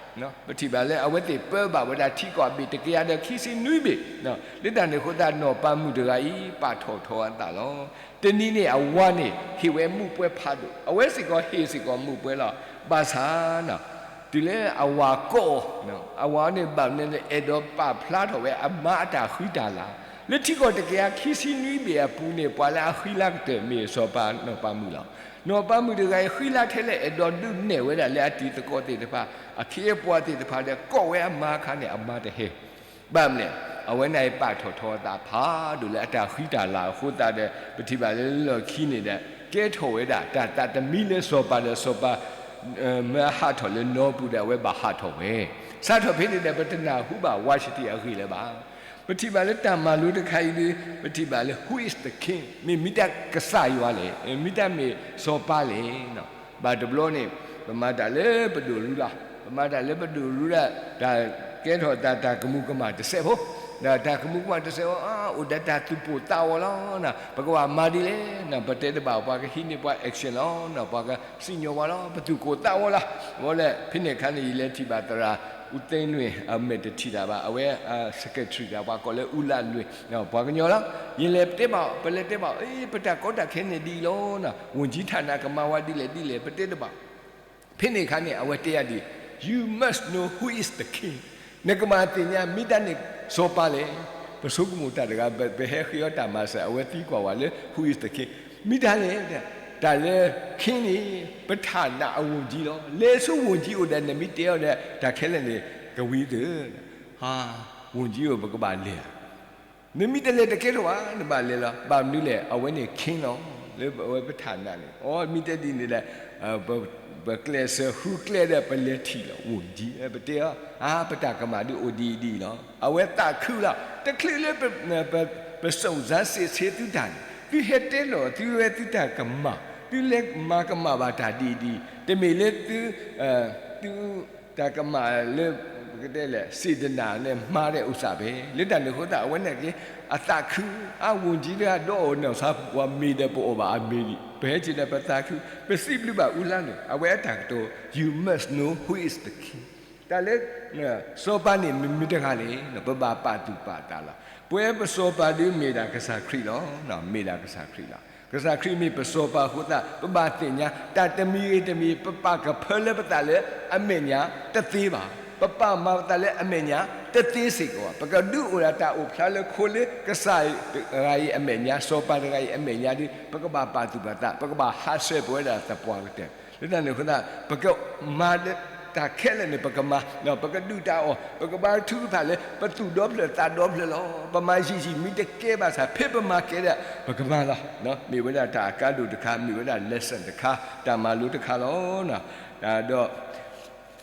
ပထံၣ်ဘၣ်လၢအဝဲသ့ၣ်ပၢဘၣ်ဝဲဒၣ်ထံကီၢ်အဘ့ၣ်တကယၤဒီးခံဆံနွံဘ့ၣ်, လၢတၢ်န့ၣ်အဃိသတး နီၢ်ပၤမုၣ်တဂၤအံၤ ပာ်ထီၣ်ထီအသးလီၤ. တနံၤန့ၣ် အဝၤန့ၣ် ဟ့ၣ်ဝဲမူးပွဲဖးဒိၣ်, အဝဲစ့ၢ်ကီးဟ့ၣ်စ့ၢ်ကီးမူးပွဲလီၤ. ဘၣ်ဆၣ် တုၤလၢအဝၤကိးအီၤ, အဝၤန့ၣ်ဘၣ်မနုၤလဲၣ် အဲၣ်ဒိးပာ်ဖျါထီၣ်ဝဲအမါအတၢ်ဃံတၢ်လၤ, လၢထံကီၢ်တကယၤခံဆံနွံဘ့ၣ်အပူၤန့ၣ် ပှၤလၢအဃံလၤကတၢၢ်မ့ၢ်စီၤပၤနီၢ်ပၤမုၣ်လီၤ. နီၢ်ပၤမုၣ်တဂၤအံၤ ဃံလၤထဲလဲၣ် အဲၣ်ဒိးဒုးနဲၣ်ဝဲဒၣ်လၢအတံၤသကိးသ့ၣ်တဖၣ်, အခ့အပှၤသ့ၣ်တဖၣ်ဒီး ကိးဝဲအမါအခါန့ၣ် အမါတဟဲ ဘၣ်မနုၤလဲၣ်, အဝဲန့ၣ်ပာ်ထီၣ်ထီအသးဖးဒိၣ်လၢအတၢ်ဃံတၢ်လၤအဃိသတးဒီး ပထံၣ်ဘၣ်လၢလီၢ်ခံန့ၣ်ဒီး ကဲထီၣ်ဝဲဒၣ်တၢ်သးတမံလၢစီၤပၤဒီးစီၤပၤ မၢဟးထီၣ်လၢနီပူၤဒီး အဝဲဘၣ်ဟးထီၣ်ဝဲ. စးထီၣ်ဖဲန့ၣ်ဒီး ပတနၢ်ဟူဘၣ်ဝၤၡတံအဂ့ၢ်လၢၤဘၣ်. ပထံၣ်ဘၣ်လၢတၢ်မၤလိတခါအံၤဒီး ပထံၣ်ဘၣ်လၢ Who is the king? မ့ၢ်မ့ၢ်တၢ်ကစၢ်ယွၤလဲၣ်, မ့ၢ်တၢ်မ့ၢ်စီၤပၤလဲၣ်. ဘၣ်တဘျီန့ၣ် ပမၤတၢ်လၢပဒိၣ်ရူလီၤ, ပမၤတၢ်လၢပဒိၣ်ရူလၢ တၢ်ကဲထီၣ်သးတၢ်ကမူၤကမၣ်တစဲးဖိ, ဒီးတၢ်ကမူၤကမၣ်တစဲးဖိ အိၣ်ဒီးတၢ်သူၣ်ပိၢ်သးဝီလီၤ. ပကဘၣ်မၤဒ်လဲၣ်, ပတဲတဘၣ် ပှၤကဟံးန့ၢ်ပှၤ action လီၤ, ပှၤကစံၣ်ညီၣ်ပှၤလီၤ, ပသူၣ်ကိၢ်သးဝီလီၤ. ဝဲလဲၣ် ဖဲန့ၣ်အခါန့ၣ် ယလဲၤထံၣ်ဘၣ်သရၣ် အူသ့လွံၢ် အမဲာ်တထံၣ်တၢ်ဘၣ်, အဝဲ secretary တၢ်ပှၤကိးလၢအူလၢ်လွံၢ်, ပှၤကညီလီၤ. ယလဲၤတဲဘၣ်အီၤ, ပလဲၤတဲဘၣ်အီၤ, အ့ ပတၢ်ကီတၢ်ခဲန့ၣ်ဒ်အံၤလီၤ, ဝန်ကြီးဌာန ကမၤဝဲဒ်လဲၣ်ဒ်လဲၣ် ပတဲတဘၣ်. ဖဲန့ၣ်အခါန့ၣ် အဝဲတဲယၤဒ်အံၤ, You must know who is the king. နကဘၣ်သ့ၣ်ညါ မ့ၢ်တၢ်န့ၣ်စီၤပၤလဲၣ်. ပဆိကမိၣ်တၢ်တဂၤ ပဟဲဃ့အီၤတၢ်မၤစၢၤ အဝဲသံကွၢ်ဝဲလၢ Who is the king? မ့ၢ်တၢ်လဲၣ်, တၢ်လၢ king န့ၣ် ပဌာန အဝန်ကြီးလီၤ. လဲၤဆူ ဝန်ကြီး အိၣ်ဒီး နမ့ၢ်တဲအီၤဒီး တၢ်ခဲလၢာ်န့ၣ် ကဝံၤသု, ဟါ, ဝန်ကြီး အိၣ် ပကဘၣ်လဲၤဧါ. နမ့ၢ်တလဲၤတကဲထီၣ်ဘၣ်, နဘၣ်လဲၤလီၤ. ဘၣ်မနုၤလဲၣ်, အဝဲန့ၣ် king လီၤ, လၢအဝဲပဌာနန့ၣ်, အိ မ့ၢ်တဲဒ်န့ၣ်ဒီး ပကျဲးစၢးဃုကျဲဒီး ပလဲၤထံၣ်လီၤ ဝန်ကြီး, ပတဲအီၤ, အါ ပတၢ်ကမၣ်ဒုးအိၣ်ဒ်အံၤဒ်အံၤလီၤ. အဝဲသးခုလီၤ. တချုးလၢ ပစုံစမ်းစစ်ဆေးသုတၢ်န့ၣ် သုဟဲတဲလီၤ သုဝဲသုတၢ်ကမၣ်, သုလဲၤမၤကမၣ်ဘၣ်တၢ်ဒ်အံၤဒ်အံၤ, တမ့ၢ်လၢသု သုတၢ်ကမၣ်လၢ ပကတဲလဲၣ် စေတနာ နဲ့ မှားတဲ့ဥစ္စာပဲ. လၢတၢ်န့ၣ်အဃိသတး အဝဲန့ၣ်က့ၤ အသးခု, အါ ဝန်ကြီး တဂၤဒီးအီၤ နီၢ်ဆါ ပှၤမ့ၢ်ဒီးပအီၣ်ဘၣ်အမ့ၢ်ဒံး, ပဟဲက့ၤဒီးပသးခု, ပစံးဘျုးဘၣ်အူလၢ်န့ၣ် အဝဲအတၢ်ကတိၤ You must know who is the king. တၢ်လၢ စီၤပၤန့ၣ်မ့ၢ်မ့ၢ်တဂၤလဲၣ်, ပဘၣ်ပာ်သူၣ်ပာ်သးလီၤ. ပဝဲပစီၤပၤဒုးမ့ၢ်ဒၣ်ကစၢ်ခရံာ်လီၤ, မ့ၢ်ဒၣ်ကစၢ်ခရံာ်လီၤ. ကစၢ်ခရံာ်မ့ၢ်ပစီၤပၤအဃိသတး ပဘၣ်သ့ၣ်ညါ တၢ်တမံၤဂ့ၤတမံၤ ပပာ်ကဖၢလၢပသးလၢအမဲာ်ညါတသ့ဘၣ်. ပပာ်မၤပသးလၢအမဲာ်ညါတသ့စ့ၢ်ကီးဘၣ်. ပကဒုးအိၣ်ဒၣ်တၢ်အိၣ်ဖျါလၢခိလၢကစၢ်တဂၤအံၤအမဲာ်ညါ, စီၤပၤတဂၤအံၤအမဲာ်ညါဒီး ပကဘၣ်ပာ်သူၣ်ပာ်သး, ပကဘၣ်ဟးဆှဲးပဝဲဒၣ်သပှၢ်ကတၢၢ်. လၢတၢ်န့ၣ်အဃိသတး ပကမၤလၢတၢ်ခဲလၢာ်န့ၣ် ပကမၤ, ပကဒုၣ်တၢ်အီၣ်, ပကဘါထုကဖၣ်လၢ ပသူၣ်ဒီဖျၢၣ်သးဒီဖျၢၣ်လီၤ. ပမၤယံာ်ယံာ်မ့ၢ်တကဲဘၣ်ဆၣ် ဖဲပမၤကဲဒီး ပကမၤလီၤ. မ့ၢ်ဝဲဒၣ်တၢ်အကါဒိၣ်တခါ, မ့ၢ်ဝဲဒၣ် lesson တခါ, တၢ်မၤလိတခါလီၤ. ဒီး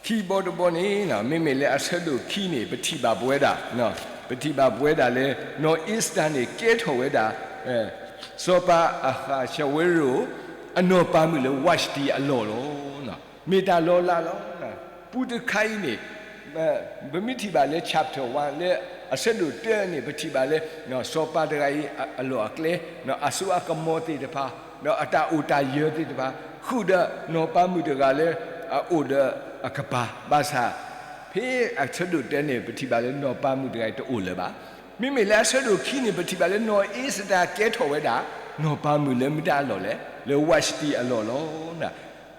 ခံဘီတဘီန့ၣ် မ့မ့ၢ်လၢအဆၢဒိၣ်ခံန့ၣ် ပထံၣ်ဘၣ်ပဝဲဒၣ်, ပထံၣ်ဘၣ်ပဝဲဒၣ်လၢ နီၢ်အ့စတၢၤန့ၣ် ကဲထီၣ်ဝဲဒၣ် စီၤပၤအဃးၡဝဲရိၣ် အနီၢ်ပၤမုၣ်လၢဝၡတံအလီၢ်လီၤ. မ့ၢ်တၢ်လီၤလးလီၤ. ပူတခါအံၤန့ၣ် ပမ့ၢ်ထံၣ်ဘၣ်လၢ chapter one လၢအဆၢဒိၣ်တၢန့ၣ် ပထံၣ်ဘၣ်လၢ စီၤပၤတဂၤအံၤအလီၢ်အကျဲ, အစိအကမီၤသ့ၣ်တဖၣ်, ဒီးအတၢ်အိၣ်တၢ်ယၢၤသ့ၣ်တဖၣ်, ဃုာ်ဒီးနီၢ်ပၤမုၣ်တဂၤလၢ အအိၣ်ဒီးအကပၤ, ဘၣ်ဆၣ် ဖဲအဆၢဒိၣ်တၢန့ၣ် ပထံၣ်ဘၣ်လၢနီၢ်ပၤမုၣ်တဂၤအံၤတအိၣ်လၢၤဘၣ်. မ့မ့ၢ်လၢအဆၢဒိၣ်ခံန့ၣ် ပထံၣ်ဘၣ်လၢနီၢ်အ့စတၢၤကဲထီၣ်ဝဲဒၣ် နီၢ်ပၤမုၣ်လၢမတၤအလီၢ်လဲၣ်, လၢဝၡတံအလီၢ်လီၤ.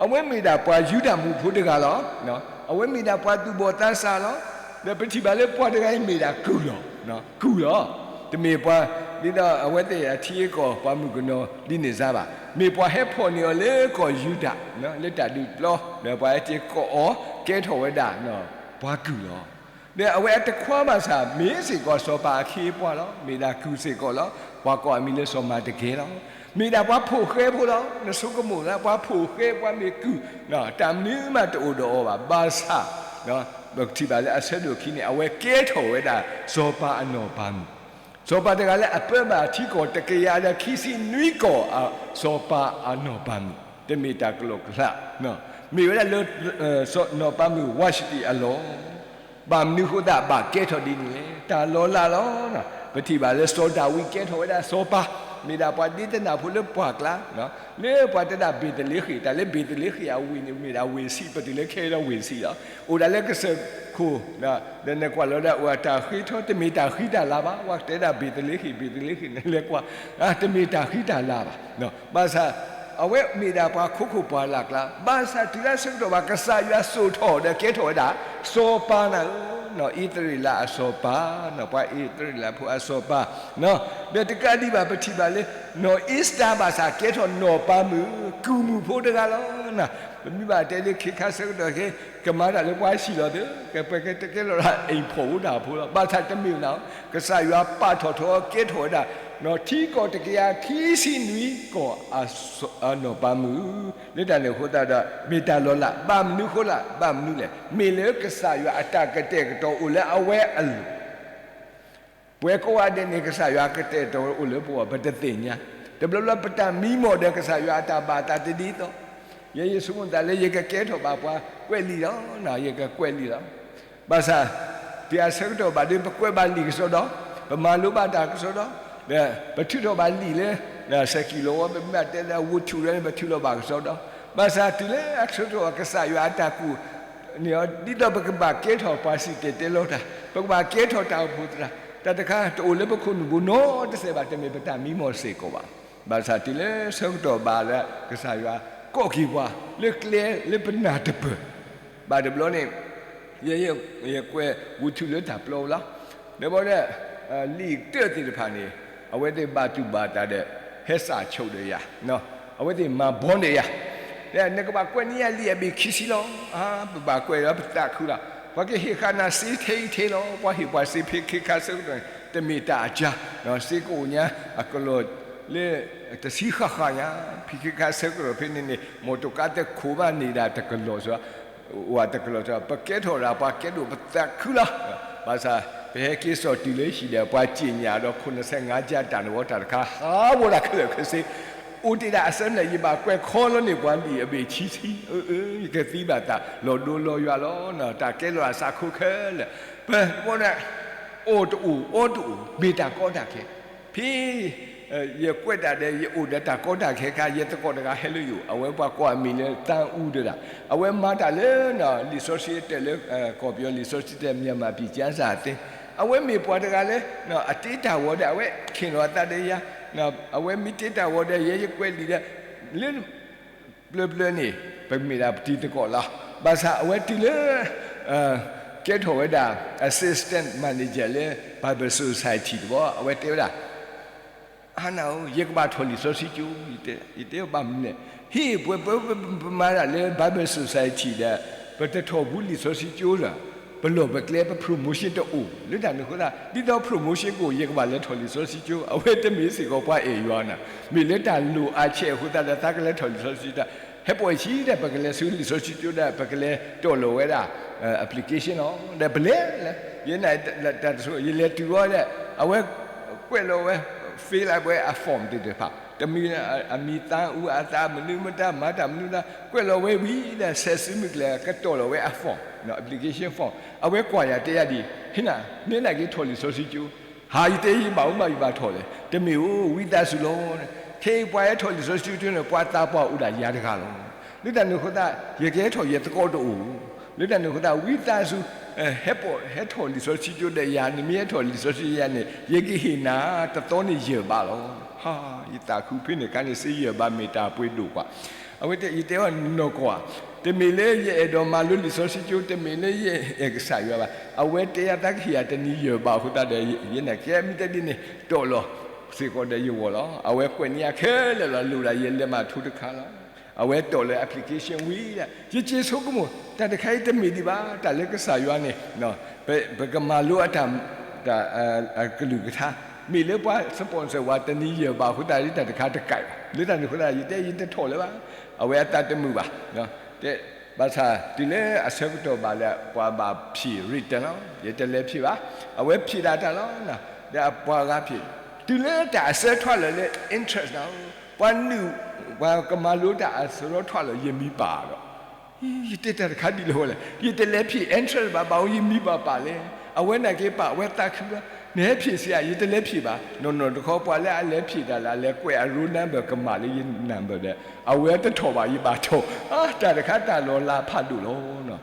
အဝဲမ့ၢ်ဒၣ်ပှၤယူဒၤမုၣ်ဖိတဂၤလီၤ. အဝဲမ့ၢ်ဒၣ်ပှၤသူၣ်ဘီၣ်သးစၢ်လီၤ. ဒီးပထံၣ်ဘၣ်လၢပှၤတဂၤအံၤမ့ၢ်ဒၣ်ကုၢ်လီၤ. ကုၢ်လီၤ. တမ့ၢ်ပှၤ ဒ်သိးအဝဲသ့ၣ်အထံအကီၢ်ပှၤမုၣ်ကနီၤဒ်န့ၣ်စါဘၣ်. မ့ၢ်ပှၤဟဲဖီၣ်န့ၢ်အီၤလၢကီၢ်ယူဒၤ လၢတၢ်ဒုးပျီ, ဒီးပှၤဟဲက့ၤကိးအီၤ ကဲထီၣ်ဝဲဒၣ် ပှၤကုၢ်လီၤ. ဒီးအဝဲအတခွါဘၣ်ဆၣ် မ့ၢ်စ့ၢ်ကီးစီၤပၤအခ့အပှၤလီၤ. မ့ၢ်ဒၣ်ကုၢ်စ့ၢ်ကီးလီၤ. ပှၤကိးအမံၤလၢစီၤမၤတကဲလီၤ. မ့ၢ်ဒၣ်ပှၤဖိၣ်ဃဲဖိလီၤ. နဆိကမိၣ်လၢပှၤဖိၣ်ဃဲ ပှၤမ့ၢ်ကုၢ် တၢ်မနုၤမးတအိၣ်ဒီးအီၤဘၣ်. ဘၣ်ဆၣ် ပထံၣ်ဘၣ်လၢအဆၢဒိၣ်ခံန့ၣ် အဝဲကဲထီၣ်ဝဲဒၣ်စီၤပၤအနီၢ်ပၤမုၣ်, စီၤပၤတဂၤလၢအပၢဘၣ်ထံကီၢ်တကယၤဒီးခံဆံနွံကီၢ် စီၤပၤအနီၢ်ပၤမုၣ်, တမ့ၢ်တၢ်ကလီကလး, မ့ၢ်ဝဲဒၣ်လၢ နီၢ်ပၤမုၣ်ဝၡတံအလီၢ် ဘၣ်မနုၤဃိသတးဘၣ်ကဲထီၣ်ဒ်န့ၣ်လဲၣ်. တၢ်လီၤလးလီၤ. ပထံၣ်ဘၣ်လၢစီၤဒၤဝံးကဲထီၣ်ဝဲဒၣ်စီၤပၤ, မ့ၢ်ဒၣ်ပှၤဒ့တနၢ်ဖိလၢပှၢ်ကျါ, လၢပှၤတဲဒၣ်ဘ့းသလ့ဃ့ၣ်, တၢ်လၢဘ့းသလ့ဃ့ၣ်အဝ့ၢ်န့ၣ် မ့ၢ်ဒၣ်ဝ့ၢ်ဆံး, ပတုၤလၢခဲအံၤဒီးဝ့ၢ်ဆံးလီၤ. အိၣ်ဒၣ်လၢကစၢၢ်ခိၣ်, ဒီးနကွၢ်လီၤဒၣ်အိၣ်အတၢ်ဃ့ထီ တမ့ၢ်တၢ်ဃံတၢ်လၤဘၣ်. ပှၤတဲဒၣ်ဘ့းသလ့ဃ့ၣ်, ဘ့းသလ့ဃ့ၣ်န့ၣ် လဲၤကွၢ်, တမ့ၢ်တၢ်ဃံတၢ်လၤဘၣ်. ဘၣ်ဆၣ် အဝဲမ့ၢ်ဒၣ်ပှၤခိခိၣ်ပှၢ်လၢ်ကျါ, ဘၣ်ဆၣ်တုၤလၢဆၢကတီၢ်ဘၣ် ကစၢ်ယွၤစိာ်ထီၣ်ဒီးကဲထီၣ်ဝဲဒၣ် စီၤပၤနၤဧၢ, နီၢ်အံၣ်စရ့လးအစီၤပၤ, ပှၤအံၣ်စရ့လးဖိအစီၤပၤ, ဒီးတကးဒံးဘၣ် ပထံၣ်ဘၣ်လၢ နီၢ်အ့စတၢၤဘၣ်ဆၣ်ကဲထီၣ်နီၢ်ပၤမုၣ် ကုၢ်မုၣ်ဖိတဂၤလီၤ. ပမ့ၢ်ဘၣ်တဲလၢခ့ခါဆၢကတီၢ်ခဲ ကမၤတၢ်လၢပှၤဟံၣ်လီၤသ့, ကပကဲတကဲလီၤဒၣ် အိမ်ဖော်ဝဲဒၣ်ဖိလီၤ. ဘၣ်ဆၣ်တမ့ၢ်နၤ, ကစၢ်ယွၤပာ်ထီၣ်ထီကဲထီၣ်ဝဲဒၣ် ထံကီၢ်တကယၤခံဆံနွံကီၢ် အနီၢ်ပၤမုၣ်, လၢတၢ်န့ၣ်အဃိသတးဒီး မ့ၢ်တၢ်လီၤလး, ဘၣ်မနုၤဃိလး, ဘၣ်မနုၤလဲၣ်, မ့ၢ်လၢကစၢ်ယွၤအတၢ်ကတဲာ်ကတီၤအိၣ်လၢအဝဲအလိၤ ပှၤကိးဂၤဒဲးန့ၣ် ကစၢ်ယွၤကတဲာ်ကတီၤအိၣ်လၢပဂီၢ် ပတသ့ၣ်ညါ, တဘျီဘျီပတၢ်မံမီၢ်ဒီးကစၢ်ယွၤအတၢ်ဘၣ်သးတဒ်သိး, ယဲယဆိကမိၣ်သးလၢယကကဲထီၣ်ဘၣ်ပှၤကွဲးလံာ်လီၤ, ယကကွဲးလံာ်လီၤ. ဘၣ်ဆၣ် တုၤအဆၢကတီၢ်ဘၣ်ဒီး ပကွဲးဘၣ်လံာ်ကစီဒီ, ပမၤလိဘၣ်တၢ်ကစီဒီ, ဒီးပထုးထီၣ်ဘၣ်လံာ်လၢ စဲးကံၣ်လီၤဝီ, ပမ့ၢ်တဲလၢဝူၤထူၣ်လၢန့ၣ် ပထုးထီၣ်ဘၣ်ကစီဒီ, ဘၣ်ဆၣ်တုၤလၢအဆၢကတီၢ် ကစၢ်ယွၤအတၢ်ကူၣ် န့ၣ် ဒ်သိးပကဘၣ်ကဲထီၣ်ပှၤစံၣ်တဲၤတဲလီၤတၢ်, ပကဘၣ်ကဲထီၣ်တၢ်အိၣ်ဖှိၣ်သရၣ်, တၢ်တခါတအိၣ်လၢပခိၣ်နူာ်ပူၤနီတစဲးဘၣ်, တမ့ၢ်ပတၢ်မံမီၢ်စ့ၢ်ကီးဘၣ်. ဘၣ်ဆၣ်တုၤလၢဆၢကတီၢ်ဘၣ်လၢ ကစၢ်ယွၤကိးက့ၤပှၤလၢကျဲလၢပနၢ်တပၢၢ်, ဘၣ်တဘျီန့ၣ် ယ ယကွဲးဝူၤထူၣ်လၢတၢ်ပျီလီၤ. ဒီးဘၣ်ဒီး လံာ်တၢၣ်သ့ၣ်တဖၣ်န့ၣ် အဝဲသ့ၣ်ဘၣ်တူၢ်ဘၣ်တၢ်ဒီး ဟဲစးဆိၣ်ဒီးယၤ, အဝဲသ့ၣ်မၤဘီဒီးယၤ, နကဘၣ်ကွဲးန့ၢ်ယၤလံာ်အဘ့ၣ်ခံဆံလီၤ. ပဘၣ်ကွဲးဒီးပသးခုလီၤ. ပှၤကဟ့ၣ်ဃာ်နၤစ့ထဲအံၤထဲလီၤ. ပှၤဟ့ၣ်ပှၤစ့ဖဲခ့ခါဆၢကတီၢ်န့ၣ် တမ့ၢ်တၢ်အကါ, စ့ကအိၣ်ညါ အကလီၢ်လၢ တဆံဃၣ်ဃၣ်ညါ, ဖဲခ့ခါဆၢကတီၢ်ဖဲန့ၣ်န့ၣ် မိၢ်တကါသ့ၣ်ခိၣ်ဘၣ်န့ၢ်ဒၣ်တကလီၢ်စ့ၢ် အိၣ်ဝဲတကလီၢ်စ့ၢ်, ပကဲထီၣ်ဒၣ်ပှၤကဲဒိၣ်ပသးခုလီၤ. ဘၣ်ဆၣ် ပဟဲက့ၤစိာ်တုၤလၢဟံၣ်ဒီး ပှၤစံၣ်ညါဒီး ခိၣ်နၢ်ဆဲးငါးကျားတၢ်န့ၣ်ဝဲတၢ်တခါ ဟးဂီၤတၢ်ခဲလၢာ်ခဲဆ့, အိၣ်တ့ၢ်ဒၣ်အဆၢန့ၣ် ယဘၣ်ကွဲးခီလီၤန့ၢ်ပှၤလံာ်အဘ့ၣ်ဆံဆံ, အၢ အၢ ယကသံဘၣ်သး လီၤဒိလီၤယွၤလီၤ. တၢ်ကဲလီၤအသးခိၣ်ခဲလၢာ်, ပဝဲန့ၣ် အီၣ်တအိၣ် အီတအိၣ် မ့ၢ်တၢ်ကီတၢ်ခဲ, ဖဲ ယကွဲးတၢ်ဒီး ယအိၣ်ဒီးတၢ်ကီတၢ်ခဲအခါ ယသကိးတဂၤဟဲလၢယအိၣ်, အဝဲပှၤကိးအမံၤလၢ သန်းဦး တဒၣ်, အဝဲမၤတၢ်လၢ လံာ်စီဆှံတဲာ်လၢ ကီၢ်ပယီၤလံာ်စီဆှံတဲာ် မြန်မာပြည်ကျမ်းစာအသင်း, အဝဲမ့ၢ်ပှၤတဂၤလၢ အတ့တၢ်ဂီၤဒီး အဝဲခ့ၣ်လီၤအသးဒီးယၤ, အဝဲမ့ၢ်တ့တၢ်ဂီၤဒီး ယဲယကွဲးလံာ်ဒီး လၢ ပျၢၤပျၢၤန့ၣ် ပမ့ၢ်ဒၣ်ပတံၤသကိးလီၤ. ဘၣ်ဆၣ်အဝဲတုၤလၢ ကဲထီၣ်ဝဲဒၣ် assistant manager လၢ Bible Society တဘျီ အဝဲတဲဝဲဒၣ် ဟါနၤဧၢ, ယကဘၣ်ထီၣ်လံာ်စီဆှံကၠိ, ယတဲအီၤဘၣ်မနုၤလဲၣ်, ဟ့ၣ်ပှဲၤပှဲၤပမၤတၢ်လၢ Bible Society ဒီး ပတထီၣ်ဘူးလံာ်စီဆှံကၠိဒီး ပလီၢ်ပကျဲ ပ promotion တအိၣ်, လၢတၢ်န့ၣ်အဃိသတး ဒ်သိး promotion ကအိၣ် ယကဘၣ်လဲၤထီၣ်လံာ်စီဆှံကၠိ, အဝဲတမ့ၢ်စ့ၢ်ကီးပှၤအဲၣ်ယွၤနၤ, မ့ၢ်လၢတၢ်လိၣ်အါဆဲးအဃိသတးဒီး သးကလဲၤထီၣ်လံာ်စီဆှံကၠိ ဟဲပိာ်အံၤဆံဒီး ပကလဲၤဆူလံာ်စီဆှံကၠိဒီး ပကလဲၤတီၢ်လီၤဝဲဒၣ် application လီၤ. ဒီးပလဲၤလဲၤ ယဲနတၢ်တဆိ ယလဲၤတုၤဝဲဒီး အဝဲ ကွဲးလီၤဝဲ fill up ဝဲအ form သ့ၣ်တဖၣ် တမံၤ အမံၤသါအူအသါ မနုၤမတၤ မၤတၢ်မနုၤတၢ် ကွဲးလီၤဝဲဝံၤဒီး ဆဲးစုမုၢ်ကျဲၤ ကတီၢ်လီၤဝဲအ form, application form အဝဲကွၢ်ယၤတဲယၤဒ်အံၤ ဟ့ၣ်နၤ နဲဒၣ်က့ၤထီၣ်လံာ်စီဆှံကၠိ ဟါ ယတဲယဘၣ်အူဘၣ်ယဘၣ်ထီၣ်လဲၣ်, တမ့ၢ်ဧိၤ ဝံသးစူၤလီၤ. ခဲအံၤပှၤဟဲထီၣ်လံာ်စီဆှံကၠိန့ၣ် ပှၤသးပှၢ်အိၣ်ဒၣ်ယၤတဂၤလီၤ. လၢတၢ်န့ၣ်အဃိသတး ယကဟဲထီၣ်ယသကိးတအိၣ်, လၢတၢ်န့ၣ်အဃိသတး ဝံသးစူၤ ဟဲပိာ် ဟဲထီၣ်လံာ်စီဆှံကၠိဒီးယၤ နမ့ၢ်ဟဲထီၣ်လံာ်စီဆှံယၤန့ၣ် ယကဟ့ၣ်နၤတသီန့ၣ်ယဲၢ်ဘးလီၤ. ဟါ ယသးခုဖဲန့ၣ်အခါန့ၣ် စ့ယဲၢ်ဘးမ့ၢ်တၢ်ပှ့ၤဒိၣ်ကွၢ်, အဝဲတဲ ယတဲအီၤနီၢ်ကီၢ်ဧါ, တမ့ၢ်လၢယအဲၣ်ဒိးမၤလိလံာ်စီဆှံကၠိ တမ့ၢ်လၢယအဲၣ်ကစၢ်ယွၤဘၣ်, အဝဲတဲယၤတၢ်ကဟ့ၣ်ယၤတနံၤယဲၢ်ဘးအဃိသတးဒီး ယဲန့ၣ်ကဲမ့ၢ်တဲဒ်န့ၣ် တီၢ်လီၤစ့ၢ်ကီးဒီးယဂီၢ်လီၤ. အဝဲကွဲးန့ၢ်ယၤခဲလၢာ်လီၤ လိၣ်ဒၣ်ယလဲၤမၤထူတခါလီၤ. အဝဲတီၢ်လၢ application ဝံၤဒီး ယစ့ဆိကမိၣ် တၢ်တခါအံၤတမ့ၢ်ဒံးဘၣ်, တၢ်လၢကစၢ်ယွၤန့ၣ် ပကမၤလိအတၢ် တၢ် အကလုၢ်ကထါ မ့ၢ်လၢပှၤ sponsor ဝဲတနံၤယဲၢ်ဘးအဃိသတး လၢတၢ်တခါတကးဘၣ်, လၢတၢ်န့ၣ်အဃိသတး ယတဲယတထီၣ်လၢၤဘၣ်, အဝဲအသးတမုာ်ဘၣ်, တဲ ဘၣ်ဆၣ်တုၤလၢအဆၢကတီၢ်ဘၣ်လၢ ပှၤဘၣ်ဖံး written လီၤ, ယတလဲၤဖံးဘၣ်, အဝဲဖံးဒၣ်တၢ်လီၤ, ဒီးအပှၤဂၤဖံး, တုၤလၢတၢ်အဆၢထွဲလၢာ်လၢ interest နၤ, ပှၤနုာ် ပှၤကမၤလိတၢ်အဆၢလီၤထွဲလၢာ် ယမံပာ်ဒီး ယတဲတၢ်တခါဒ်လဲၣ်ဝဲလဲၣ်, ယတလဲၤဖံး interest ဘၣ်, ဘၣ်အိၣ်ယမံဘၣ်ပာ်လဲၣ်, အဝဲနာ်က့ၤပာ် အဝဲသးခုလီၤ, နဟဲဖံးစ့ဧါ, ယတလဲၤဖံးဘၣ်, နီၢ်နီၢ်တခီ ပှၤလၢအလဲၤဖံးတၢ်လၢအလဲၤကွဲးအ roll number ကမၣ်လၢယ number ဒီး အဝဲတထီၣ်ဘၣ် ယဘၣ်ထီၣ်, တၢ်တခါတၢ်လီၤလးဖးဒိၣ်လီၤ,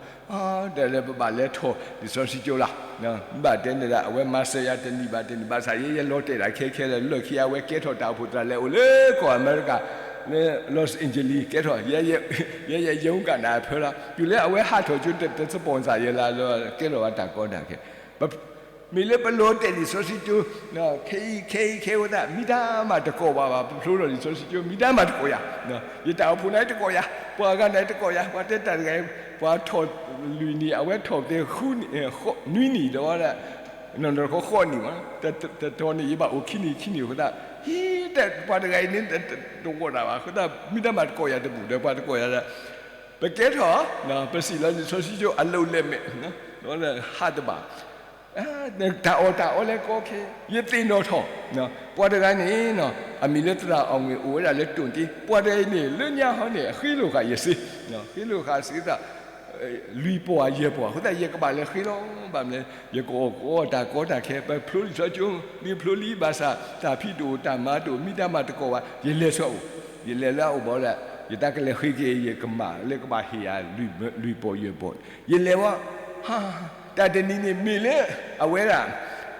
ဒီးလၢပဘၣ်လဲၤထီၣ်လံာ်စီဆှံကၠိလီၤ, ဘၣ်တဲန့ၣ်ဒီး အဝဲမၤစၢၤယၤတနံၤဘၣ်တနံၤ ဘၣ်ဆၣ်ယဲယလီၤတဲာ်ဒၣ်ခဲခဲဒီး လၢခံအဝဲကဲထီၣ်တၢ်အိၣ်ဖှိၣ်သရၣ်လဲၤအိၣ်လၢကီၢ်အမဲရကၤ လၢ Los Angeles ကဲထီၣ်, ယဲယရုံးကနၣ်အဖၢလီၤ, တုၤလၢအဝဲဟးထီၣ်ကၠိ တ sponsor ယဲလၢ ကဲထီၣ်ဘၣ်တၢ်ကီတၢ်ခဲ, မ့ၢ်လၢပလီၤတဲာ်လံာ်စီဆှံကၠိ ခဲအံၤခဲအံၤခဲအံၤဝဲသး မ့ၢ်တၢ်မၤတကိးဘၣ်ဘၣ်, ပဖျိထီၣ်လံာ်စီဆှံကၠိ မ့ၢ်တၢ်မၤတကိးယၤ, ယတၢ်အိၣ်ဖှိၣ်န့ၣ်တကိးယၤ, ပှၤဂၤန့ၣ်တကိးယၤ, ပှၤတဲတၢ်တဂၤအံၤ ပှၤထီၣ်လွံၢ်နံၣ် အဝဲထီၣ်သ့ နွံနံၣ်ဒီး နီၢ်နီၢ်တခီဃိးနံၣ်မး, တတီၤန့ၣ် ယဘၣ်အိၣ်ခံနံၣ်ခံနံၣ်အဃိသတး, ဟံး ပှၤတဂၤအံၤန့ၣ် တကိးတၢ်ဘၣ်အဃိသတး မ့ၢ်တၢ်မၤတကိးယၤတဘူၣ်ဒီး ပှၤတကိးယၤဒီး ပကဲထီၣ် ပစံးလီၤလံာ်စီဆှံကၠိအလိၤလဲၣ်မဲာ်, ဟးတဘၣ် တၢ်အီၣ်တၢ်အီလဲၤကီခဲ, ယသ့ၣ်နီၣ်ထီၣ်, ပှၤတဂၤန့ၣ် အမံၤလၢသရၣ်အီၣ်ငွေ့ အိၣ်ဝဲဒၣ်လၢတိၢ်တ့, ပှၤတဂၤအံၤန့ၣ် လၢညါဟီန့ၣ် ဃ့လိာ်ဃာ်ယစ့, ဃ့လိာ်ဃာ်စ့သး လွံၢ်ပီၢ်ယဲၢ်ပီၢ်, အဃိသတး ယကဘၣ်လဲၤဃ့လီၤ, ဘၣ်မနုၤလဲၣ် ယကအီၣ်ကအီတၢ်ကီတၢ်ခဲ, ပဖျိလံာ်စီဆှံကၠိ လံဖျိလံ ဘၣ်ဆၣ် တၢ်ဖံးတအိၣ် တၢ်မၤတအိၣ် မ့ၢ်တၢ်မၤတကိးဘၣ်, ယလဲၤဆူအအိၣ်, ယလဲၤလၢအအိၣ်ဘၣ်ဒီး ယတၢ်ကလဲၤဃ့က့ၤ ယကမၣ်လၢကဘၣ်ဟ့ၣ်ယၤ လွံၢ်ပီၢ်ယဲၢ်ပီၢ်, ယလဲၤဝဲ, တၢ်တနံၤန့ၣ် မ့ၢ်လၢ အဝဲဒၣ်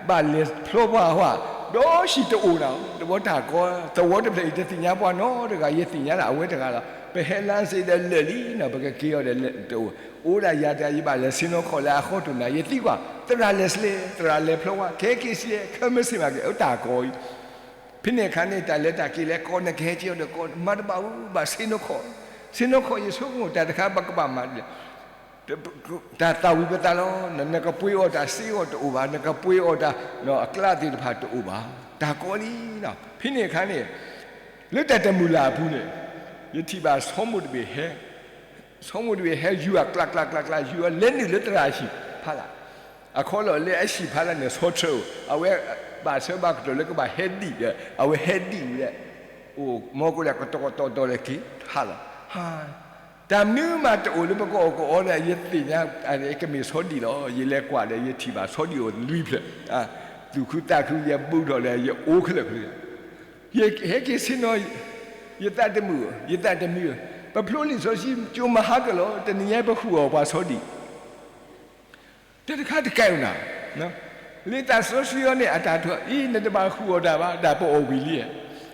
ဘၣ်လဲၤဖျီပှၤဟီ, ဒီးဟံၣ်တအိၣ်နၤ, တဝီတၢ်ကီ, သဝီတဖျၢၣ်အံၤ တသ့ၣ်ညါပှၤနီတဂၤ, ယသ့ၣ်ညါလၢအဝဲတဂၤလီၤ, ပဟဲလၢစ့ဒီးလၢာ်လံနီၤ, ပကက့ၤအီၤဒီးလၢာ်တအိၣ်, အိၣ်ဒၣ်ယၤတဂၤ ယဘၣ်လဲၤဆ့နီၤခီၣ်လၢအဃီတိၢ်နၤ, ယသံကွၢ်, သရၣ်လဲၤစ့လဲၣ်, သရၣ်လဲၤဖျီဝဲ, ခဲက့ၤစ့ ခဲမုၢ်ဆ့ၣ်မးက့ၤ အိၣ်တၢ်ကီအံၤ ဖဲန့ၣ်အခါန့ၣ် တၢ်လဲၤတၢ်က့ၤလဲၤကီ နကဟဲက့ၤအီၤဒီးကီ, မၤတဘၣ်အူဘၣ် ဆ့နီၤခီၣ်, ဆ့နီၤခီၣ် ယဆိကမိၣ် တၢ်တခါပကဘၣ်မၤဒ်လဲၣ်, တၢ်သၣ်ဝံၤပသးလီၤ, နကပှ့ၤအီၣ်တၢ်စ့အီၤတအိၣ်ဘၣ်, နကပှ့ၤအီၣ်တၢ် အကျးသ့ၣ်တဖၣ်တအိၣ်ဘၣ်, တၢ်ကီလံနီၤ. ဖဲန့ၣ်အခါန့ၣ် လၢတၢ်တမုာ်လၢ်အပူၤန့ၣ် ယထံၣ်ဘၣ်ဆိမိၣ်တဘ့ၣ်ဟဲ ဆိမိၣ်တဘ့ၣ်ဟဲယူၤအကျးကျးကျးကျး ယူၤအလဲၤနုာ်လၢသရၣ်ဟံၣ်ဖးလၢ်, အခီလီၤလၢအဟံၣ်ဖးလၢ်န့ၣ် ဆီၣ်ထွဲအိၣ်, အဝဲဘၣ်ဆၢဘၣ်ကတီၢ်လၢကဘၣ်ဟဲဒံၣ်ဒီး အဝဲဟဲဒံၣ်ဝံၤဒီး အိၣ်မီၢ်ကိးလၢကတီၢ်ကတီၢ်တီၢ်လၢက့ၤဟးလီၤ. တၢ်မနုၤမးတအိၣ်လၢပကအီၣ်ကအီဒီး ယသ့ၣ်ညါ ကမ့ၢ်ဆီဒံၣ်လီၤ. ယလဲၤကွၢ်ဒီး ယထံၣ်ဘၣ်ဆီဒံၣ်အိၣ်လွံၢ်ဖျၢၣ်, သူၣ်ခုသးခု ယဘူးထီၣ်ဒီး ယအိၣ်ခဲလၢာ်ခဲဆ့ ယဟဲက့ၤဆ့ၣ်နီၤ, ယသးတမုာ်, ယသးတမံ, ပဖျိလံာ်စီဆှံကၠိမဟါကလီၤ, တနံၤညါပဃုာ်အီၣ်ပှၤဆီဒံၣ်, တၢ်တခါတကဲဧိၤနၤ, လံာ်စီဆှံအံၤန့ၣ် အတၢ်ထီၣ်အံၤ နတဘၣ်ဃုာ်အီၣ်တၢ်ဘၣ်, တၢ်ပအီၣ်ဝံၤလံ,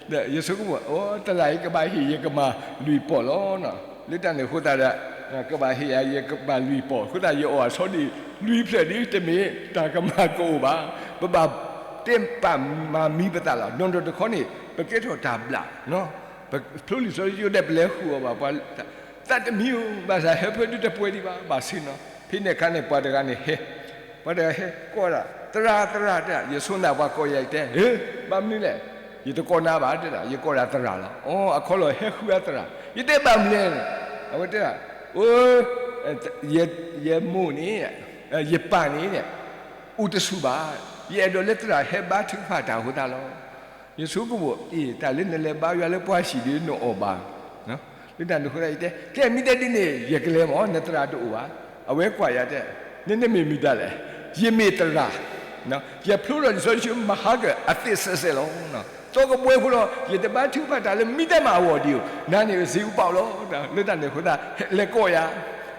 ဒီးယဆိကမိၣ် အိ သရၣ်အံၤကဘၣ်ဟ့ၣ်ယကမၤလွံၢ်ပီၢ်လီၤ, လၢတၢ်န့ၣ်အဃိသတးဒီး ကဘၣ်ဟ့ၣ်ယၤယကမၤလွံၢ်ပီၢ်, အဃိသတးယအီၣ်အဆီဒံၣ်လွံၢ်ဖျၢၣ်ဒ်တမ့ၢ်တၢ်ကမၤကအိၣ်ဘၣ်, ပဘၣ်တဲပာ်မၤမံပသးလီၤ. နီၢ်နီၢ်တခီန့ၣ် ပကဲထီၣ်တၢ်ဘျၣ်, ပဖျိလံာ်စီဆှံကၠိဒီး ပလဲၤဃုာ်အီၣ်ဘၣ်ပှၤ, သးတမံဧိၤ, ဘၣ်ဆၣ်ဟၢဖၢဒုတပှဲၤဒံးဘၣ်, ဘၣ်ဆ့ၣ်နီၤ. ဖဲန့ၣ်အခါန့ၣ် ပှၤတဂၤန့ၣ်ဟဲ, ပှၤတဂၤဟဲကိးဒၣ် သရၣ် သရၣ် တၢ်, ယဆိနၢ်ပှၤကိးယၤအံၤတဲ, ဘၣ်မနုၤလဲၣ် ယတကိးနၤဘၣ်တဲဒၣ်, ယကိးဒၣ်သရၣ်လီၤ. အိ အခီလီၤဟဲဃုအသရၣ်, ယတဲဘၣ်မနုၤလဲၣ်န့ၣ်, အဝဲတဲဒၣ်, အိ ယမိၢ်န့ၣ်, ယပၢ်န့ၣ်, အိၣ်တဆူၣ်ဘၣ်, ယအဲၣ်ဒိးလၢသရၣ်ဟဲဘါထုကဖၣ်တၢ်အဃိသတးလီၤ. ယဆိကမိၣ်အ့ၣ် တၢ်လၢနလဲၤဘါယွၤလၢပှၤဟံၣ်ဒီးနအီၣ်ဘၣ်, လၢတၢ်န့ၣ်အဃိသတးယတဲ, ကဲမ့ၢ်တဲဒ်န့ၣ် ယကလဲၤမၢ်, နသရၣ်တအိၣ်ဘၣ်. အဝဲကွၢ်ယၤတဲ, နနမ့ၢ်မတၤလဲၣ်. ယမ့ၢ်သရၣ်, ယဖျိထီၣ်လံာ်စီဆှံမဟါကၢၣ်အသ့ၣ်စဲးစဲးလီၤ. သီကဘှဲဖိလီၤ, ယတဘါထုကဖၣ်တၢ်လၢမံတၢ်မၤအဂီၢ်ဒံးဧိၤ, နၤန့ၣ်စ့အူပာ်လီၤ. လၢတၢ်န့ၣ်အဃိသတး လဲၤကိးယၤ,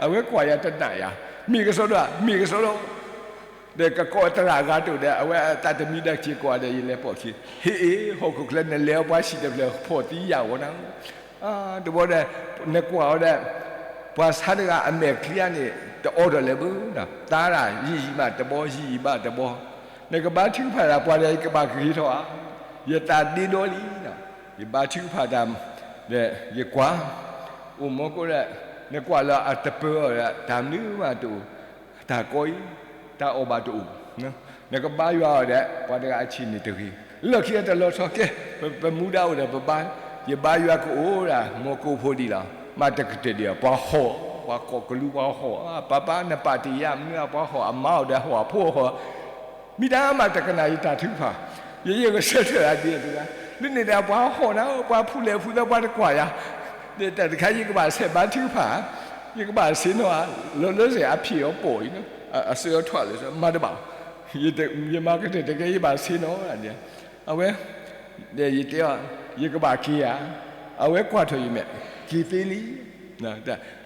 အဝဲကွၢ်ယၤတနာ်ယၤ, မ့ၢ်ကစီဒီဧါ, မ့ၢ်ကစီဒီ ဒီးကကိးသရၣ်အဂၤတအိၣ်ဒီး အဝဲအသးတမံဒၣ်က့ၤကွၢ်ဒီး ယလဲၤပိာ်ခံ, ဟ့ၣ်အ့ၣ် ဟီၣ်ခိၣ်ချၢနလဲၤအီၤပှၤဟံၣ်တဖျၢၣ်ဖီၣ်သံယာ်ဂီၤနၤ, တဘျီဒီး နကွၢ်အီၤဒီး ပှၤဆါတဂၤအမဲာ်ချံအါန့ၣ် တအိးထီၣ်လၢၤဘၣ်, သါဒၣ်ယံာ်ယံာ်ဘၣ်တဘီ ယံာ်ယံာ်ဘၣ်တဘီ, နကဘါထုကဖၣ်တၢ်ပှၤဒီး ယကဘၣ်ကဂ့ၤထီၣ်ဧါ, ယသးဒ့ဒီလံ, ယဘါထုကဖၣ်တၢ် ဒီးယကွၢ်, အိၣ်မူခိၣ်ဒီး နကွၢ်လၢအတပၢၤအီၤဒီး တၢ်မနုၤမးတအိၣ်, တၢ်ကီအံၤ, တၢ်အီၣ်ဘၣ်တအိၣ်, နကဘါယွၤအီၤဒီး ပှၤတဂၤအဆံးန့ၣ်တဂ့ၤ, လၢခံတလီၤဆီကဲ, ပမူဒါအိၣ်ဒီးပဘါ, ယဘါယွၤကအိၣ်ဒၣ် မိၢ်ကိးဖိဒံးလီၤ, မၤတကတၢၢ်ဒံး ပှၤဟီၣ်, ပှၤကိးကလူးပှၤဟီၣ်, ပၢ်ပၢ်နပာ်တ့ၢ်ယၤမနုၤ ပှၤဟီၣ်အမါအီၤဒီးဟီၣ်အဖိဟီၣ် မ့ၢ်တၢ်မၤတကနၣ်ယတၢ်ထုကဖၣ်, ယယဂဲၤဆၢထၢၣ်ဒ်အံၤတဂၤ, လၢန့ၣ်ဒီးပှၤဟီၣ်နၤ, ပှၤဖူလဲၣ်ဖူသၢပှၤတကွၢ်ယၤ, ဒီးတၢ်တခါယကဘၣ်ဆဲးဘါထုကဖၣ်, ယကဘၣ်ဆ့ၣ်နီၤဧါ, လီၤလၢစ့ၢ်အဖံးအီၤပိာ်အံၤ, အစၢၤအထွးလၢမၤတဘၣ်, ယမၤကတၢၢ်တကဲ ယဘၣ်ဆ့ၣ်နီၤဒ်, အဝဲ ဒီးယတဲအီၤ, ယကဘၣ်က့ၤဧါ, အဝဲကွၢ်ထီၣ်ယမဲာ်, က့ၤသ့လံ,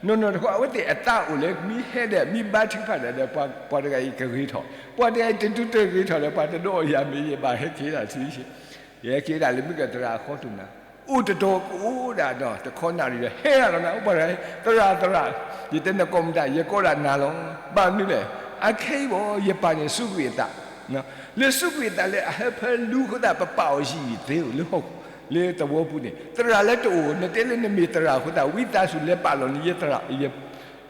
နီၢ်နီၢ်တဃီ အဝဲသ့ၣ်အသးအိၣ်လၢ မ့ၢ်ဟဲဒီး မ့ၢ်ဘါထုကဖၣ်ဒီး ပှၤတဂၤအံၤကဂ့ၤထီၣ်, ပှၤတဂၤအံၤတဒုးတဂ့ၤထီၣ်ဒီး ပှၤတဒုးအီၣ်ယၤမ့ၤ ယဘၣ်ဟဲက့ၤဒၣ်ဆံးဆံး, ယဟဲက့ၤဒၣ်လၢမုၢ်ကသရၣ်အဃီတနၤ, အိၣ်တတီၤကအိၣ်ဒၣ်ဒီး တခီနၣ်ရံၣ်ဒီး ဟဲဒၣ်လီၤနၤ, ပှၤတဂၤ သရၣ်သရၣ်, ယတဲနကိးမတၤ ယကိးဒၣ်နၤလီၤ, ဘၣ်မနုၤလဲၣ်, အခဲအံၤဘၣ် ယပၢ်န့ၣ်စူးကွံာ်အသး လၢစူးကွံာ်အသးလၢအဟၢဖၢလူအဃိသတး ပပာ်အီၤယံာ်ယံာ်သ့ဧိၤလၢဟီၣ်ခိၣ်, လၢသဝီပူၤန့ၣ် သရၣ်လၢတအိၣ် နတဲလၢနမ့ၢ်သရၣ်အဃိသတး ဝံသးစူၤလဲၤပာ်လီၤန့ၣ် ယသရၣ်,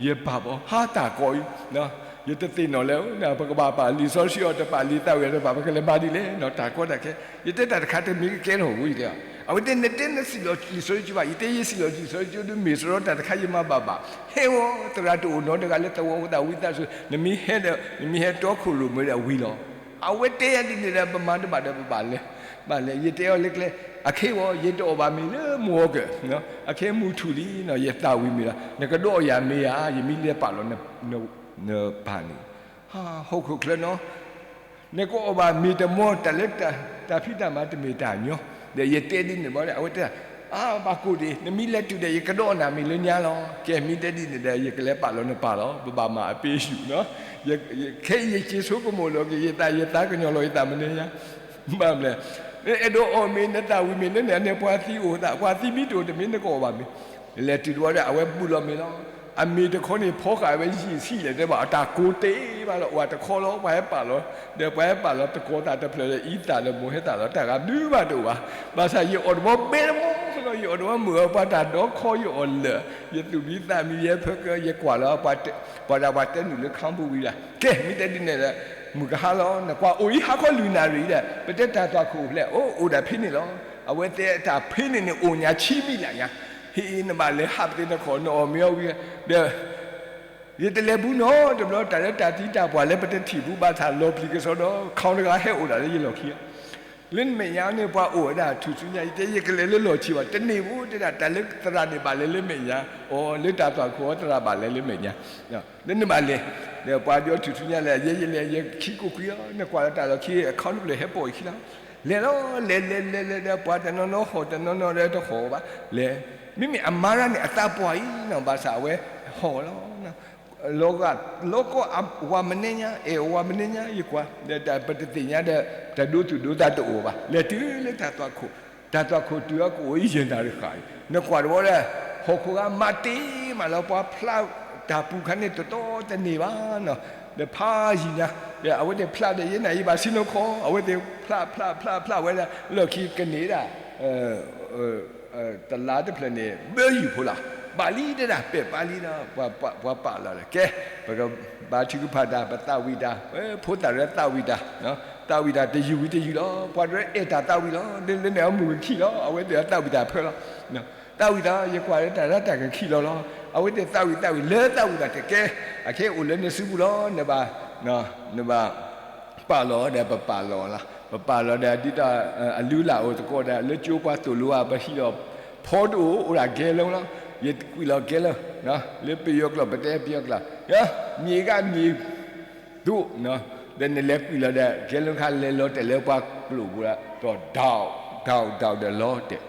ယပၢ်ဘၣ် ဟါတၢ်ကီအံၤ, ယတသ့ၣ်နီၣ်လၢ ပကဘၣ်ပာ်လံာ်စီဆှံအီၤတပာ် လံာ်သးဝံၣ်အီၤတပာ် ပကလဲၤမၤဒ်လဲၣ်နီၤ တၢ်ကီတၢ်ခဲ, ယတဲတၢ်တခါတမ့ၢ်ကကဲထီၣ်ဝဲယတဲ, အဝဲတဲနတဲနစံးလီၤလံာ်စီဆှံဘၣ် ယတဲယစံးလီၤလံာ်စီဆှံဒ်မ့ၢ်စရီတၢ်တခါယမၤဘၣ်ဘၣ်, ဟဲဝဲ သရၣ်တအိၣ်နီတဂၤလၢသဝီအဃိသတး ဝံသးစူၤ နမ့ၢ်ဟဲဒီး နမ့ၢ်ဟဲတီခိၣ်ရိၣ်မဲဒီးဝံၤလီၤ, အဝဲတဲယၤဒ်န့ၣ်ဒီး ပမၤတဘၣ်ဒီးပဘၣ်လဲၤ, ဘၣ်လဲၤ ယတဲအီၤလၢကျဲ, အခဲအံၤဝဲ ယတအီၣ်ဘၣ်မ့ၤလၢမုၢ်ဂီၤကၢၢ်, အခဲမုၢ်ထူၣ်လံနီၤ ယသးဝံၣ်မ့ၤလီၤ နကဒုးအီၣ်ယၤမ့ၤဧါ ယမ့ၢ်လဲၤပာ်လီၤ နပၢ်န့ၣ်, ဟီၣ်ခိၣ်ချၢနီၤ နကအီၣ်ဘၣ်မ့ၤတမီၤ တၢ်လၢတၢ်ဖံးတၢ်မၤ တမ့ၢ်တၢ်ညီ, ဒီးယတဲဒ်န့ၣ်ဘၣ်ဒီး အဝဲတဲ, အါ ဘၣ်ကိၢ်ဒံး နမ့ၢ်လဲၤတုၤဒီး ယကဒုးအီၣ်နၤမ့ၤလၢညါလီၤ, ကဲမ့ၢ်တဲဒ်န့ၣ်ဒီး ယကလဲၤပာ်လီၤနပၢ်လီၤ ပဘၣ်မၤအပ့ၤယူၢ်နီၤ, ခဲအံၤယက့ၤဆိကမိၣ်လီၤက့ၤယသး ယသးကညီၤလီၤယသးမနုၤညါ, ဘၣ်မလဲၣ်, နအဲၣ်ဒိးအီၣ်မ့ၤ နသးဝံၣ်မ့ၤလၢန့ၣ် အန့ၣ်ပှၤသံအိၣ်သး ပှၤသံမ့ၢ်တအိၣ်တမ့ၢ် နကအီၣ်ဘၣ်မ့ၤ, လဲၤတုၤတဝီဒီး အဝဲဘူးလီၤမ့ၤလီၤ, အမ့ၤတခီန့ၣ် ဖီဃာ်ဝဲယံာ်ဆံးလဲၣ် တဲဘၣ် တၢ်ကိၢ်တ့ဘၣ်လီၤ ဝဲတခီလီၤ ပှၤဟဲပာ်လီၤ, ဒီးပှၤဟဲပာ်လီၤ တကိးသးတဖျၢၣ်ဒီး အံသၣ်ဒီးမိၢ်ဟဲသၣ်လီၤ တၢ်ဂၤမနုၤဘၣ်တအိၣ်ဘၣ်, ဘၣ်ဆၣ်ယအီၣ်တဘီဘဲတဘီလီၤ ယအီၣ်တဘီမုာ်အီၤ ပှၤတၢ်ဒီခီယအီၣ်လၢာ်, ယသူၣ်မံသးမံ ယဟဲဖၢကၢ ယကွၢ်လီၤ ပှၤဒၣ်ပှၤတဲနုာ်လၢခါပူၤဝံၤဒၣ် ကဲ မ့ၢ်တဲဒ်န့ၣ်ဒီး မုၢ်ကဟါလီၤ နကွၢ်အိၣ်အံၤဟါခီလွံၢ်နၣ်ရံၣ်ဒီး ပတဲတၢ်သွၣ်ခိၣ်ဖျဲၣ် အိၣ်အိၣ်ဒၣ်ဖဲန့ၣ်လီၤ, အဝဲတဲတၢ်ဖဲန့ၣ်န့ၣ် အိၣ်ညါဆံမံၤလၢညါ, ဟ့ၣ် နဘၣ်လဲၤဟးပသ့ၣ်နခီၣ် နအီၣ်မ့ၤအီၣ်ဝံၤဒီး ယတလဲၤဘူးနီတဘျီ တၢ်လၢတၢ်သံတၢ်ပှၢ်လၢပတထံၣ်ဘူးဘၣ်ဆၣ် လီၤပျံၤကစီဒီ ခီတဂၤဟဲအိၣ်ဒၣ်လၢယလီၢ်ခံ, လၢနမဲာ်ညါန့ၣ် ပှၤအိၣ်ဝဲဒၣ်ထူၣ်စုညါ ယတဲယကလဲၤလၢလီၢ်ခံဘၣ် တန့ၢ်ဘူးတဲဒၣ် တၢ်လၢသရၣ်န့ၣ်ဘၣ်လဲၤလၢမဲာ်ညါ, အီၤလၢတၢ်သွၣ်ခိၣ်အီၤသရၣ်ဘၣ်လဲၤလၢမဲာ်ညါ, လၢနဘၣ်လဲၤ, ဒီးပှၤဒီးထူၣ်စုညါလဲၤ ယဲယလဲၤ ယခံကိးကွံာ်လီၤ နကွၢ်လၢတၢ်လီၢ်ခံ အခီနပျဲၢ်ဟဲပိာ်အခံလီၤ, လဲၤလီၤ လဲၤလဲၤလဲၤလဲၤဒီး ပှၤတနီၤနီၤဟီၣ်တနီၤနီၤဒီးတဟီၣ်ဘၣ်, လဲၤ, မ့မ့ၢ်အမါရၣ်န့ၣ်အသးပှၢ်အံၤနီၤ ဘၣ်ဆၣ်အဝဲဟီၣ်လီၤ လီၤကီၢ်အဝၤမနုၤညါ အဲၣ်အဝၤမနုၤညါ ယကွၢ် ဒီးပတသ့ၣ်ညါဒီး တၢ်ဒိသူၣ်ဒိသးတအိၣ်ဘၣ် လဲၤတုၤလၢတၢ်သွၣ်ခိၣ်, တၢ်သွၣ်ခိၣ်တုၤအကအိၣ်ယဲၢ်နၣ်ရံၣ်ဃၣ်အံၤ နကွၢ်တဝီဒီး ဟီၣ်ခိၣ်ဂၤမၤတ့ၢ်မးလီၤ ပှၤဖျးတၢ်ပူၤခါန့ၣ်တတီတန့ၢ်ဘၣ်နီၤ, ဒီးဖးယံၤညါ ဒီးအဝဲသ့ၣ်ဖျးဒီးယဲၢ်နၣ်ရံၣ်ဘၣ်ဆ့ၣ်နီၤခီ အဝဲသ့ၣ်ဖျးဖျးဖျးဖျးဝဲဒၣ် လီၢ်ခံကန့ၢ်ဒၣ် တလါတဖျၢၣ်န့ၣ် ဘၢယူၢ်ဖိလီၤ, ဘၣ်လံတဲဒၣ် ပဲာ်ပၢ်လံဒီး ပှၤပာ်လီၤဒီး ကဲ ပကဘါထုကဖၣ်တၢ် ပသးဝံၣ်တၢ် ဖိသၣ်ရဲသးဝံၣ်တၢ်, သးဝံၣ်တၢ်တယုၢ်ဝံၤတယုၢ်လီၤ. ပှၤတရဲအဲၣ်တၢ်သးဝံၣ်လီၤ. လၢလၢန့ၣ်အမုၢ်ကခံလီၤ. အဝဲသ့ၣ်အသးဝံၣ်တၢ်ဖၢလီၤ. သးဝံၣ်တၢ် ယကွၢ်လၢတၢ်ရၢတၢ်ကခံလီၤလီၤ. အဝဲသ့ၣ်သးဝံၣ်သးဝံၣ်လၢသးဝံၣ်တၢ်တကဲ, အခဲအိၣ်လၢနစုပူၤလီၤ. နဘၣ် နဘၣ် ပာ်လီၤဒီး ပပာ်လီၤလီၤ. ပပာ်လီၤဒီး ဒ်သိးအလုၢ်အလၢ်အိၣ်သကိးဒီး လၢကၠိပှၤသိၣ်လိအါ ပဟံးလီၤ ဖီတအိၣ် အိၣ်ဒၣ်ကဲလၢလီၤ. ယကွံာ်လီၤကဲလၢ, လၢပယီၤကျိာ် ပတဲပယီၤကျိာ်, မ့ၢ်ဂ့ၤမ့ၢ် သိး, ဒီးနလဲၤကွံာ်လီၤဒီး ကဲလၢခါလဲၤလီၤတဲာ်လၢပှၤကျိာ်ပူၤဒီး ဒီး ဒဝ် ဒဝ် ဒဝ် ဒီးလီၤတဲာ်.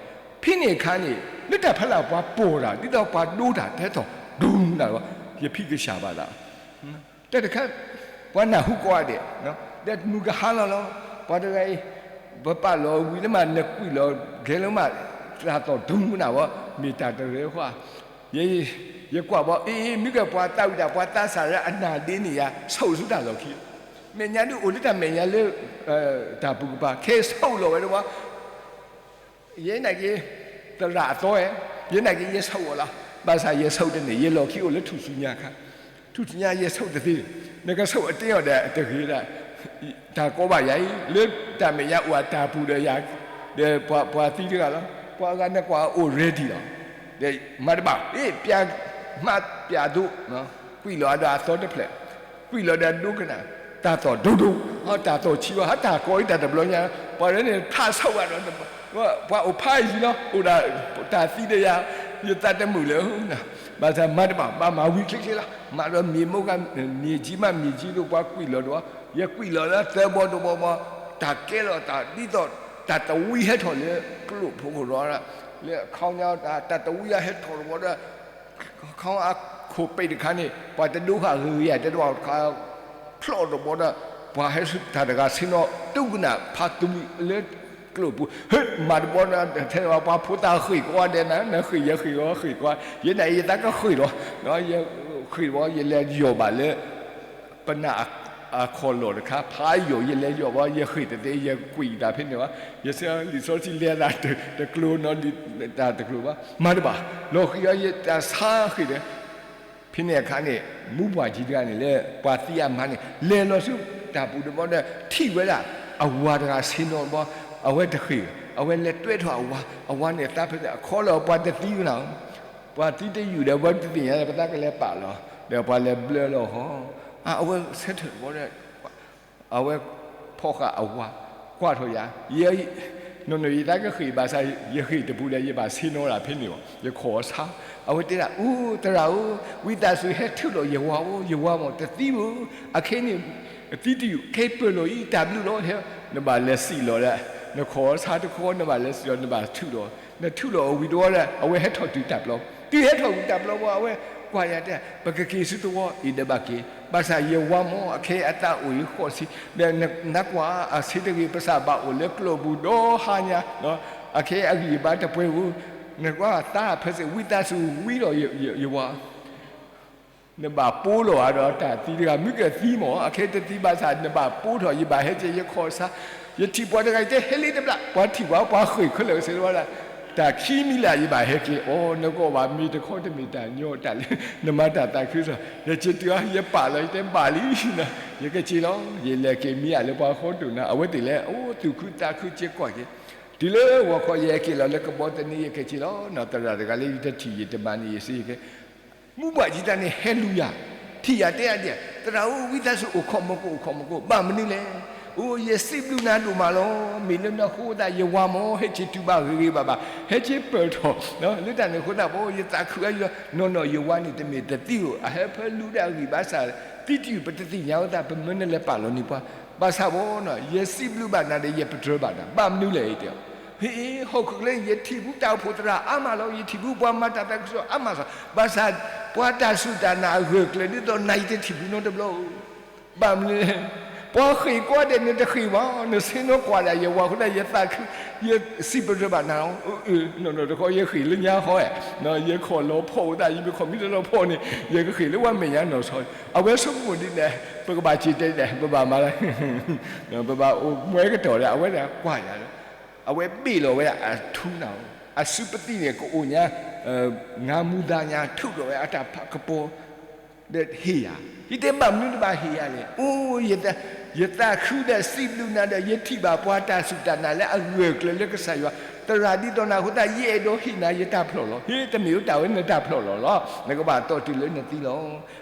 ဖဲန့ၣ်အခါန့ၣ် လၢတၢ်ဖီလာ်ပှၤပိာ်တၢ် ဒ်သိးပှၤဒိတၢ်တဲထီၣ် ဒူနၤလီၤ, ယဖံးကစၢ်ဘၣ်သး တၢ်တခါ ပှၤနၢ်ဟူကိးဂၤဒဲး, ဒီးမုၢ်ကဟါလီၤလီၤ, ပှၤတဂၤအံၤ ပပာ်လီၤဝံၤလၢမး နကွံာ်လီၤကဲလၢမး တၢ်သီၣ်ဒူနၤဝဲ မ့ၢ်တၢ်တရၢဃီဧါ. ယကွၢ်ဘီ အ့ မ့ၢ်ကဲပှၤသးဝံၣ်တၢ် ပှၤသးစၢ်လၢအနၢ်ဒ့န့ၣ်ယါ ဆိၣ်ဆူတၢ်လီၢ်ခံ, မဲာ်ညါဒုးအိၣ်လၢတၢ်မဲာ်ညါလၢ တၢ်ပူၤကပၤ ခဲဆိၣ်လီၤဝဲတဝီ ယဲနာ်က့ သရၣ်အသီဝဲ, ယဲနာ်က့ ယဆိၣ်အီၤလီၤ. ဘၣ်ဆၣ်ယဆိၣ်တန့ၢ် ယလီၢ်ခံအိၣ်လၢထူၣ်စုညါအခါ, ထူၣ်စုညါယဆိၣ်တသ့, နကဆိၣ်အတ့အီၤဒီးတဂ့ၤဒၣ်, တၢ်ကီဘၣ်ယၤအံၤ လၢတၢ်မဲာ်ညါအိၣ်အတၢ်ပူၤဒီးယၤ, ဒီးပှၤသံတဂၤလီၤ. ပှၤအဂၤနကွၢ်အိၣ် ready လီၤ. ဒီးမၤတဘၣ် အ့ ပျၢ်, မၤပျၢ်ဒိ, ကွံာ်လီၤဒီးအသီတဖျၢၣ် ကွံာ်လီၤဒီးဒိကနၣ်, တၢ်သီၣ်ဒိဒိ, တၢ်သီၣ်ဆံးဘၣ် တၢ်ကီအံၤတၢ်တဘျီညါ, ပှၤလၢန့ၣ်ဖးဆိၣ်ဘၣ်ဒီး ပှၤအိၣ်ဖးယံၤလီၤ အိၣ်ဒၣ်တၢ်သံဒီးယၤ, ယသးတမုာ်လၢၤ, ဘၣ်ဆၣ်မၤတဘၣ် ဘၣ်မၤဝံၤချ့ချ့လီၤ. မၤဒီးမ့ၢ်မိၢ်က မ့ၢ်ကၠံမး မ့ၢ်ကၠံဒိ ပှၤကွံာ်လီၤဒီး ယကွံာ်လီၤလၢသၢဘီတဘီဘီ, တၢ်ကဲလီၤတၢ်ဒ်သိး တၢ်တဝံဟဲထီၣ်လၢကျိာ်ဖိကရီ, လၢအခီညါ တၢ်တဝံဟဲထီၣ်တဘီဒီး ခီအခိၣ်ပဲာ်တခါန့ၣ် ပှၤတဒိဃာ်ဂ့ၤဂ့ၤ တဲတဘၣ်တခါ ဖျီၣ်တဘီဒီး ပှၤဟဲဆူတၢ်တဂၤဆ့ၣ်နီၤ ဒိကနၣ်ဖးသူလၢကျိာ်ပူၤ, ဟ့ၣ် မၤတဘီဒီး ထဲပှၤဖိသၣ်ဃ့ၢ်ကွီၢ်ဒဲးနၤ နဃ့ၢ်ယဃ့ၢ်အီၤဃ့ၢ်ကွီၢ်, ယဲန့ၣ် ယသးကဃ့ၢ်ဒီး ယဃ့ၢ်ဒီး ယလဲၤယီၢ်ဘၣ်လၢ ပနၢ်အခီၣ်လီၢ်တခါ ဖးယီၢ် ယလဲၤယီၢ်ဘီ ယဃ့ၢ်တသ့ ယကွံာ်တၢ်ဖဲန့ၣ်ဘၣ်, ယဆၢလံာ်စီဆှံလဲၤသး တကျိၤနီၤလံၤတၢ်တကျိၤဘၣ်, မၤတဘၣ် လီၤဃံၤအီၤ ယတၢ်ဆါဃ့ၢ်ဒီး ဖဲန့ၣ်အခါန့ၣ် မူပှၢ်ကၠံတဂၤန့ၣ်လၢ ပှၤသံအမါန့ၣ် လဲၤလီၤဆူတၢ်ပူၤတဘီဒီး ထံၣ်ဝဲဒၣ် အဝၤတဂၤဆ့ၣ်နီၤတဘီ, အဝဲတဃ့ၢ်, အဝဲလဲၤတွဲထီၣ်အဝၤ, အဝၤန့ၣ်သးဖဲ အခီလီၤပှၤတသံကနၤ, ပှၤသံတယုၢ်ဒီး ပှၤတသ့ၣ်ညါ ပသးကလဲၤပာ်လီၤ, ဒီးပှၤလဲၤဘျၢလီၤဃီ, အဝဲဆၢထၢၣ်တဘီဒီး အဝဲဖီၣ်ဃာ်အဝၤ, ကွၢ်ထီၣ်ယၤ, နီၢ်နီၢ်ယသးကဃ့ၢ်ဘၣ်ဆၣ် ယဃ့ၢ်တပူၤဒီး ယဘၣ်ဆ့ၣ်နီၤတၢ်ဖဲန့ၣ်လီၤ, ယခီၣ်အဆါ, အဝဲတဲဒၣ် အိ သရၣ်ဧၢ, ဝံသးစူၤဟဲထုးလီၤယဝၤဧၢ, ယဝၤမ့ၢ်တသံဧၢ, အခဲန့ၣ် အသံတယုၢ် ခဲအံၤပၢၢ်လီၤအံၤ တၢ်ဘျုးလီၤ, ဟဲ နဘၣ်လဲၤစံၣ်လီၤဒီး နခီၣ်အဆါတခီ နဘၣ်လဲၤစံၣ်လီၤ နဘၣ်ထုးလီၤ, နထုးလီၤအဝံၤတဝီဒီး အဝဲဟဲထီၣ်တုၤတၢ်ပျီ, တုၤဟဲထီၣ်တုၤတၢ်ပျီဘီ အဝဲကွၢ်ယၤတဲ ပကက့ၤဆူသဝီအံၤဒီးဘၣ်က့ၤ, ဘၣ်ဆၣ်ယဝၤမ့ၢ်အခဲအံၤအသးအိၣ်အံၤဃိးဆံ, ဒီးနကွၢ်အဆ့တဂ့ၤ ပစၢ်ဘၣ်အိၣ်လၢကျိာ်ပူၤဒီးဟါညါ, အခဲအံၤအဂံၢ်အဘါတပှဲၤဧိၤ, နကွၢ်သးဖဲစ့ၢ် ဝံသးစူၤဝံလီၤယဝၤ နဘၣ်ပိလီၤအဒီးတၢ်သံတဂၤ မ့ၢ်ကသံမ့ၢ် အခဲတသံဘၣ်ဆၣ် နဘၣ်ပိထီၣ် ယဘၣ်ဟဲက့ၤ ယခီၣ်ဆါ, ယထံၣ်ပှၤတဂၤအံၤတဲ ဟဲလံတဘျီ ပှၤထံၣ်ပှၤ ပှၤဃ့ၢ်ခဲလၢာ်စ့ၢ်ကီးဝဲဒၣ်, တၢ်ခံမံၤလၢ်ယဘၣ်ဟဲက့ၤ အိ နကွၢ်ဘၣ် မ့ၢ်တခီတမ့ၢ်တၢ်ညီတၢ်လၢ နမၤတၢ်သးခုစ့ၢ်ကီး ယက့ၤတုၤအီၤ ယပာ်လီၤ ယတဲဘၣ်လံနၤ ယက့ၤလီၤ ယလဲၤက့ၤမံအလၢပှၤဃီဒိၣ်နၤ အဝဲသ့ၣ်လဲၤ အိ သူၣ်ခုသးခုက့ၤကွၢ်က့ၤ, တုၤလၢဂီၤခီ ယဟဲက့ၤလီၤလၢကဘီသန့ ယက့ၤလီၤ သရၣ်တဂၤလၢယတထံၣ်ယတမၤန့ၣ် ယစ့ယကဲ မူဘၣ်ယံၤတၢ်န့ၣ် ဟဲလူၤယၤ, ထံၣ်ယၤတဲအဒံး, သရၣ်ဧၢ ဝံသးစူၤအိၣ်ခိးမကိး အိၣ်ခိးမကိး ဘၣ်မနုၤလဲၣ်, အိ ယစံးဘျုးနၤဒိၣ်မးလီၤ, မ့ၢ်လၢနဃိသတး ယဝၤမ့ၢ်ဟဲက့ၤတုၤဘၣ်ဂ့ၤဂ့ၤဘၣ်ဘၣ်, ဟဲက့ၤပၢၢ်ထီၣ်, လၢတၢ်န့ၣ်အဃိသတး ပအိ ယသးခုအယီၤ, နီၢ်နီၢ်ယဝၤန့ၣ် တမ့ၢ်တသံဧိၤ, အဟဲဖၢလူဒၣ်အဂံၢ်ဘါစၢ်, သံတယုၢ်ပတသ့ၣ်ညါအသး ပမၢနလဲၤပာ်လီၤန့ၢ်ပှၤ, ဘၣ်ဆၣ်ဝဲနီၤ ယစံးဘျုးဘၣ်နၤဒီး ယပတြၢၤဘၣ်နၤ, ဘၣ်မနုၤလဲၣ်တဲ ဟ့ ဟီၣ်ခိၣ်ချၢ ယထံၣ်ဘူးတၢ်အိၣ်ဖှိၣ်သရၣ်အါမးလီၤ, ယထံၣ်ဘူးပှၤမၤတၢ်သးခုကစီၣ်အါမးလီၤ, ဘၣ်ဆၣ် ပှၤတၢ်စူၢ်တၢ်နာ်အဂၢၢ်ကျၢၤဒ်သိးနၤ ယတထံၣ်ဘူးနီတဘျီဧိၤ, ဘၣ်မနုၤလဲၣ်, ပှၤဃ့ၢ်ကွၢ်ဒီးနတဃ့ၢ်ဘၣ်, နဆ့ၣ်နီၤကွၢ်ဒၣ်ယဝၤအဃိသတး ယသးခု, ယစံးပတြၢၤဘၣ်နၤလီၤ, နီၢ်နီၢ်တခီ ယဃ့ၢ်လၢညါဟီဧါ, ယခီၣ်လီၤဖီၣ်အသး ယမ့ၢ်ခီၣ်မ့ၢ်တလီၤဖီၣ်န့ၣ် ယကဃ့ၢ်လၢပှၤမဲာ်ညါနီၢ်ဆီ, အဝဲဆိကမိၣ်ဒ်လဲၣ်, ပကဘၣ်စံၣ်တဲၤတဲၤ ပဘၣ်မၤလၢ ပဘၣ်အိၣ်မွဲကတီၢ်ဒီး အဝဲဒၣ်ကွၢ်ယၤလီၤ, အဝဲဘ့ၣ်လီၤဝဲဒၣ်အထူနၤဧိၤ, အစုပသံၣ်န့ၣ် ကအိၣ်ညါ, ငါမူဒါညါ ထုးထီၣ်ဝဲအတၢ်ဖးကပီၤ, ဒီးဟ့ၣ်ယၤ, ယတဲဘၣ်မနုၤတဘၣ်ဟ့ၣ်ယၤလဲၣ်, အိ ယသး ယသးခုဒီးစံးဘျုးနၤဒီး ယထံၣ်ဘၣ်ပှၤတၢ်စူၢ်တၢ်နာ်လၢအဂၢၢ်ကျၢၤလၢကစၢ်ယွၤ, သရၣ်ဒ်သိးနၤအဃိသတး ယအဲၣ်ဒိးဟ့ၣ်နၤယတၢ်ဖျီၣ်လီၤ. ဟ့ၣ်တမ့ၢ်ဝဲတၢ်ဝဲနတၢ်ဖျီၣ်လီၤလီၤ. နကဘၣ်တီၣ်တံၢ်လၢနသံလီၤ.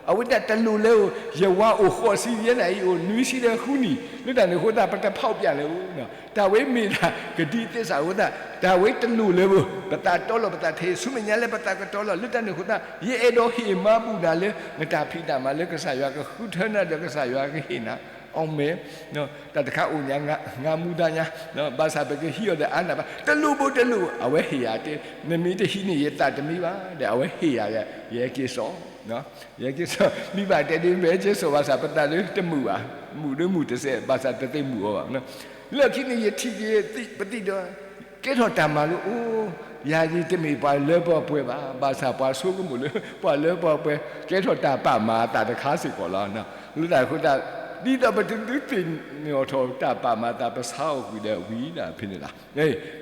အဝဲဒၣ်တလိၣ်လၢဧိၤ, ယဝၤအိၣ်ဃိးဆံယဲၢ်နံၣ်အံၤအိၣ် နွံဆံဒီးဃုနံၣ်, လၢတၢ်န့ၣ်အဃိသတး ပတဖီၣ်ပျၢ်လၢၤဧိၤ, တၢ်ဝဲမ့ၢ်ဒၣ်ကဒံသ့ၣ်စးအဃိသတး တၢ်ဝဲတလိၣ်လၢၤဘၣ်, ပသးတီလီၤပသးထဲ ဆူမဲာ်ညါလၢပသးကတီလီၤ လၢတၢ်န့ၣ်အဃိသတး ယအဲၣ်ဒိးဟ့ၣ်မၤဘူၣ်နၤလၢ နတၢ်ဖံးတၢ်မၤလၢကစၢ်ယွၤကဃုထၢနၤဒီးကစၢ်ယွၤကဟ့ၣ်နၤ, အီၣ်မ့ၢ် တၢ်တခါအိၣ်ညါ ငါမူဒါညါ, ဘၣ်ဆၣ်ပကဟံးအီၤဒီးအါနၢ်ဘၣ်, တလိၣ်ဘၣ်တလိၣ်, အဝဲဟ့ၣ်ယၤတဲ, နမ့ၢ်တဟံးန့ၣ် ယသးတမံဘၣ်, ဒီးအဝဲဟ့ၣ်ယၤဒီး ယဟဲက့ၤစိာ်, ယဟဲက့ၤစိာ်, မ့ၢ်ဘၣ်တဲဒ် ပဟဲက့ၤစိာ်ဘၣ်ဆၣ် ပသးဒ်တမုာ်ဘၣ်, မုာ်ဒ်မုာ်တစဲး ဘၣ်ဆၣ်တသ့မုာ်အီၤဘၣ်. လၢခံန့ၣ် ယထံၣ်က့ၤပသံၣ်ဒီး ကဲထီၣ်တၢ်မၤလိအိၣ်, ယၤယတမ့ၢ်ပှၤလၢပှဲၤဘၣ်, ဘၣ်ဆၣ်ပှၤဆိကမိၣ်လၢ ပှၤလၢပှဲၤ ကဲထီၣ်တၢ်ပာ်မၤအသးတခါစ့ၢ်ကီးလီၤ. လၢတၢ်အဃိသတး ဒ်သိးပတဒုးသ့ၣ်နီၣ်ထီၣ်တၢ်ပာ်မၤအသး ပဆါအီၤကွံာ်ဒီးဝံၤဒၣ်ဖဲန့ၣ်လီၤ.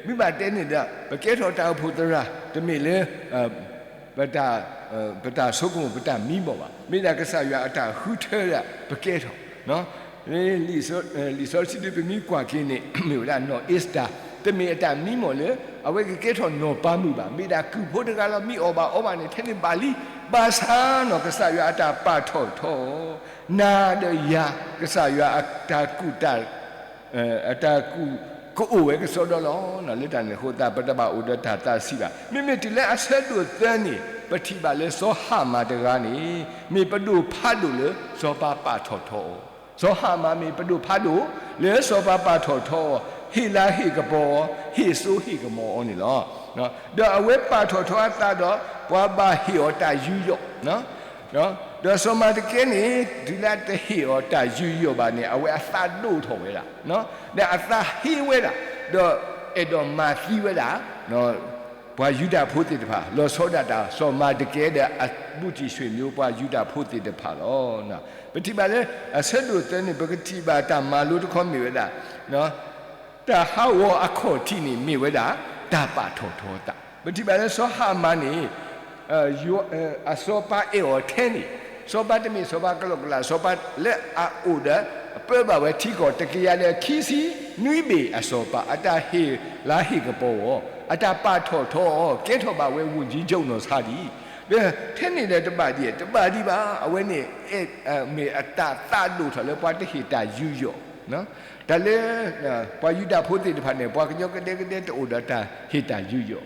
မ့ၢ်ဘၣ်တဲန့ၣ်ဒီး ပကဲထီၣ်တၢ်အိၣ်ဖှိၣ်သရၣ် တမ့ၢ်လၢ ပတၢ်ဆိကမိၣ် ပတၢ်မံမီၢ်ဘၣ်, မ့ၢ်ဒၣ်ကစၢ်ယွၤအတၢ်ဃုထၢဒၣ်ပကဲထီၣ် လံာ်စီဆှံဒ်ပမ့ၢ်ကွၢ်က့ၤန့ၣ် မ့ၢ်ဝဲဒၣ်နီၢ်အ့ၤစတၢၤ, တမ့ၢ်အတၢ်မံမီၢ်လၢ အဝဲကကဲထီၣ်နီၢ်ပၤမုၣ်ဘၣ်, မ့ၢ်ဒၣ်ကုၢ်ဖိတဂၤလီၤ. မ့ၢ်အီၣ်ဘၣ်အီဘၣ်န့ၣ် ထဲန့ၣ်ဘၣ်လံ, ဘၣ်ဆၣ်နီၢ်ကစၢ်ယွၤအတၢ်ပာ်ထီၣ်ထီအီၤ, နၤဒီးယၤ ကစၢ်ယွၤအတၢ်ကူၣ်တၢ် အတၢ်ကူၣ်ကအိၣ်ဝဲကစီဒီလီၤ. လၢတၢ်န့ၣ်အဃိသတး ပတဘၣ်အိၣ်ဒီးတၢ်သးဆံးဘၣ်. မ့မ့ၢ်တုၤလၢအဆၢဒိၣ်သၢန့ၣ် ပထံၣ်ဘၣ်လၢစီၤဟၤမၣ်တဂၤန့ၣ် မ့ၢ်ပဒိၣ်ဖးဒိၣ်လၢစီၤပၤပာ်ထီၣ်ထီအီၤ, စီၤဟၤမၣ်မ့ၢ်ပဒိၣ်ဖးဒိၣ် လၢစီၤပၤပာ်ထီၣ်ထီအီၤ, ဟ့ၣ်လၤဟ့ၣ်ကပီၤအီၤ, ဟ့ၣ်စိဟ့ၣ်ကမီၤအီၤန့ၣ်လီၤ. ဒီးအဝဲပာ်ထီၣ်ထီအသးဒီး ပှၤဘၣ်ဟ့ၣ်အီၤတၢ်ယူးယီၣ် ဒီးစီၤမၤတကဲန့ၣ် တုၤလၢတဟ့ၣ်အီၤတၢ်ယူးယီၣ်ဘၣ်န့ၣ် အဝဲအသးဒိၣ်ထီၣ်ဝဲဒၣ်, ဒီးအသးဟ့ဝဲဒၣ်, ဒီးအဲၣ်ဒိးမၤသံဝဲဒၣ် ပှၤယူဒၤဖိသ့ၣ်တဖၣ်, လီၤဆီဒၣ်တၢ် စီၤမၤတကဲဒီးအဘူးတံၢ်ဆှ့ၣ်မိ ပှၤယူဒၤဖိသ့ၣ်တဖၣ်လီၤ. ပထံၣ်ဘၣ်လၢ အဆၢဒိၣ်သၢန့ၣ် ပကထံၣ်ဘၣ်တၢ်မၤလိတခီမ့ၢ်ဝဲဒၣ် တၢ်ဟးဂီၤအခီၣ်ထံးန့ၣ် မ့ၢ်ဝဲဒၣ် တၢ်ပာ်ထီၣ်ထီအသး. ပထံၣ်ဘၣ်လၢစီၤဟၤမၣ်န့ၣ် အစီၤပၤအဲၣ်အီၤထဲန့ၣ်, စီၤပၤတမ့ၢ်စီၤပၤကလီကလီ, စီၤပၤလၢအအိၣ်ဒီး ပၢဘၣ်ဝဲထံကီၢ်တကယၤဒီးခံဆံနွံဘ့ၣ်အစီၤပၤ, အတၢ်ဟ့ၣ်လၤဟ့ၣ်ကပီၤအီၤ, အတၢ်ပာ်ထီၣ်ထီအီၤ, ကဲထီၣ်ဘၣ်ဝဲ ဝန်ကြီးချုပ် နီၢ်ဆါဒံး, ဒီးထဲန့ၣ်ဒီးတဘၣ်ဒံး, တဘၣ်ဒံးဘၣ်, အဝဲန့ၣ် မ့ၢ်အတၢ်သးဒိၣ်ထီၣ်လၢပှၤတဟ့ၣ်တၢ်ယူးယီၣ် တၢ်လၢ ပှၤယူဒၤဖိသ့ၣ်တဖၣ်န့ၣ် ပှၤကညီကဒဲကဒဲတအိၣ်ဒီးတၢ်ဟ့ၣ်တၢ်ယူးယီၣ်,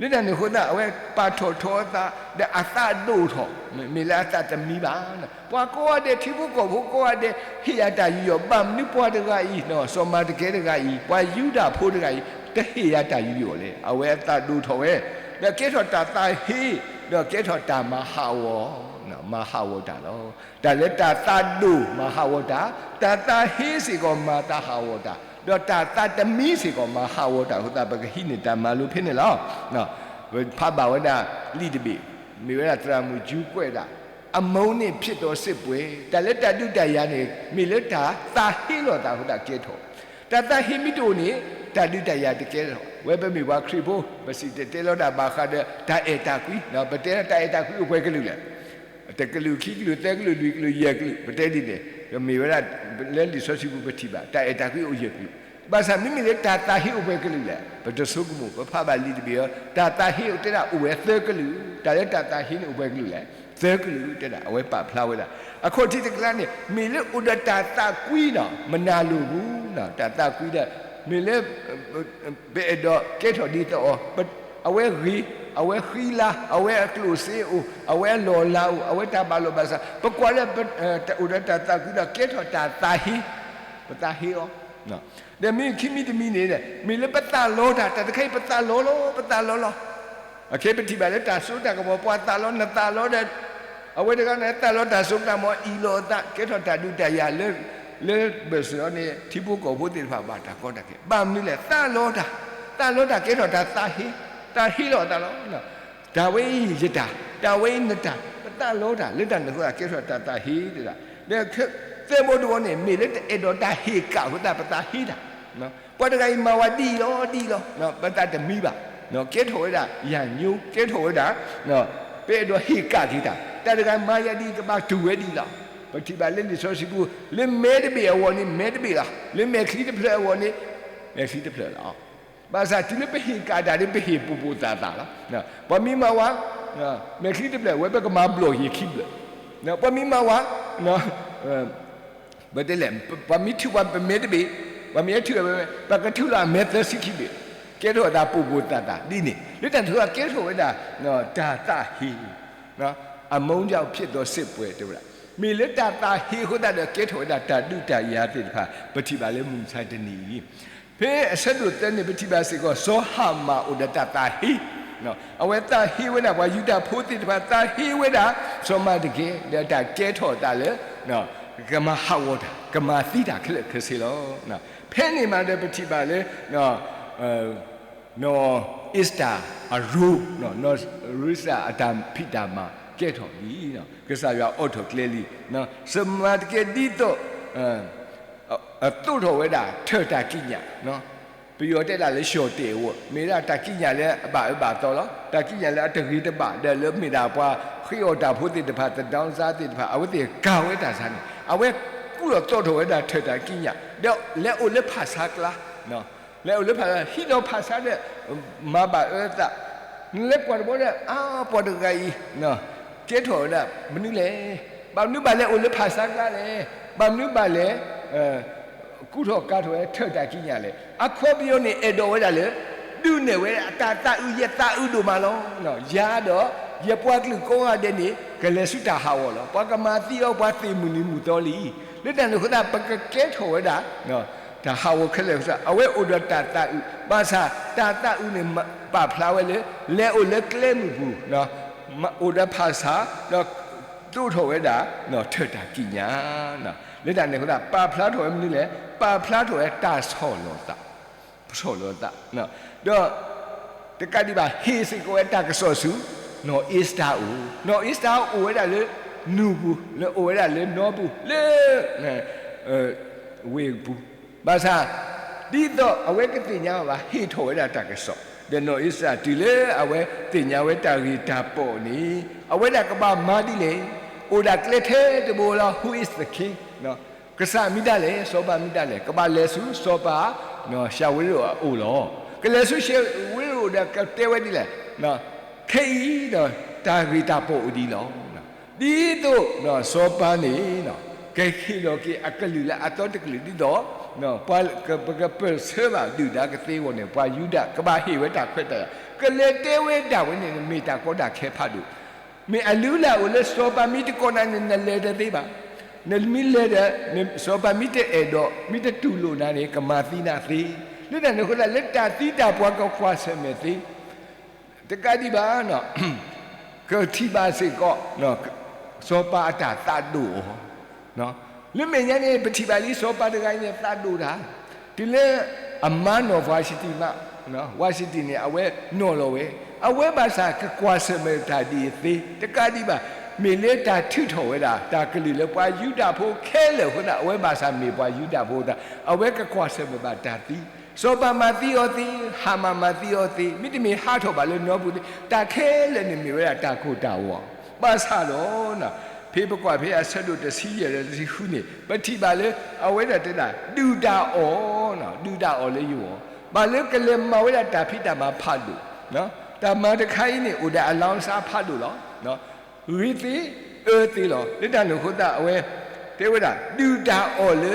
လၢတၢ်န့ၣ်အဃိသတး အဝဲပာ်ထီၣ်ထီအသး ဒီးအသးဒိၣ်ထီၣ်, မ့ၢ်လၢအသးတမံဘၣ်, ပှၤကိးဂၤဒဲး ထံဖိကီၢ်ဖိကိးဂၤဒဲး ဟ့ၣ်ယၤတၢ်ယူးယီၣ်, ဘၣ်မနုၤပှၤတဂၤအံၤ စီၤမၤတကဲတဂၤအံၤ ပှၤယူဒၤဖိတဂၤအံၤ တဟ့ၣ်ယၤတၢ်ယူးယီၣ်လဲၣ်. အဝဲအသးဒိၣ်ထီၣ်ဝဲ, ဒီးကဲထီၣ်တၢ်သးဟ့, ဒီးကဲထီၣ်တၢ်မၤဟးဂီၤ, မၤဟးဂီၤတၢ်လီၤ. တၢ်လၢတၢ်သးဒိၣ်မၤဟးဂီၤတၢ်, တၢ်သးဟ့စ့ၢ်ကီးမၤသးဟးဂီၤတၢ်, ဒီးတၢ်သးတမံစ့ၢ်ကီးမၤဟးဂီၤတၢ်အဃိသတး ပကဟံးန့ၢ်တၢ်မၤလိဖဲန့ၣ်လီၤ. ဖးဘၣ်ဝဲဒၣ်လံာ်တဘ့ၣ်, မ့ၢ်ဝဲဒၣ်သရၣ်မုၣ်ကၠူကွဲးဒၣ် အမုန်းနှင့်ဖြစ်သောစစ်ပွဲ, တၢ်လၢတၢ်ဒုးတၢ်ယၤန့ၣ် မ့ၢ်လၢတၢ်သးဟ့လိာ်သးအဃိသတးကဲထီၣ်, တၢ်သးဟ့မ့ၢ်တအိၣ်န့ၣ် တၢ်ဒုးတၢ်ယၤတကဲထီၣ်. ဝဲပမ့ၢ်ပှၤခရံာ်ဖိ ပစံၣ်တဲၤတဲလီၤတၢ်ဘၣ်ဃးဒီးတၢ်အဲၣ်တၢ်ကွံ, ပတဲလၢတၢ်အဲၣ်တၢ်ကွံအိၣ်ပှဲၤကလုာ်လဲၣ်. တကလုာ် ခံကလုာ် သၢကလုာ် လွံၢ်ကလုာ် ယဲၢ်ကလုာ် ပတဲဒ်န့ၣ်, မ့ၢ်ဝဲဒၣ် လၢလံာ်စီဆှံပူၤပထံၣ်ဘၣ် တၢ်အဲၣ်တၢ်ကွံအိၣ်ယဲၢ်ကလုာ်, ဘၣ်ဆၣ်မ့မ့ၢ်လၢတၢ်သးဟ့အိၣ်ပှဲၤကလုာ်လဲၣ် ပတဆိကမိၣ်, ပဖးဘၣ်လံာ်တဘ့ၣ်အံၤ တၢ်သးဟ့အိၣ်တဲဒၣ်အိၣ်ဝဲသၢကလုာ်, တၢ်လၢတၢ်သးဟ့န့ၣ်အိၣ်ပှဲၤကလုာ်လဲၣ်, သၢကလုာ်တဲဒၣ် အဝဲပာ်ဖျါဝဲဒၣ်. အခီၣ်ထံးတကလးန့ၣ် မ့ၢ်လၢအိၣ်ဒီးတၢ်သးကွံဒီး မနၤလိာ်ဘူး, တၢ်သးကွံဒီး မ့ၢ်လၢ ပအဲၣ်ဒိးကဲထီၣ်ဒ်သိးအီၤ, အဝဲဂ့ၤ, အဝဲဃံလၤ, အဝဲအကျိၣ်စ့အိၣ်, အဝဲအလီၢ်လၤအိၣ်, အဝဲတၢ်ဘၣ်လိာ်ဘၣ်စး, ပကွၢ်လၢ တအိၣ်ဒီးတၢ်သးကွံဒီး ကဲထီၣ်တၢ်သးဟ့, ပသးဟ့အီၤ. ဒီးမ့ၢ်ခံမံၤတမံၤန့ၣ် မ့ၢ်လၢပသးလီတၢ်, တၢ်တခါအံၤပသးလီလီၤ, ပသးလီလီၤ. အခဲပထံၣ်ဘၣ်လၢတၢ်စိတၢ်ကမီၤ ပှၤသးလီ နသးလီဒီး အဝဲတဂၤန့ၣ် သးလီတၢ်စိကမီၤ အံၣ်လိာ်အသး ကဲထီၣ်တၢ်ဒုးတၢ်ယၤလၢ လၢဘၢၣ်စၢၤအီၤန့ၣ် ထံဖိကီၢ်ဖိသ့ၣ်တဖၣ်ဘၣ်တၢ်ကီတၢ်ခဲ, ဘၣ်မနုၤလဲၣ် သးလီတၢ်, သးလီတၢ်ကဲထီၣ်တၢ်သးဟ့, တၢ်ဟ့လီၤအသးလီၤ. တၢ်ဝဲအံၤယတၢ်, တၢ်ဝဲအံၤနတၢ်, ပသးလီတၢ် လၢတၢ်န့ၣ်အဃိသတး ကဲထီၣ်တၢ်သးဟ့တဒၣ်. ဒီးသၢဘီတဘီန့ၣ် မ့ၢ်လၢတအဲၣ်ဒိးတၢ်ဟ့ၣ်ကၣ်အဃိသတး ပသးဟ့တၢ် ပှၤတဂၤအံၤမၤဝဲဒ်အံၤလီၤ ဒ်အံၤလီၤ, ပသးတမံဘၣ်, ကဲထီၣ်ဝဲဒၣ် ယၢ်ညိ ကဲထီၣ်ဝဲဒၣ် ပအဲၣ်ဒိးဟ့ၣ်ကၣ်က့ၤတၢ်, တၢ်တဂၤမၤယၤဒ်အံၤ ကဘၣ်တူၢ်ဝဲဒ်အံၤလီၤ. ပထံၣ်ဘၣ်လၢလံာ်စီဆှံပူၤ လၢမဲတဘ့ၣ်အဂီၢ်န့ၣ် မဲတဘ့ၣ်လီၤ, လၢမဲာ်ချံတဖျၢၣ်အဂီၢ်န့ၣ် မဲာ်ချံတဖျၢၣ်လီၤ. ဘၣ်ဆၣ်တုၤလၢပဟ့ၣ်ကးတၢ်ဒီး ပဟ့ၣ်ပိၢ်ပိၢ်သၣ်သၣ်လီၤ. ပှၤမ့ၢ်မၤဝဲ မဲာ်ချံတဖျၢၣ်ဝဲ ပကမၤဘျီၣ်ယံၤခံဘျၢၣ်, ပှၤမ့ၢ်မၤဝဲ ပတဲလဲၣ်, ပှၤမ့ၢ်ထုးပှၤ ပမဲတဘ့ၣ်, ပှၤမ့ၢ်ထုးဝဲ ပကထုးလီၤအမဲသၢဆံခံဘ့ၣ်, ကဲထီၣ်ဝဲဒၣ်ပိၢ်ပိၢ်သၣ်သၣ်ဒ်န့ၣ် လၢတၢ်ထုးကဲထီၣ်ဝဲဒၣ် တၢ်သးဟ့ အမုန်းကြောင့်ဖြစ်သောစစ်ပွဲ တဲဝဲဒၣ်, မ့ၢ်လၢတၢ်သးဟ့အဃိသတးဒီး ကဲထီၣ်ဝဲဒၣ်တၢ်ဒုးတၢ်ယၤသ့ၣ်တဖၣ် ပထံၣ်ဘၣ်လၢမုၢ်မဆါတနံၤအံၤ, ဖဲအဆၢဒိၣ်သၢန့ၣ် ပထံၣ်ဘၣ်စ့ၢ်ကီး စီၤဟၤမၣ်အိၣ်ဒီးတၢ်သးဟ့ အဝဲသးဟ့ဝဲဒၣ်ပှၤယူဒၤဖိသ့ၣ်တဖၣ် သးဟ့ဝဲဒၣ် စီၤမၤဒကဲ ဒီးတၢ်ကဲထီၣ်အသးလၢ ကမၤဟးဂီၤတၢ် ကမၤသံတၢ်ခဲလၢာ်ခဲဆ့လီၤ. ဖဲန့ၣ်မးဒီးပထံၣ်ဘၣ်လၢ နီၢ်အ့ၤစတၢ်အရိ, နီၢ်အ့ၤစတၢ်အတၢ်ဖံးတၢ်မၤကဲထီၣ်လံ, ကစၢ်ယွၤအိးထီၣ်ကျဲလံ, စီၤမၤဒကဲဒ်သိး အသိးထီၣ်ဝဲဒၣ်ထၢၣ်တၢ်ကံးညာ်, ပယီၤတဲဒၣ်လၢ လျှော့တဲာ်အဝတ်, မ့ၢ်ဒၣ်တၢ်ကံးညာ်လၢအဘၣ်အၢဘၣ်သီလီၤ. တၢ်ကံးညာ်လၢအတဂ့ၤတဘၣ် ဒီးလၢမ့ၢ်ဒၣ်ပှၤဃ့အီၣ်တၢ်ဖိသ့ၣ်တဖၣ် သဒၢစါသ့ၣ်တဖၣ် အဝဲသ့ၣ်ကၤဝဲတၢ်ဆါန့ၣ် အဝဲကူၣ်ထီၣ်သိးထီၣ်ဝဲဒၣ်ထၢၣ်တၢ်ကံးညာ် ဒီးလဲၤအိၣ်လၢဖၣ်ဆါကျါ လဲၤအိၣ်လၢဖၣ်ဆါ ဟံးဒီးဖၣ်ဆါဒီး မၤဘၣ်အၢအသး, နလဲၤကွၢ်တဘျီဒီး အါ ပှၤတဂၤအံၤ ကဲထီၣ်ဝဲဒၣ် မနုၤလဲၣ်, ဘၣ်မနုၤဘၣ်လဲၤအိၣ်လၢဖၣ်ဆါကျါလဲၣ်, ဘၣ်မနုၤဘၣ်လဲၤ ကူၣ်ထီၣ်ကၤထီၣ်ဝဲထၢၣ်တၢ်ကံးညာ်လဲၣ်. အခီပညီန့ၣ် အဲၣ်ဒိးဝဲဒၣ်လၢ ဒုးနဲၣ်ဝဲအတၢ်သးအုး ယသးအုးဒိၣ်မးလီၤ. ယၤဒီး ယပှၤကလုာ်ကိးဂၤဒဲးန့ၣ် ကလဲၤဆူတၢ်ဟးဂီၤလီၤ. ပှၤကမၤသံအီၤ ပှၤသ့ၣ်မုၢ်နံၤမုၢ်သီလံ. လၢတၢ်န့ၣ်အဃိသတး ပကကဲထီၣ်ဝဲဒၣ် တၢ်ဟးဂီၤခဲလၢာ်အဃိသတး အဝဲအိၣ်ဒီးတၢ်သးအုး, ဘၣ်ဆၣ်တၢ်သးအုးန့ၣ် ပာ်ဖျါဝဲလၢ လဲၤအိၣ်လၢကျဲမုၢ်ပူၤ, အိၣ်ဒီးဖၣ်ဆါ, ဒီးသိးထီၣ်ဝဲဒၣ် ထၢၣ်တၢ်ကံးညာ်. လၢတၢ်န့ၣ်အဃိသတး ပာ်ဖျါထီၣ်ဝဲမနုၤလဲၣ်, ပာ်ဖျါထီၣ်ဝဲတၢ်ဆီၣ်လီၤသး, ဆီၣ်လီၤသး, ဒီး တကးဒံးဘၣ် ဟ့ၣ်စ့ၢ်ကီးဝဲတၢ်ကစီၣ်ဆူ နီၢ်အ့ၤစတၢ်အအိၣ်, နီၢ်အ့ၤစတၢ်အိၣ်ဝဲဒၣ်လၢ နူၢ်ပူၤ, လၢအိၣ်ဝဲဒၣ်လၢနီပူၤ လၢ ဝ့ၢ်ပူၤ, ဘၣ်ဆၣ် ဒ်သိးအဝဲကသ့ၣ်ညါဘၣ် ဟ့ၣ်ထီၣ်ဝဲဒၣ်တၢ်ကစီၣ်, ဒီးနီၢ်အ့ၤစတၢ်တုၤလၢအဝဲသ့ၣ်ညါဝဲတၢ်ဂ့ၢ်တၢ်ပိာ်န့ၣ် အဝဲဒၣ်ကဘၣ်မၤဒ်လဲၣ်, အိၣ်ဒၣ်ကျဲထဲတဘိလီၤ, Who is the king? ကစၢ်မ့ၢ်ဒ်လဲၣ်, စီၤပၤမ့ၢ်ဒ်လဲၣ်, ကဘၣ်လဲၤဆူစီၤပၤ ၡၤဝ့ရိၣ်အအိၣ်လီၤ. ကလဲၤဆူၡၤဝ့ရိၣ်ဒီးကတဲဝဲဒ်လဲၣ်, ခဲအံၤဒီး တၢ်ဂ့ၢ်တၢ်ပိာ်အိၣ်ဒ်အံၤလီၤ. ဒ်သိးစီၤပၤန့ၣ် ကဟ့ၣ်လီၤက့ၤအကလုာ်လၢအသီတကလုာ်ဒ်သိး ပကပၢၢ်ဆၢဘၣ်ဒုၣ်ဒါကသ့အဂီၢ်န့ၣ် ပှၤယူဒၤကဘၣ်ဟ့ၣ်ဝဲတၢ်ခွဲးတၢ်ယာ်, ကလဲၤတဲဝဲဒၣ်ဝဲန့ၣ် မ့ၢ်တၢ်ကီတၢ်ခဲဖးဒိၣ် မ့ၢ်အလုၢ်အလၢ်အိၣ်လၢစီၤပၤမ့ၢ်တကိးနၤန့ၣ် နလဲၤတသ့ဘၣ်. နမ့ၢ်လဲၤဒီး စီၤပၤမ့ၢ်တအဲၣ်ဒိး မ့ၢ်တတူၢ်လိာ်နၤန့ၣ် ကမၤသံနၤသ့. လၢတၢ်န့ၣ်အဃိသတး လၢတၢ်သံတၢ်ပှၢ်ကကွၢ်ဆၢၣ်မဲာ်သ့ တကးဒံးဘၣ် ကထံၣ်ဘၣ်စ့ၢ်ကီး စီၤပၤအတၢ်သးဒိၣ်အီၤ. လၢမဲာ်ညါန့ၣ် ပထံၣ်ဘၣ်လံ စီၤပၤတဂၤအံၤန့ၣ် သးဒိၣ်တၢ်, တုၤလၢအမါနီၢ်ဝါၡံတံၣ်မး, ဝါၡံတံၣ်န့ၣ် အဝဲနီၢ်လီၤဝဲ, အဝဲဘၣ်ဆၣ်ကကွၢ်ဆၢၣ်မဲာ်တၢ်ဒ်အံၤသ့ တကးဒံးဘၣ်, မ့ၢ်လၢတၢ်ထုးထီၣ်ဝဲဒၣ် တၢ်ကလုၢ်လၢပှၤယူဒၤဖိခဲလၢာ်အဃိသတး အဝဲဘၣ်ဆၣ်မ့ၢ်ပှၤယူဒၤဖိအဃိသတး အဝဲကကွၢ်ဆၢၣ်မဲာ်ဘၣ်တၢ်သံ စီၤပၤမၤသံအီၤသ့, ဟၤမၣ်မၤသံအီၤသ့, မ့တမ့ၢ်ဟးထီၣ်ဘၣ်လၢနီပူၤသ့, တၢ်ခဲလၢာ်န့ၣ်မ့ၢ်ဝဲဒၣ်တၢ်ကိၢ်တၢ်ဂီၤ, ဘၣ်ဆၣ်ဒီး ဖဲပကွၢ်ဖဲအဆၢဒိၣ်တဆံယဲၢ်ဒီးတဆံဃုန့ၣ် ပထံၣ်ဘၣ်လၢ အဝဲဒၣ်တဲဒၣ် ဒုၣ်တၢ်အီၣ်, ဒုၣ်တၢ်အီၣ်လၢယဂီၢ်, ဘၣ်လၢကလဲၤမၤဝဲဒၣ်တၢ်ဖံးတၢ်မၤဖးဒိၣ်, တၢ်မၤတခါအံၤန့ၣ် အိၣ်ဒီးအလါအီစါဖးဒိၣ်လီၤ. ဂ့ၤသ့, အၢသ့လီၤ. လၢတၢ်န့ၣ်အဃိသတး အဝဲ တဲဝဲဒၣ် ဒုၣ်တၢ်အီၣ်လၢ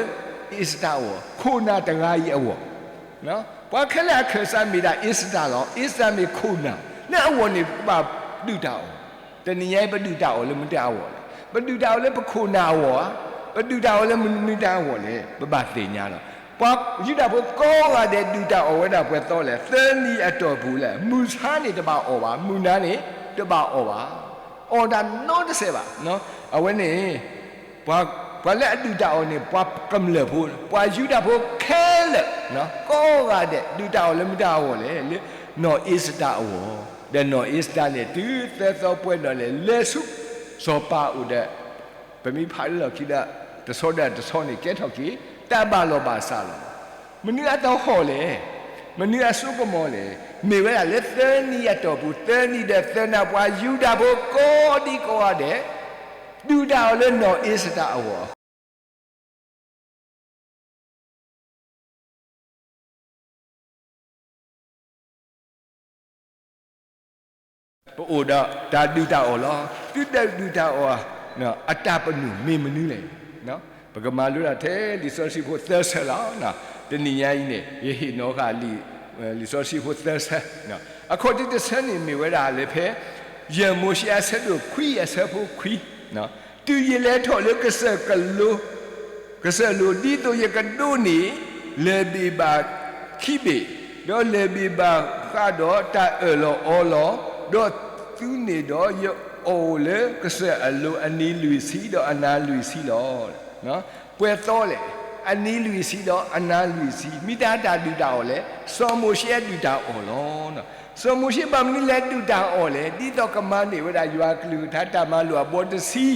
အ့ၤစတၢ်အဂီၢ်, ခိၣ်နၢ်တဂၤအံၤအဂီၢ်, ပှၤခဲလၢာ်အခၢၣ်စးမ့ၢ်ဒၣ်အ့ၤစတၢ်လီၤ. အ့ၤစတၢ်မ့ၢ်ခိၣ်နၢ်, လၢအဂီၢ်န့ၣ် ပဘၣ်ဒုၣ်တၢ်အီၣ်, တနံၤညါအံၤ ပဒုၣ်တၢ်အီၣ်လၢမတၤအဂီၢ်လဲၣ်, ပဒုၣ်တၢ်အီၣ်လၢပခိၣ်နၢ်အဂီၢ်ဧါ, ပဒုၣ်တၢ်အီၣ်လၢမတၤအဂီၢ်လဲၣ်, ပဘၣ်သ့ၣ်ညါလီၤ. ပှၤယူဒၤဖိကိးဂၤဒဲး ဒုၣ်တၢ်အီၣ်ဝဲဒၣ်ပှဲၤသီလဲၣ်, သၢနံၤအတီၢ်ပူၤလဲၣ်, မုၢ်ဆါန့ၣ်တဘၣ်အီၣ်ဘၣ်, မုၢ်နၤန့ၣ်တဘၣ်အီၣ်ဘၣ်, အီၣ်တၢ်နီတစဲးဘၣ်. အဝဲန့ၣ် ပှၤလၢအဒုၣ်တၢ်အီၣ်န့ၣ် ပှၤကမျၢၢ်ဖိ, ပှၤယူဒၤဖိခဲလၢာ် ကိးဂၤဒဲး ဒုၣ်တၢ်အီၣ်လၢမတၤအဂီၢ်လဲၣ်, လၢနီၢ်အ့ၤစတၢ်အဂီၢ်, ဒီးနီၢ်အ့ၤစတၢ်န့ၣ် တုၤသၢသီပှဲၤဒီးလဲၤ, လဲၤဆူစီၤပၤအိၣ်ဒီး ပမ့ၢ်ဖးလၢလီၢ်ခံဒီး တဆီဒီးတဆီန့ၣ် ကဲထီၣ်က့ၤ တၢ်ဘၣ်လီၤဘၣ်စးလီၤ. မနုၤအသဟီၣ်လဲၣ်, မနုၤအစိကမီၤလဲၣ်, မ့ၢ်ဝဲဒၣ်လၢသၢနံၤအတီၢ်ပူၤ, သၢနံၤဒီးသၢနၣ် ပှၤယူဒၤဖိကိးဒံကိးဂၤဒဲး ဒုၣ်တၢ်အီၣ်လၢနီၢ်အ့စတၢ်အဂီၢ်အဃိ ပအိၣ်ဒီးတၢ်ဒုၣ်တၢ်အီၣ်လီၤ. သုတၢ်ဒုၣ်တၢ်အီၣ် အတၢ်ပညိၣ်မ့ၢ်မနုၤလဲၣ်. ပကမၤလိဒၣ်ထဲလံာ်စီဆှံဖိသၢဆၢလီၤ. တနံၤညါအံၤန့ၣ် ယဟ့ၣ်နီၤဃာ်လံာ် လံာ်စီဆှံဖိသၢဆၢ, အခီၣ်ထံးတဆၢန့ၣ်မ့ၢ်ဝဲဒၣ်လၢဖဲ ယဲၢ်မိၤၡ့အဆၢဒိၣ်ခွံအဆၢဖိခွံ, တုၤယလဲၤထီၣ်လၢကစၢၢ်ကလိ ကစၢၢ်လိၤ ဒ်သိးယကဒိးန့ၢ် လၢၢ်ဘ့ၣ်ဘၣ်ခံဘ့ၣ်, ဒီးလၢၢ်ဘ့ၣ်ဘၣ်ဃးဒီးတၢ်အၢၣ်လီၤအီလီၤ, ဒီးသုန့ၣ်ဒီးယအီၣ်လၢကစၢၢ်အလိၤအနံၤလွံၢ်ဆံဒီးအနၤလွံၢ်ဆံလီၤ. ပှဲၤသီလဲၣ်, အနံၤလွံၢ်ဆံဒီးအနၤလွံၢ်ဆံ, မ့ၢ်တၢ်တၢ်ဒုၣ်တၢ်အီၣ်လဲၣ်, စီၤမိၤၡ့အဒုၣ်တၢ်အီၣ်လီၤ. စီၤမိၤၡ့ဘၣ်မနုၤလဲၤဒုၣ်တၢ်အီၣ်လဲၣ်, ဒ်သိးကမၤန့ၢ်ဝဲဒၣ်ယွၤအကလုၢ်ကထါတၢ်မၤလိာ်အဘီတဆံ,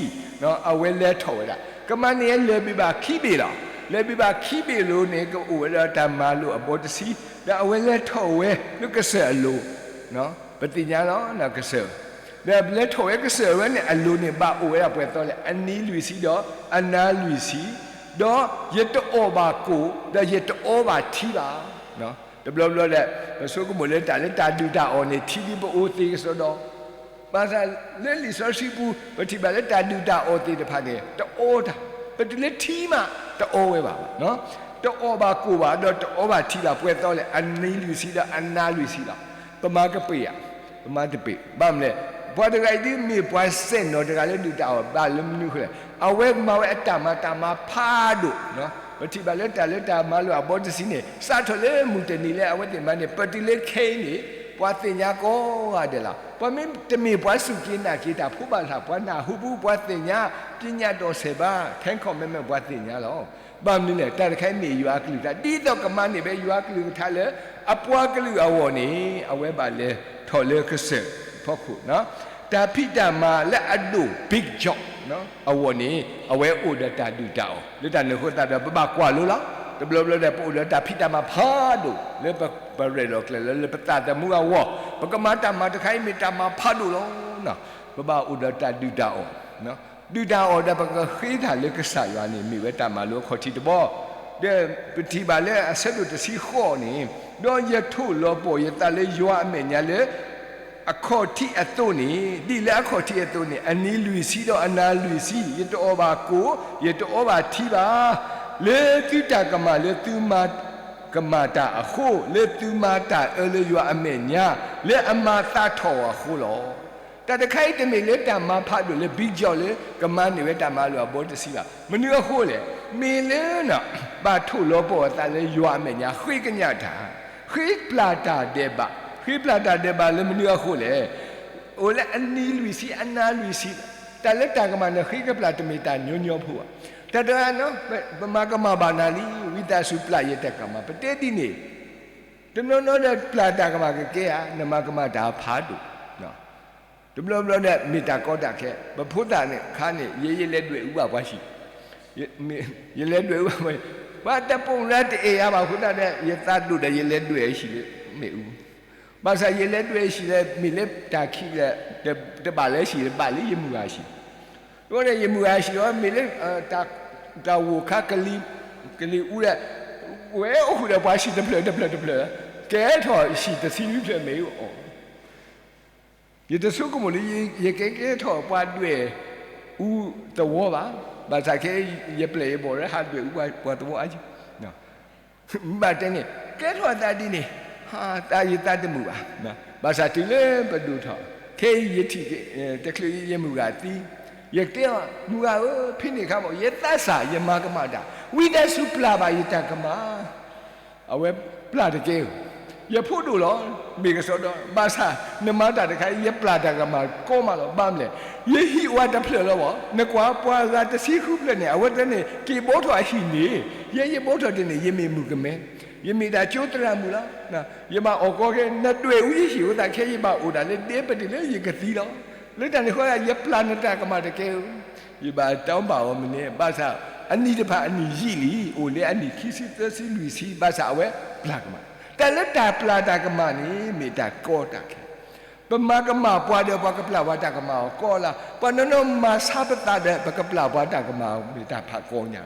အဝဲလဲၤထီၣ်ဝဲဒၣ်, ကမၤန့ၢ်လၢၢ်ဘ့ၣ်ဘၣ်ခံဘ့ၣ်လီၤ. လၢၢ်ဘ့ၣ်ဘၣ်ခံဘ့ၣ်လိၤန့ၣ် ကအိၣ်ဝဲဒၣ်တၢ်မၤလိာ်အဘီတဆံ, ဒီးအဝဲလဲၤထီၣ်ဝဲလၢကစၢၢ်အလိၤ ပသ့ၣ်ညါလီၤ ကစၢၢ်, ဒီးလဲၤထီၣ်ဝဲကစၢၢ်ဝဲန့ၣ် အလိၤန့ၣ် ဘၣ်အိၣ်ဝဲဒၣ်ပှဲၤသီလဲၣ်, အနံၤလွံၢ်ဆံဒီးအနၤလွံၢ်ဆံ, ဒီးယတအီၣ်ဘၣ်ကိၣ်, ဒီးယတအီဘၣ်ထံဘၣ်. တဘျီဘျီဒီး ပဆိကမိၣ်လၢတၢ်လၢတၢ်ဒုၣ်တၢ်အီၣ်န့ၣ် ထံဒ်ပအိၣ်သ့ကစီဒီ, ဘၣ်ဆၣ်လၢလံာ်စီဆှံပူၤ ပထံၣ်ဘၣ်လၢတၢ်ဒုၣ်တၢ်အီၣ်သ့ၣ်တဖၣ်န့ၣ် တအီတၢ်, ပတုၤလၢထံမး တအီဝဲဘၣ်, တအီၣ်ဘၣ်ကိၣ်ဘၣ် ဒီးတအီဘၣ်ထံဘၣ် ပှဲၤသီလဲၣ်, အနံၤလွံၢ်ဆံဒီးအနၤလွံၢ်ဆံလီၤ. ပမၤကပ့ၤဧါ, ပမၤတပ့ၤ, ဘၣ်မနုၤလဲၣ်, ပှၤတဂၤအံၤဒ်မ့ၢ်ပှၤစဲၣ်နီၤတဂၤလၢဒုၣ်တၢ်အီၣ်ဘၣ်လၢမနုၤအဃိလဲၣ်, အဝဲမၤဝဲအတၢ်မၤတၢ်မၤဖးဒိၣ်, ပထံၣ်ဘၣ်လၢတၢ်လၢတၢ်မၤလိာ်အဘီတဆံန့ၣ် စးထီၣ်လၢမုၢ်တနံၤလၢအဝဲသ့ၣ်မၤန့ၣ် ပတုၤလၢခဲအံၤန့ၣ် ပှၤသ့ၣ်ညါကိးဂၤဒဲးလီၤ. ပှၤမ့ၢ်တမ့ၢ်ပှၤစူၢ်က့ၤနာ်က့ၤတၢ်ဖိဘၣ်ဆၣ် ပှၤနၢ်ဟူပူၤ ပှၤသ့ၣ်ညါ, ပညတ်တော်ဆယ်ပါး Ten Commandments ပှၤသ့ၣ်ညါလီၤ. ဘၣ်မနုၤလဲၣ်, တၢ်တခါအံၤမ့ၢ်ယွၤအကလုၢ်ကထါ ဒ်သိးကမၤန့ၢ်ဘၣ်ယွၤအကလုၢ်ကထါလၢ အပှၤကလုာ်အဂီၢ်န့ၣ် အဝဲဘၣ်လဲၤထီၣ်လၢကစၢၢ်ဖီခိၣ်, တၢ်ဖံးတၢ်မၤလၢအဒိၣ် big job အဂီၢ်န့ၣ် အဝဲအိၣ်ဒီးတၢ်ဒုၣ်တၢ်အီၣ်, လၢတၢ်န့ၣ်အဃိသတးဒီး ပဘၣ်ကွၢ်လိလီၤ. တဘျီဘျီဒီး ပအိၣ်ဒီးတၢ်ဖံးတၢ်မၤဖးဒိၣ် လၢပ ပရဲၣ်လီၤကျဲၤလၢ လၢပသးသမူအဂီၢ်, ပကမၤတၢ်မၤတခါအံၤမ့ၢ်တၢ်မၤဖးဒိၣ်လီၤ. ပဘၣ်အိၣ်ဒီးတၢ်ဒုၣ်တၢ်အီၣ်, ဒုၣ်တၢ်အီၣ်ဒီးပကဃ့တၢ်လၢကစၢ်ယွၤန့ၣ် မ့ၢ်ဝဲတၢ်မၤလိအခီၣ်ထံးတဘီ, ဒီးပထံၣ်ဘၣ်လၢအဆၢဒိၣ်တဆံဃိးန့ၣ်, ဒီးယထိၣ်လီၤပှီၢ်ယသးလၢယွၤအမဲာ်ညါလၢ အခီၣ်ထံးအသိးန့ၣ်, ဒ်လၢအခီၣ်ထံးအသိးန့ၣ်, အနံၤလွံၢ်ဆံဒီးအနၤလွံၢ်ဆံ, ယတအီၣ်ဘၣ်ကိၣ်, ယတအီဘၣ်ထံဘၣ်, လၢသုတၢ်ကမၣ်လၢသုမၤကမၣ်တၢ်အဃိ, လၢသုမၤတၢ်အၢလၢယွၤအမဲာ်ညါ, လၢအမၤသးထီၣ်အီၤအဃိလီၤ. တၢ်တခါအံၤတမ့ၢ်လၢတၢ်မၤဖးဒိၣ်လၢ big job လၢကမၤန့ၢ်ဝဲတၢ်မၤလိာ်အဘီတဆံဘၣ်. မနုၤအဃိလဲၣ်, မ့ၢ်လၢ ဘၣ်ထိၣ်လီၤပှီၢ်အသးလၢယွၤအမဲာ်ညါ ဃ့ကညးတၢ်, ဃ့ပျၢ်တၢ်ဒဲးဘး, ဃ့ပျၢ်တၢ်ဒဲးဘးလၢမနုၤအဃိလဲၣ်. အိၣ်လၢအနံၤလွံၢ်ဆံအနၤလွံၢ်ဆံ, တၢ်လၢတၢ်ကမၣ်န့ၣ် ဃ့ကပျၢ်တမ့ၢ်တၢ်ညီညီဖိဘၣ်. တၢ်တဂၤန့ၣ် ပမၤကမၣ်ဘၣ်နၤလံ, ဝံသးစူၤပျၢ်ယတၢ်ကမၣ်, ပတဲဒ်န့ၣ်, တနီၤနီၤဒီးပျၢ်တၢ်ကမၣ်ကကဲဧါ, နမၤကမၣ်တၢ်ဖးဒိၣ် တဘျီဘျီဒီး မ့ၢ်တၢ်ကီတၢ်ခဲ, ပဖိသၣ်န့ၣ်ခါန့ၣ် ယဲယလဲၤဒွဲၣ်အူဘၣ်ပှၤဟံၣ်, ယလဲၤဒွဲၣ်အူဘၣ်ပှၤဟံၣ်, ပှၤတပိာ်ရၢတအဲၣ်ယၤဘၣ်အဃိသတးဒီး ယသးဒိၣ်ဒီးယလဲၤဒွဲၣ်အဟံၣ်လၢမ့ၣ်အူ, ဘၣ်ဆၣ်ယလဲၤဒွဲၣ်အဟံၣ်လၢ မ့ၢ်လၢတၢ်ခံးဒီး တဘၣ်လၢဟံၣ် ဘၣ်လၢယမုၢ်ဂၤဟံၣ်, ဒီးယမုၢ်ဂၤဟံၣ်ဒီး မ့ၢ်လၢ တၢ်ဂိၢ်ခါ ကလံၤအူဒီး ဝဲအိၣ်ဃုာ်ဒီးပှၤဟံၣ်တဖျၢၣ်တဖျၢၣ်တဖျၢၣ်, ကဲထီၣ်ဟံၣ်တဆံလွံၢ်ဖျၢၣ်မ့ၢ်အီၤ ယတဆိကမိၣ်လၢ ယကကဲထီၣ်ပှၤဒွဲၣ်အူသဝီဘၣ်. ဘၣ်ဆၣ်ခဲအံၤ ယပျဲၢ်ယဘီၣ်လၢဟးဒွဲၣ်အူပှၤသဝီအါယံၤ, ဘၣ်တဲန့ၣ် ကဲထီၣ်သးဒ်န့ၣ်, တၢ်ယသးတမုာ်ဘၣ်. ဘၣ်ဆၣ်တုၤလၢပဒိၣ်ထီၣ်, ခဲအံၤယထံၣ်တချုးယမုၢ်ဂၤသံ, ယတဲအီၤ မုၢ်ဂၤဧၢ, ဖဲန့ၣ်အခါမ့ၢ် ယသးစၢ်ယမၤကမၣ်တၢ်, ဝံသးစူၤပျၢ်ဘၣ်ယတၢ်ကမၣ် အဝဲပျၢ်တကဲဧိၤ, ယဖိဒိၣ်လီၤ, မ့ၢ်ကစီဒီ, ဘၣ်ဆၣ်နမၤတၢ်တခါအံၤ ယပျၢ်တၢ်ကမၣ်ကီမးလီၤ. ဘၣ်မနုၤလဲၣ်, ယဟံၣ်အိၣ်ဝဲတဖျၢၣ်လီၤဘၣ်, နကွၢ်ပှၤဂၤတဆံဃုဖျၢၣ်န့ၣ် အဝဲသ့ၣ်န့ၣ် က့ၤဘီထီၣ်အဟံၣ်န့ၣ်, ယဲယဘီထီၣ်တန့ၣ် ယမ့ၢ်မုၣ်ကမဲ, ယမ့ၢ်တၢ်ကၠိသရၣ်မုၣ်လီၤ. ယဘၣ်အီၣ်ကီခဲ နဒွဲၣ်အူယဟံၣ်အဃိသတး ခဲအံၤယဘၣ်အိၣ်ဒၣ်လၢဒဲပတ့ၢ်လၢယကသံလီၤ. လၢတၢ်န့ၣ်အဃိ ယပျၢ်နတၢ်ကမၣ်တကဲဧိၤ, ယဘၣ်တၢ်ဘၣ်အီၤမနုၤ, ဘၣ်ဆၣ် အနံၣ်တဖၣ်အနံၣ်ယံာ်လံ, အိၣ်လၢအနံၣ်ခံဆံသၢဆံလွံၢ်ဆံ, ဘၣ်ဆၣ်အဝဲပျၢ်ကမၣ်, တၢ်လၢတၢ်ပျၢ်တၢ်ကမၣ်န့ၣ် မ့ၢ်တၢ်ကီတၢ်ခဲ ပမၤကမၣ်ပှၤဒီး ပှၤကပျၢ်ပှၤတၢ်ကမၣ်အီၤကီးလၢ်, ပှၤနီၢ်နီၢ်မၤဆါပသးဒီး ပကပျၢ်ပှၤတၢ်ကမၣ်အီၤမ့ၢ်တၢ်ဖးကီညါ.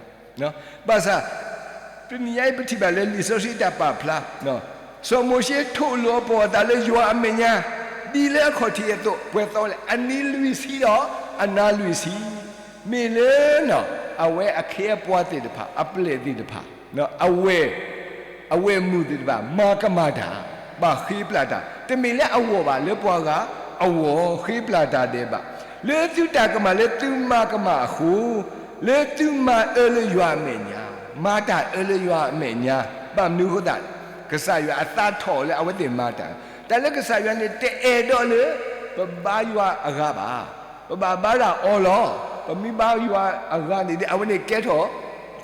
ဘၣ်ဆၣ် တနံၤညါအံၤပထံၣ်ဘၣ်လၢလံာ်စီဆှံတၢ်ပာ်ဖျါ, စီၤမိၤၡ့ထိၣ်လိာ်အီၤပသးလၢယွၤအမဲာ်ညါ, ဒ်လၢအခီၣ်ထံးအသိး ပှဲၤသီလဲၣ် အနံၤလွံၢ်ဆံဒီး အနၤလွံၢ်ဆံ, မ့ၢ်လၢ အဝဲအခ့အပှၤသ့ၣ်တဖၣ် အပျဲၢ်သ့ၣ်တဖၣ် အဝဲၢ် အဝဲၢ်မုၣ်သ့ၣ်တဖၣ် မၤကမၣ်တၢ်, ဘၣ်ဃ့ပျၢ်တၢ်, တမ့ၢ်လၢအဂီၢ်ဘၣ် လၢပှၤဂၤအဂီၢ် ဃ့ပျၢ်တၢ်ဒဲးဘး, လၢသုတၢ်ကမၣ်လၢသုမၤကမၣ်အဃိ, လၢသုမၤအၢလၢယွၤအမဲာ်ညါ, မၤတၢ်အၢလၢယွၤအမဲာ်ညါ, ဘၣ်မနုၤအဃိသတး, ကစၢ်ယွၤအသးထီၣ်လၢအဝဲသ့ၣ်မၤတၢ်, တၢ်လၢကစၢ်ယွၤန့ၣ် တအဲၣ်ဒိးလၢ ပဘါယွၤအဂၤဘၣ်, ပဘၣ်ဘါတၢ်အီၤလီၤ, ပမ့ၢ်ဘါယွၤအဂၤန့ၣ်ဒီး အဝဲန့ၣ်ကဲထီၣ်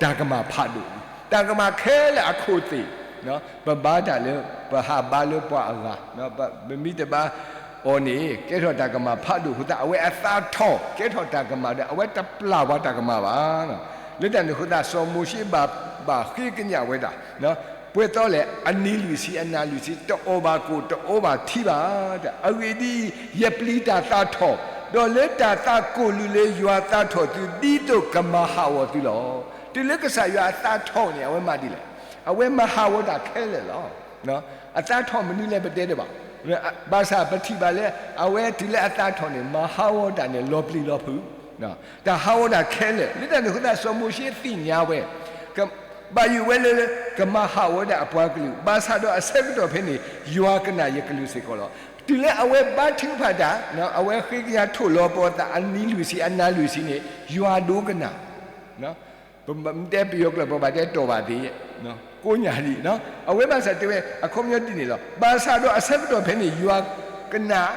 တၢ်ကမၣ်ဖးဒိၣ်, တၢ်ကမၣ်ခဲလၢာ်အခိၣ်သ့ၣ်, ပဘါတၢ်လၢ ပဟးဘါလၢပှၤအဂၤ, ပမ့ၢ်တဘါအီၤန့ၣ် ကဲထီၣ်တၢ်ကမၣ်ဖးဒိၣ်အဃိသတး အဝဲအသးထီၣ် ကဲထီၣ်တၢ်ကမၣ်ဒီး အဝဲတပျၢ်ပှၤတၢ်ကမၣ်ဘၣ်. လၢတၢ်န့ၣ်အဃိသတး စီၤမိၤၡ့ဘၣ် ဘၣ်ဃ့ကညးဝဲဒၣ်, ပှဲၤသီလဲၣ် အနံၤလွံၢ်ဆံ အနၤလွံၢ်ဆံ တအီၣ်ဘၣ်ကိၣ် တအီဘၣ်ထံဘၣ်, အဂ့ၢ်ဒ်အံၤ, ယပျံၤတၢ်သးထီၣ်, ဒီးလၢတၢ်သးကိၣ်လုၢ်လၢယွၤသးထီၣ်သု ဒ်သိးကမၤဟးဂီၤသုလီၤ. တုၤလၢကစၢ်ယွၤအသးထီၣ်န့ၣ် အဝဲမၤဒ်လဲၣ်, အဝဲမၤဟးဂီၤတၢ်ခဲလၢာ်လီၤ. အသးထီၣ်မနုၤလဲၣ်ပတဲတဘၣ်, ဘၣ်ဆၣ်ပထံၣ်ဘၣ်လၢ အဝဲတုၤလၢအသးထီၣ်န့ၣ် မၤဟးဂီၤတၢ်န့ၣ် လီၤပျံၤလီၤဖုး, တၢ်ဟးဂီၤတၢ်ခဲလၢာ်, လၢတၢ်န့ၣ်အဃိသတး စီၤမိၤၡ့သ့ၣ်ညါဝဲ ဘၣ်ယိၣ်ဝဲလၢ ကမၤဟးဂီၤဝဲဒၣ်အပှၤကလုာ်, ဘၣ်ဆၣ်ဒီးအဆၢကတီၢ်ဖဲန့ၣ် ယွၤကနၣ်ယကလုၢ်စ့ၢ်ကီးလီၤ. တုၤလၢအဝဲဘါထုကဖၣ်တၢ်, အဝဲဃ့ကညးထိၣ်လီၤပသးအနံၤလွံၢ်ဆံ အနၤလွံၢ်ဆံန့ၣ် ယွၤဒိကနၣ်, ပတဲပယီၤကျိာ် ပဘၣ်တဲတီၢ်ဘၣ်သ့, ကိးညၣ်လံ, အဝဲဘၣ်ဆၣ်တဲဝဲ အခီပညီဒ်န့ၣ်လီၤ. ဘၣ်ဆၣ်ဒီးအဆၢကတီၢ်ဖဲန့ၣ် ယွၤကနၣ်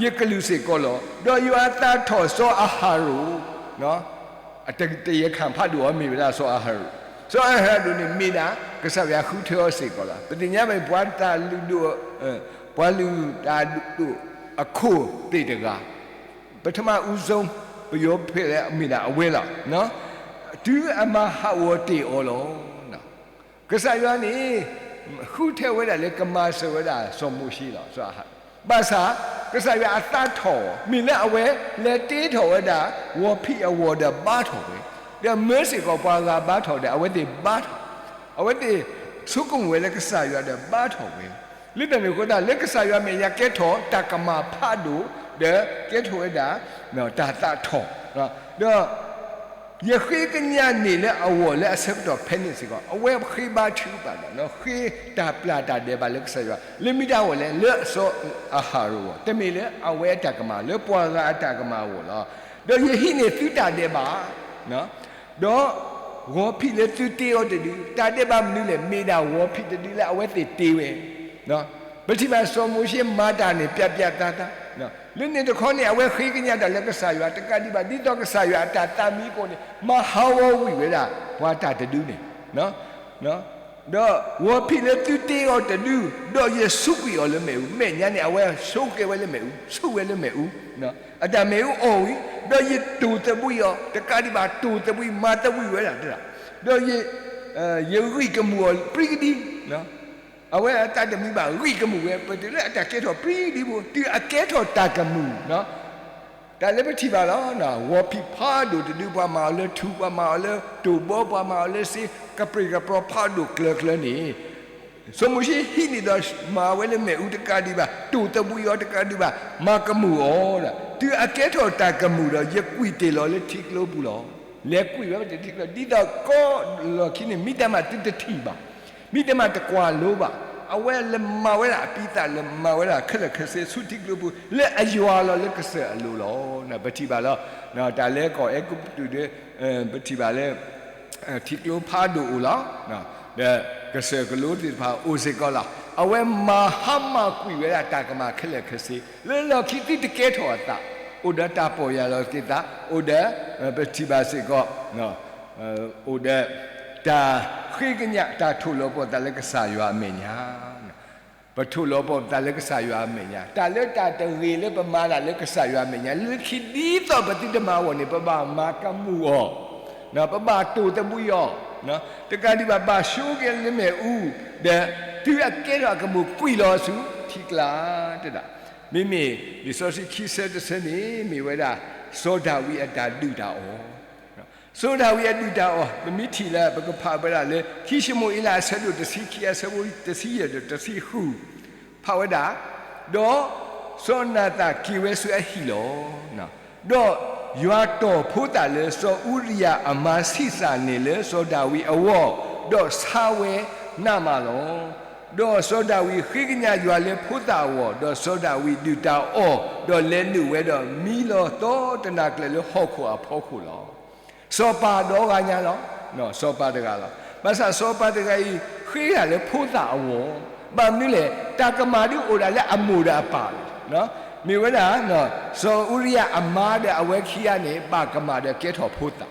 ယကလုၢ်စ့ၢ်ကီးလီၤ. ဒီးယွၤအသးထီၣ်စီၤအၤဟရိၣ် တ တယဲၢ်ခၣ်ဖးဒိၣ်အီၤမ့ၢ်ဝဲဒၣ်စီၤအၤဟရိၣ်, စီၤအၤဟရိၣ်န့ၣ်မ့ၢ်ဒၣ် ကစၢ်ယွၤဃုထၢအီၤစ့ၢ်ကီးလီၤ. ပသ့ၣ်ညါဘၣ် ပှၤတၢ်လုၢ်ဒိၣ်, ပှၤလုၢ်တၢ်ဒိၣ်အခိၣ်သ့ၣ်တဂၤ, ပထမဦးဆုံး ပယီၤဖဲလဲၣ်မ့ၢ်ဒၣ်အဝဲလီၤ. တုၤအမၤဟးဂီၤတ့ၢ်အီၤလီၤ. ကစၢ်ယွၤန့ၣ် ဃုထၢဝဲဒၣ်လၢကမၤစၢၤဝဲဒၣ်စီၤမိၤၡ့လီၤ. ဘၣ်ဆၣ် ကစၢ်ယွၤအသးထီၣ် မ့ၢ်လၢအဝဲလဲၤတ့ထီၣ်ဝဲဒၣ် ဂီၤဖံးအဂီၤဒီးဘါထီၣ်ဝဲ, ဒီးမၢစ့ၢ်ကီးပှၤဂၤဘါထီၣ်ဒီး အဝဲသ့ၣ်ဘါထီၣ်, အဝဲသ့ၣ်ဆိကမိၣ်ဝဲလၢကစၢ်ယွၤဒီးဘါထီၣ်ဝဲ, လၢတၢ်န့ၣ်အဃိသတး လၢကစၢ်ယွၤမဲာ်ညါကဲထီၣ်တၢ်ကမၣ်ဖးဒိၣ် ဒီးကဲထီၣ်ဝဲဒၣ် တၢ်သးထီၣ်, ဒီး ယဃ့ကညးန့ၣ်လၢအဂီၢ်လၢအဆၢကတီၢ်ဖဲန့ၣ်စ့ၢ်ကီး အဝဲဃ့ဘါထုကဖၣ်တၢ်, ဃ့တၢ်ပျၢ်တၢ်ဒဲးဘးလၢကစၢ်ယွၤ လၢမ့ၢ်တၢ်ဂီၢ်လဲၣ် လၢအစီၤအၤဟရိၣ်အဂီၢ်, တမ့ၢ်လၢအဝဲအတၢ်ကမၣ် လၢပှၤဂၤအတၢ်ကမၣ်အဂီၢ်လီၤ. ဒီးယဟံးန့ၢ်သုတၢ်ဒဲးဘး ဒီးဂီၤဖံးလၢသုတ့အီၤတဒု, တၢ်ဒဲးဘးမနုၤလဲၣ်, မ့ၢ်ဒၣ်ဂီၤဖံးတဒုလၢအဝဲသ့ၣ်တ့ဝဲ, ပထံၣ်ဘၣ်စီၤမိၤၡ့မၤတၢ်န့ၣ် ပြတ်ပြတ်သားသား, လၢန့ၣ်တခီန့ၣ် အဝဲဃ့ကညးတၢ်လၢကစၢ်ယွၤ တကးဒံးဘၣ် ဒ်သိးကစၢ်ယွၤအတၢ်သးမံအဃိန့ၣ် မၤဟးဂီၤဝံၤဝဲဒၣ် ပှၤတၢ်တဒုန့ၣ် ဒီးဂီၤဖံးလၢသုတ့အီၤတဒု, ဒီးယဆူးကွံာ်အီၤလၢမ့ၣ်အူ, မဲာ်ညါန့ၣ် အဝဲဆိးကဲဝဲလၢမ့ၣ်အူ, ဆူးဝဲလၢမ့ၣ်အူ, အတၢ်မ့ၣ်အူအီၣ်ဝံၤ, ဒီးယတိၢ်သဘှံးအီၤ, တကးဒံးဘၣ်တိၢ်သဘှံး မၤသဘှံးဝဲဒၣ်တဒၣ်, ဒီး ယဂံၢ်ကမူၣ်အီၤပြံကဒံ, အဝဲအသးတမံဘၣ် ဂံၢ်ကမူၣ်ဝဲ ပတုၤလၢအတၢ်ကဲထီၣ်ပြံကဒံဖိ တုၤအကဲထီၣ်တၢ်ကမူၣ် တၢ်လၢပထံၣ်ဘၣ်လီၤ. ဂီၤဖံးဖးဒိၣ်တဒု ပှၤမၤအီၤလၢထူ, ပှၤမၤအီၤလၢတိၢ်ဘီ, ပှၤမၤအီၤလၢစ့, ကပြ့ၢ်ကပြီဖးဒိၣ်ကျၢၤကျၢၤန့ၣ်, စီၤမိၤၡ့ဟံးန့ၢ်ဒီးမၤဝဲလၢမ့ၣ်အူတကးဒံးဘၣ်, တိၢ်သဘှံးအီၤတကးဒံးဘၣ်, မၤကမူၣ်အီၤ, တုၤအကဲထီၣ်တၢ်ကမူၣ်ဒီး ယကွံာ်တ့ၢ်လီၤလၢထံကျိပူၤလီၤ. လဲၤကွံာ်ဝဲတထံကျိ ဒ်သိးကီးလီၢ်ခံန့ၣ် မ့တမ့ၢ်သုတထံၣ်ဘၣ်, မ့တမ့ၢ်တကွၢ်လိဘၣ်, အဝဲလဲၤမၤဝဲဒၣ်အပံသး လဲၤမၤဝဲဒၣ်ခဲလၢာ်ခဲဆ့ဆူထံကျိပူၤ လၢအယွၤလီၤ လၢကစၢၢ်အလိၤလီၤ. ပထံၣ်ဘၣ်လီၤ. တၢ်လၢကီၢ်အဲၤကူပတူးဒီး ပထံၣ်ဘၣ်လၢ ထံကျိဖးဒိၣ်အိၣ်လီၤ. ဒီးကစၢၢ်ကလိသ့ၣ်တဖၣ်အိၣ်စ့ၢ်ကီးလီၤ. အဝဲမၤဟါမၢ်ကွံာ်ဝဲဒၣ်တၢ်ကမၣ်ခဲလၢာ်ခဲဆ့ လၢလီၢ်ခံသုတကဲထီၣ်အသး, အိၣ်ဒီးတၢ်ပီၢ်ယၢ်လီၤက့ၤသး, အိၣ်ဒီး ပထံၣ်ဘၣ်စ့ၢ်ကီး အိၣ်ဒီး တၢ်ဃ့ကညး တၢ်ထိၣ်လီၤပသးလၢကစၢ်ယွၤအမဲာ်ညါ, ပထိၣ်လီၤပသးလၢကစၢ်ယွၤအမဲာ်ညါ, တၢ်လၢတၢ်တဂ့ၤလၢပမၤတၢ်လၢကစၢ်ယွၤအမဲာ်ညါ လၢခံဒ်သိးပသုတမၤအဂီၢ်န့ၣ် ပဘၣ်မၤကမူၣ်အီၤ, ပဘၣ်တိၢ်သဘှံးအီၤ, တကးဒံးဘၣ် ဘၣ်ဆိကဲလၢမ့ၣ်အူ, ဒီးတုၤအကဲထီၣ်အကမူၣ်ကွံာ်လီၤဆူထံကျါတဒၣ် မ့မ့ၢ်လံာ်စီဆှံခံဆၢတဆၢန့ၣ် မ့ၢ်ဝဲဒၣ် စီၤဒၤဝံးအတၢ်ဒုၣ်တၢ်အီၣ်, စီၤဒၤဝံးအဒုၣ်တၢ်အီၣ် ပမ့ၢ်ထံၣ်လၢပကဖးဝဲဒၣ်လၢ ခံၡမူၤအ့လးအဆၢဒိၣ်တဆံခံအဆၢဖိတဆံယဲၢ်ဒီးတဆံဃု ဖးဝဲဒၣ်, ဒီးစီၤနၤသၣ်က့ၤဝဲဆူအဟံၣ်လီၤ. ဒီးယွၤတီၢ်ဖိသၣ်လၢစီၤအူရံယၤအမါဆံးစၢ်န့ၣ်လၢစီၤဒၤဝံးအဂီၢ်, ဒီးဆါဝဲနးမးလီၤ. ဒီးစီၤဒၤဝံးဃ့ကညးယွၤလၢဖိသၣ်အဂီၢ်, ဒီးစီၤဒၤဝံးဒုၣ်တၢ်အီၣ်, ဒီးလဲၤနုာ်ဝဲဒီးမံလီၤသီတနၤကျၢၤလၢဟီၣ်ခိၣ်အဖီခိၣ်လီၤ. စီၤပၤဒီဂၤညါလီၤ. စီၤပၤတဂၤလီၤ. ဘၣ်ဆၣ်စီၤပၤတဂၤအံၤ ဃ့တၢ်လၢဖိသၣ်အဂီၢ်, ဘၣ်မနုၤလဲၣ် တၢ်ကမၣ်ဒုးအိၣ်ဒၣ်လၢအမိၢ်ဒီးအပၢ်လီၤ. မ့ၢ်ဝဲဒၣ် စီၤအူရံယၤအမါဒီးအဝဲခံဂၤန့ၣ် ဘၣ်ကမၣ်ဒီးကဲထီၣ်ဖိသၣ်,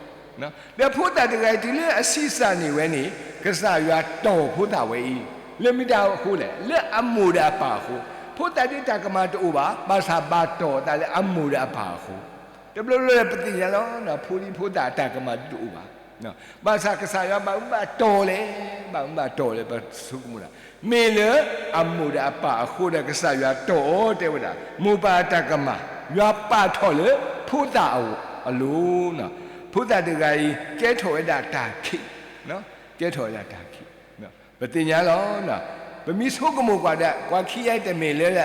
ဒီးဖိသၣ်တဂၤအံၤ တုၤလၢအဆံးစၢ်န့ၢ်ဝဲန့ၣ် ကစၢ်ယွၤတီၢ်ဖိသၣ်ဝဲအံၤ လၢမတၤအဃိလဲၣ်, လၢအမိၢ်ဒီးအပၢ်အဃိ, ဖိသၣ်ဒ်တၢ်ကမၣ်တအိၣ်ဘၣ်, ဘၣ်ဆၣ်ဘၣ်တီၢ်အသးလၢအမိၢ်ဒီးအပၢ်အဃိ, တဘျီဘျီပသ့ၣ်ညါလီၤ, ဖိဒံဖိသၣ်အတၢ်ကမၣ်ဒုးတအိၣ်ဘၣ်, ဘၣ်ဆၣ်ကစၢ်ယွၤဘၣ်မူဘၣ်တီၢ်လဲၣ်, ဘၣ်မူဘၣ်တီၢ်လဲၣ် ပဆိကမိၣ်ဒၣ်, မ့ၢ်လၢအမိၢ်ဒီးအပၢ်အဃိဒီး ကစၢ်ယွၤတီၢ်အီၤတဲဝဲဒၣ်, မိၢ်ပၢ်အတၢ်ကမၣ် ယွၤပာ်ထီၣ်လၢဖိသၣ်အလိၤ, ဖိသၣ်တဂၤအံၤ ကဲထီၣ်ဝဲဒၣ်တၢ်ခံး, ကဲထီၣ်ဝဲဒၣ်တၢ်ခံး, ပသ့ၣ်ညါလီၤ. ပမ့ၢ်ဆိကမိၣ်ကွၢ်ဒီး ပှၤခံဂၤတမ့ၢ်လၢ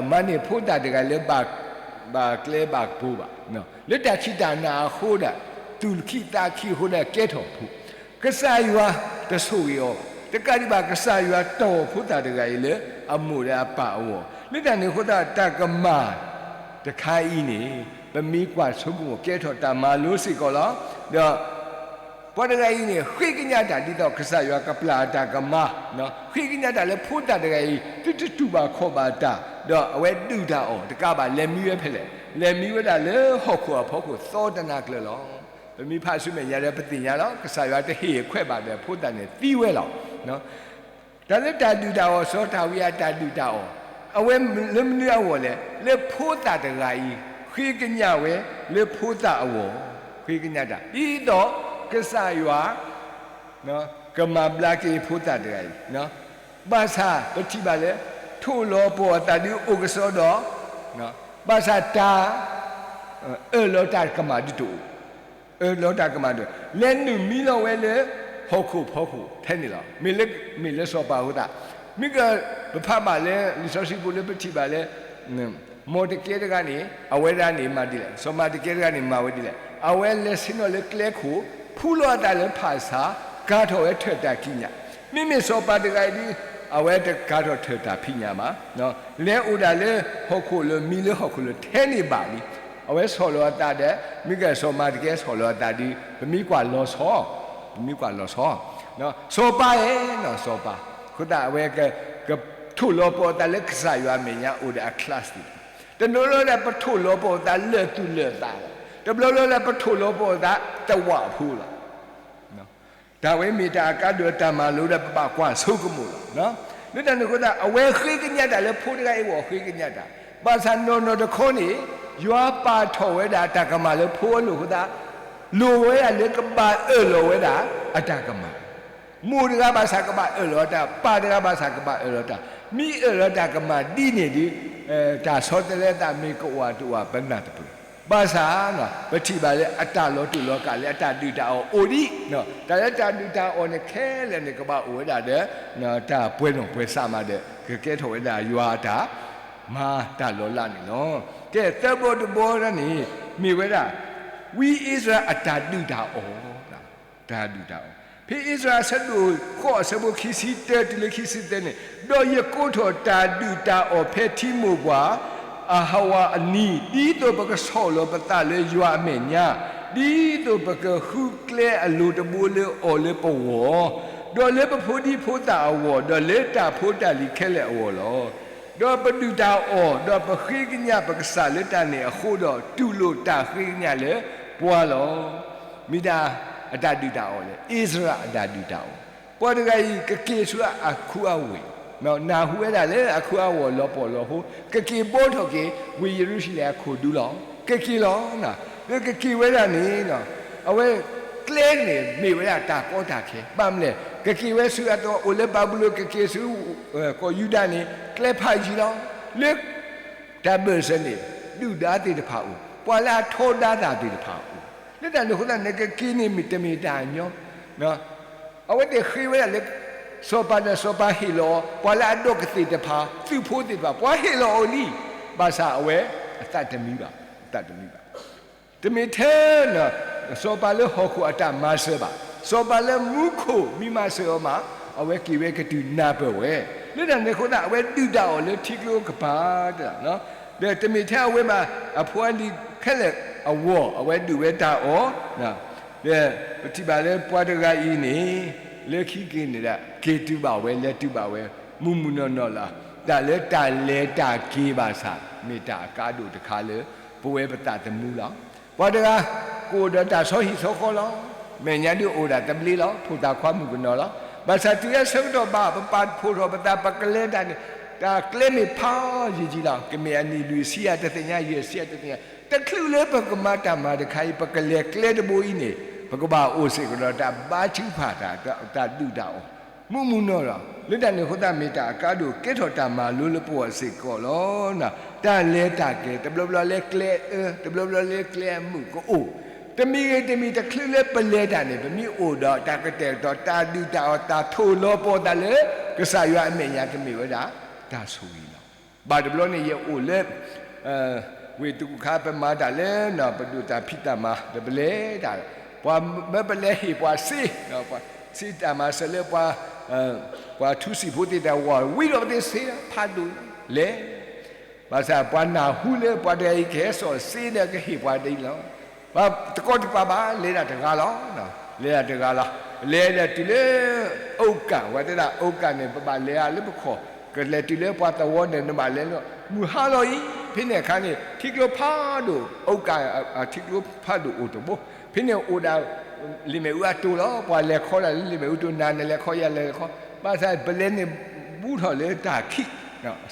မၤန့ၢ်ဖိသၣ်တဂၤလၢ ဘၣ်ကျဲဘၣ်ကပူၤဘၣ်, လၢတၢ်ခံးတၢ်နၤအဃိဒီး သူၣ်ခံသးခံအဃိဒီးကဲထီၣ်ဖိ, ကစၢ်ယွၤတဆိၣ်ဂ့ၤအီၤဘၣ်, တကးဒံးဘၣ် ကစၢ်ယွၤတီၢ်ဖိသၣ်တဂၤအံၤလၢအမိၢ်ဒီးအပၢ်အဂီၢ်, လၢတၢ်န့ၣ်အဃိသတး တၢ်ကမၣ်တခါအံၤန့ၣ် ပမ့ၢ်ကွၢ်ဆိကမိၣ် ကဲထီၣ်တၢ်မၤလိစ့ၢ်ကီးလီၤ. ဒီး ပှၤတဂၤအံၤန့ၣ် ဃ့ကညးတၢ်ဒ်သိးကစၢ်ယွၤကပျၢ်အတၢ်ကမၣ်, ဃ့ကညးတၢ်လၢဖိသၣ်တဂၤအံၤ သုတတူၢ်ဘၣ်ခီၣ်ဘၣ်တၢ်, ဒီးအဝဲဒုၣ်တၢ်အီၣ်တကးဘၣ် လဲၤမံဝဲဖဲလဲၣ်, လဲၤမံဝဲဒၣ်လၢဟီၣ်ခိၣ်အဖီခိၣ်သီတနၤကျၢၤလီၤ. ပမ့ၢ်ဖးဆူမဲာ်ညါဒီး ပသ့ၣ်ညါလီၤ, ကစၢ်ယွၤတဟ့ၣ်ခွဲးဘၣ်ဒီးဖိသၣ်န့ၣ်သံဝဲလီၤ. တၢ်လၢတၢ်ဒုၣ်တၢ်အီၣ် စီၤဒၤဝံးအတၢ်ဒုၣ်တၢ်အီၣ်, အဝဲလၢမနုၤအဂီၢ်လဲၣ်, လၢဖိသၣ်တဂၤအံၤ ဃ့ကညးဝဲလၢဖိသၣ်အဂီၢ်, ဃ့ကညးတၢ် ဒ်သိးကစၢ်ယွၤ ကမၤဘျါက့ၤဖိသၣ်တဂၤအံၤ, ဘၣ်ဆၣ်ပထံၣ်ဘၣ်လၢ ထိၣ်လီၤပှီၢ်အသးဒုးအိၣ်ကစီဒီး, ဘၣ်ဆၣ်တၢ် အၢၣ်လီၤတၢ်ကမၣ်ဒုးတအိၣ်, အၢၣ်လီၤတၢ်ကမၣ်ဒုး လဲၤနုာ်မံလီၤဝဲလၢ ဟီၣ်ခိၣ်ဖီခိၣ်ထဲန့ၣ်လီၤ. မ့ၢ်လၢစီၤပၤအဃိသတး, မ့ၢ်ကပဖးဘၣ်လၢလံာ်စီဆှံပူၤလၢပထံၣ်ဘၣ်လၢ မီၣ်တကဲတဂၤန့ၣ် အဝဲဒၣ်န့ၣ်မၤဒ်လဲၣ်, စီၤမၤတကဲတဂၤန့ၣ်မၤဝဲဒ်လဲၣ်, အဝဲလဲၤဆ့ၣ်နီၤလၢကျဲခိၣ်, ဖူလီၤအသးလၢဖၣ်ဆါ, ကၤထီၣ်ဝဲထၢၣ်တၢ်ခံညၣ်, မ့မ့ၢ်စီၤပၤတဂၤအံၤဒုး အဝဲတကၤထီၣ်ထၢၣ်တၢ်ဖံးညၣ်ဘၣ်, လဲၤအိၣ်ဒၣ်လၢဟီၣ်ခိၣ်လၢမံလၢဟီၣ်ခိၣ်လၢထဲန့ၣ်ဘၣ်လံ, အဝဲဆီၣ်လီၤအသးဒီး မ့ၢ်ကစီၤမၤတကဲဆီၣ်လီၤအသးဒုး ပမ့ၢ်ကွၢ်လီၤဆီ, ပမ့ၢ်ကွၢ်လီၤဆီ, စီၤပၤဧၢ, စီၤပၤ, အဃိသတးအဝဲ ကထိၣ်လီၤပှီၢ်အသးလၢကစၢ်ယွၤအမဲာ်ညါအိၣ်ဒီးအ class န့ၣ်, တဘျီဘျီဒီးပထိၣ်လီၤပှီၢ်အသးလၢာ်သူၣ်လၢာ်သးလီၤ, တဘျီဘျီဒီးပထိၣ်လီၤပှီၢ်အသးတဝးဖိလီၤ. တၢ်ဝဲမ့ၢ်တၢ်အကါဒိၣ်တၢ်မၤလိဒီးပဘၣ်ကွၢ်ဆိကမိၣ်လီၤ. လၢတၢ်န့ၣ်အဃိသတး အဝဲဃ့ကညးတၢ်လၢဖိတဂၤအံၤအဂီၢ် ဃ့ကညးတၢ်, ဘၣ်ဆၣ်နီၢ်နီၢ်တခီန့ၣ် ယွၤပာ်ထီၣ်ဝဲဒၣ်တၢ်ကမၣ်လၢဖိအလိၤအဃိသတး လိၣ်ဝဲဒၣ်လၢကဘၣ်အၢၣ်လီၤဝဲဒၣ်အတၢ်ကမၣ်, မိၢ်တဂၤဘၣ်ဆၣ်ကဘၣ်အၢၣ်လီၤတၢ်, ပၢ်တဂၤဘၣ်ဆၣ်ကဘၣ်အၢၣ်လီၤတၢ်, မ့ၢ်အၢၣ်လီၤတၢ်ကမၣ်ဒ်န့ၣ်ဒီး တၢ်ဆီတလဲအသးမ့ၢ်ကအိၣ်တအိၣ်ပနၢ်တပၢၢ်, ဘၣ်ဆၣ် ပထံၣ်ဘၣ်လၢအတၢ်လီၤတူာ်လီၤကာ်လၢအတၢ်ဒုၣ်တၢ်အီၣ်အိၣ်ဒံး, တၢ်လၢတၢ်ဒုၣ်တၢ်အီၣ်န့ၣ်ခဲလၢာ်န့ၣ် ကဘၣ်အိၣ်ဝဲဒၣ်ဒီး တၢ်ပှဲၤနီၣ်ပှဲၤစးမးဒီး ကကဲထီၣ်ဝဲဒၣ်ယွၤအတၢ်မၤတၢ်လီၤလးန့ၣ်လီၤ. ကဲ သၢဘီတဘီန့ၣ် မ့ၢ်ဝဲဒၣ် ဝံအံၣ်စရ့လးအတၢ်ဒုၣ်တၢ်အီၣ်, တၢ်ဒုၣ်တၢ်အီၣ်, ဖဲအံၣ်စရ့လးအဆၢဒိၣ်ဃိးအဆၢဖိခံဆံတၢတုၤလၢခံဆံသၢန့ၣ်, ဒီးယကိးထီၣ်တၢ်ဒုၣ်တၢ်အီၣ်ဖဲထံမိၢ်ပှၢ် အဟဝၤအနံၤ, ဒ်သိးပကဆီၣ်လီၤပသးလၢယွၤအမဲာ်ညါ, ဒ်သိးပကဃုကျဲအလိၤတဘိလၢအီၤလၢပဂီၢ်, ဒီးလၢပဖိဒံဖိသၣ်အဂီၢ်, ဒီးလၢတၢ်ဖိတၢ်လံၤခဲလၢာ်အဂီၢ်လီၤ. ဒီးပဒုၣ်တၢ်အီၣ်, ဒီးပဃ့ကညးပကစၢ်လၢတၢ်န့ၣ်အဃိဒီး တူၢ်လိာ်တၢ်ဃ့ကညးလၢပှၤလီၤ. မ့ၢ်ဒၣ်အတၢ်ဒုၣ်တၢ်အီၣ်လဲၣ်, အံၣ်စရ့လးအတၢ်ဒုၣ်တၢ်အီၣ်, ပှၤတဂၤအံၤ ကက့ၤဆူအခုအဝ့ၢ်, နၢ်ဟူဝဲဒၣ်လၢအခုအဂီၢ်လီၤပှီၢ်လီၤဖိ, ကက့ၤဘီထီၣ်က့ၤ ဝ့ၢ်ယရူၤၡလ့ၣ်အခိၣ်ဒူလီၤ. ကက့ၤလီၤ. လၢကက့ၤဝဲဒၣ်န့ၣ် အဝဲကျဲန့ၣ်မ့ၢ်ဝဲဒၣ်တၢ်ကီတၢ်ခဲ, ဘၣ်မနုၤလဲၣ်, ကက့ၤဝဲဆူအသဝီအိၣ်လၢဘၤဘူလိၣ် ကက့ၤဆူကီၢ်ယူဒၤန့ၣ် ကျဲဖးယံၤလီၤ. လၢ တၢ်ဘၢၣ်စၢၤန့ၣ် ဒုၣ်ဒါသ့ၣ်တဖၣ်အိၣ်, ပှၤလၢအထီဒါတၢ်သ့ၣ်တဖၣ်အိၣ်, လၢတၢ်န့ၣ်အဃိသတး နကက့ၤန့ၣ်မ့ၢ်တမ့ၢ်တၢ်ညီ, အဝဲသ့ၣ်ဃ့ဝဲဒၣ်လၢ စီၤပၤဒီးစီၤပၤဟ့ၣ်လီၤအီၤ, ပှၤလၢအဒိးကသ့ၣ်တဖၣ် သုးဖိသ့ၣ်တဖၣ် ပှၤဟ့ၣ်လီၤအီၤလံ, ဘၣ်ဆၣ်အဝဲအသးတမံဘၣ်, အသးတမံဘၣ်. တမ့ၢ်ထဲ စီၤပၤလၢဟီၣ်ခိၣ်အတၢ်မၤစၢၤဘၣ်, စီၤပၤလၢမူခိၣ်မ့ၢ်မၤစၢၤအီၤမး, အဝဲက့ၤဝဲကတုၤနၢ်ပၢၢ်ဝဲ, လၢတၢ်န့ၣ်အဃိသတး အဝဲဒုၣ်တၢ်အီၣ်လၢထံကျိကပၤ, ဒီးတမ့ၢ်ထဲအဝဲဘၣ်, အဖိအလံၤခဲလၢာ်အဂီၢ် အဝဲဒုၣ်ဝဲတၢ်အီၣ်, ဒီးပထံၣ်ဘၣ်လၢပှၤတဂၤအံၤန့ၣ် လၢခံက့ၤန့ၣ်ဒီး က့ၤတုၤဘၣ်ဝဲ လဲၤတုၤဘၣ်ဝဲ မုၢ်မုၢ်နီၢ်နီၢ်လီၤ. တၢ်လၢတၢ်လဲၤတၢ်က့ၤဘၣ်ဆၣ် မ့ၢ်တၢ်အကါဒိၣ်တခါလၢ ပဝဲပသးသမူလီၤ. ပှၤတဂၤ ကအိၣ်ဒီးတၢ်ဆီဟံၣ်ဆီဃီလီၤ. မဲာ်ညါဒုးအိၣ်ဒၣ်သဘျ့လီၤ. ဖိသၣ်ခွါမုၣ်ကနီၤလီၤ. ဘၣ်ဆၣ်တုၤအဆၢကတီၢ်ဘၣ် ပပာ်ဖှိၣ်ထီၣ်ပသး ပကလဲၤတၢ်န့ၣ် တၢ်ကျဲမ့ၢ်ဖးယံာ်ယံာ်လီၤ. ကမ့ၢ်အနံၣ်လွံၢ်ဆံယၤတသ့ၣ်ညါ ယဲၢ်ဆံယၤတသ့ၣ်ညါ, တချုးလၢပကမၤတၢ်မၤတခါအံၤ ပကလဲၤကျဲတဘိအံၤန့ၣ် ပကဘၣ်အိၣ်စ့ၢ်ကီးဒီးတၢ်ဘါထုကဖၣ်တၢ် တၢ်ဒုၣ်တၢ်အီၣ် မုၢ်မုၢ်နီၢ်နီၢ်လီၤ. လၢတၢ်န့ၣ်အဃိသတး မ့ၢ်တၢ်အကါဒိၣ်ကဲထီၣ်တၢ်မၤလိလၢပဂီၢ်စ့ၢ်ကီးလီၤ. တၢ်လဲၤတၢ်က့ၤ တဘျီဘျီလၢကျဲအၢ တဘျီဘျီလၢကျဲအမုာ်ကအိၣ်, တမံၤဂ့ၤတမံၤ တချုးလၢပလဲၤတၢ်န့ၣ် ပမ့ၢ်အိၣ်ဒီးတၢ်ကတဲာ်ကတီၤ တၢ်ဒုၣ်တၢ်အီၣ် တၢ်ထိၣ်လီၤပီၤသးလၢ ကစၢ်ယွၤအမဲာ်ညါ ကမ့ၢ်ဝဲဒၣ် တၢ်ဆိၣ်ဂ့ၤလီၤ. ဘၣ်တဘျီန့ၣ် ယအိၣ်လၢ ဝ့ၢ်တကူၣ်ခါ ပမၤတၢ်လၢ ပဒိၣ်တၢ်ဖံးတၢ်မၤ ဒီးပလဲၤတၢ်, ပှၤမၢပလဲၤဟ့ၣ်ပှၤစ့, ပှၤစ့တၢ်မၤစၢၤလၢပှၤ ပှၤထူစံာ်ဖိသ့ၣ်တဖၣ် ဝံၤဒီးပသ့ၣ်စ့ဖးဒိၣ်လဲၤ, ဘၣ်ဆၣ်ပှၤနၢ်ဟူလၢပှၤတဂၤအံၤကဟဲစိာ်စ့ဒီးကဟ့ၣ်ပှၤဒ်အံၤလီၤ. ပှၤတကီတပၤဘၣ် လဲၤဒၣ်တဂၤလီၤ. လဲၤဒၣ်တဂၤလီၤ. လဲၤဒၣ်တုၤလၢ အိကၣ်, ပှၤတဲဒၣ်အိကၣ်န့ၣ် ပဘၣ်လဲၤဧါလၢပခီၣ်, ကလဲၤတုၤလၢပှၤသဝီန့ၣ် နဘၣ်လဲၤလီၤ. မုၢ်ဟါလီၤအံၤ, ဖဲန့ၣ်အခါန့ၣ် ထံကျိဖးဒိၣ် အိကၣ် ထံကျိဖးဒိၣ်အိၣ်တဘိ, ဖဲန့ၣ်အိၣ်ဒၣ် လံာ်မ့ၣ်အူအတိၢ်လီၤ. ပှၤလဲၤခီဒၣ်လၢလံာ်မ့ၣ်အူတိၢ် နၤနလဲၤခီ ယၤလဲၤခီ, ဘၣ်ဆၣ်ပလဲၤန့ၣ် ဘူးထီၣ်လၢတၢ်ခံး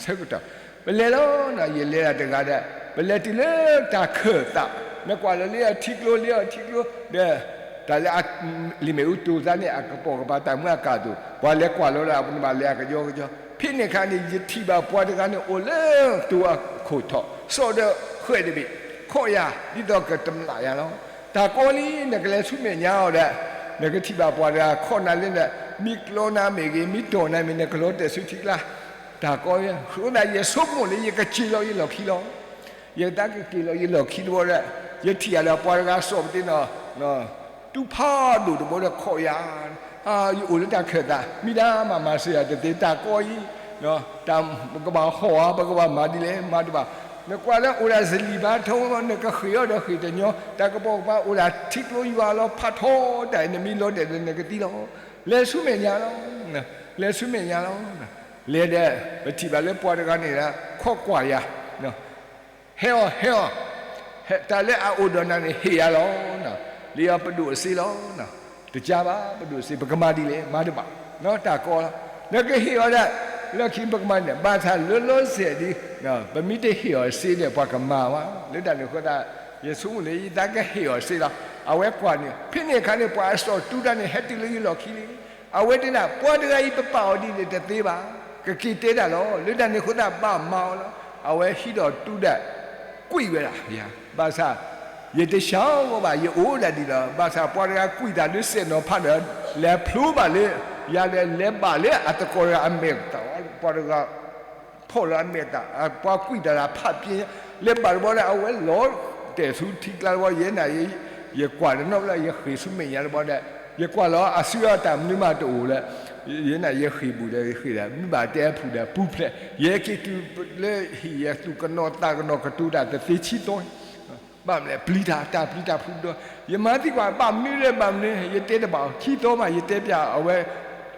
ဆၢကတီၢ်, ပလဲၤလီၤ, ယလဲၤဒၣ်တဂၤဒီး ပလဲၤတုၤလၢတၢ်ခၢၣ်သး, နကွၢ်လီၤလၢအထံကျိ လၢအထံကျိ ဒီး တၢ်လၢ လံာ်မ့ၣ်အူတိၢ်သးန့ၣ် အကပိာ်ကပၤတၢ်မုၢ်အကၢ်အသိး ပှၤလဲၤကွၢ်လီၤဒၣ် ပနဘၣ်လဲၤအကယီကယီ, ဖဲန့ၣ်အခါန့ၣ် ယထံၣ်ဘၣ်ပှၤတဂၤန့ၣ် အိၣ်လၢတိၤအခိၣ်ထီၣ် စိာ်ဒီးဃဲၣ်တဘ့ၣ် ခိးယၤ ဒ်သိးကတမျးယၤလီၤ. တၢ်ကီလံ နကလဲၤဆူမဲာ်ညါအီၤဒီး နကထံၣ်ဘၣ်ပှၤတဂၤခိးနၤလၢ မ့ၢ်ကျီနၤမ့ၢ်ဂ့ၤ မ့ၢ်တီၢ်နၤမ့ၢ် နကလီၤတဲာ်ဆူထံကျါ, တၢ်ကီလံ, အဃိသတး ယဆိကမိၣ်လၢယကစ့ၤလီၤယလီၢ်ခံလီၤ. ယသးကက့ၤလီၤယလီၢ်ခံတဘျီဒီး ယထံၣ်ယၤဒီးပှၤတဂၤစိာ်ပသ့ၣ်နီၣ် တူၢ်ဖးဒိၣ်တဘိဒီးခိးယၤ, ယအိၣ်လၢတၢ်ခၢၣ်သး မ့ၢ်ဒၣ်မၤမၤစၢၤယၤတသ့ တၢ်ကီအံၤ, တၢ်ပကဘၣ်ဟီၣ်ဧါ ပကဘၣ်မၤဒ်လဲၣ် မၤတဘၣ်, နကွၢ်လၢအိၣ်ဒၣ်စလံၤဘါထီ နကဃ့ၢ်အီၤဒီးဃ့ၢ်တညီ, တၢ်ကပိာ်ကပၤအိၣ်ဒၣ်ထံကျိယွၤလီၤ ဖးထီတၢ်အံၤ နမ့ၢ်လီၤတဲာ်ဒီးနကသံလီၤ. လဲၤဆူမဲာ်ညါလီၤ, လဲၤဆူမဲာ်ညါလီၤ. လဲၤဒီး ပထံၣ်ဘၣ်လၢပှၤတဂၤန့ၣ် ခိးကွၢ်ယၤ ဟဲအီၤ ဟဲအီၤ, တၢ်လၢအအိၣ်ဒီးနၤန့ၣ် ဟ့ၣ်ယၤလီၤ. လံအီၤ ပဒိၣ်အစ့လီၤ. တကါဘၣ် ပဒိၣ်စ့ ပကမၤဒ်လဲၣ် မၤတဘၣ်, တၢ်ကီလီၤ. နကဟ့ၣ်အီၤဒၣ် လၢခံပကမၤန့ၣ် ဘၣ်ဆၣ်လၢလီၤစဲၤဒ် ပမ့ၢ်တဟ့ၣ်အီၤစ့ဒီး ပှၤကမၤဝဲ လၢတၢ်န့ၣ်အဃိသတး ယဆိကမိၣ်လၢယသးကဟ့ၣ်အီၤစ့လီၤ. အဝဲကွၢ်န့ၣ် ဖဲန့ၣ်အခါန့ၣ် ပှၤအစိာ်တူၢ်တၢ်န့ၣ် ဟဲတုၤလၢယလီၢ်ခံလံ. အဝဲတဲဒၣ် ပှၤတဂၤအံၤ ပပာ်အီၤဒ်န့ၣ်တသ့ဘၣ်, ကက့ၤတဲတၢ်လီၤ. လၢတၢ်န့ၣ်အဃိသတး ဘၣ်မၤအီၤလီၤ. အဝဲဟံးဒီးတူၢ်ဒၣ် ကွံာ်ဝဲဒၣ်ယၤ, ဘၣ်ဆၣ် ယတဆှီဂီၢ်ဘၣ် ယအိၣ်ဒၣ်ဒ်လီၤ. ဘၣ်ဆၣ်ပှၤတဂၤကွံာ်တၢ်လၢစဲးနီၤဖးဒီး လဲၤဖျိဘၣ်လၢ ယၤဒီးလဲၤဘၣ်လၢအသကိးတဂၤအမဲာ်သး, ပှၤတဂၤ ဖီၣ်လၢအမဲာ်သး, ပှၤကွံာ်တၢ်လၢဖးပျ့ၤ, လဲၤဘၣ်တဘျီဒီး အဝဲလီၤတဲာ်ဆူထံကျါတဘျီ, ယဲန့ၣ် ယကွၢ်တနီၤလၢ ယဃ့ၢ်ဆူမဲာ်ညါတဘျီဒီး ယကွၢ်လီၤအစုအတၢ်မနုၤမးတအိၣ်လၢ ယဲန့ၣ် ယဃ့ၢ်ဘူးဒီး ယဃ့ၢ်ဒီး မ့ၢ်ဘၣ်တဲအဖုၣ်ဒီး ပူၤဖျဲး, ယဟဲက့ၤတုၤလၢဟံၣ် ယသူၣ်ကနီၤသးကနီၤကတိၤတၢ်တသ့ဆံသီ ဘၣ်မနုၤလဲၣ် ပျံၤတၢ် တၢ်ပျံၤတၢ်ဖုၣ်ဒီး ယမၤသံကွၢ် ဘၣ်မနုၤလဲၣ် ဘၣ်မနုၤ ယတဲတဘၣ် ဆံသီမး ယတဲပျးအဝဲ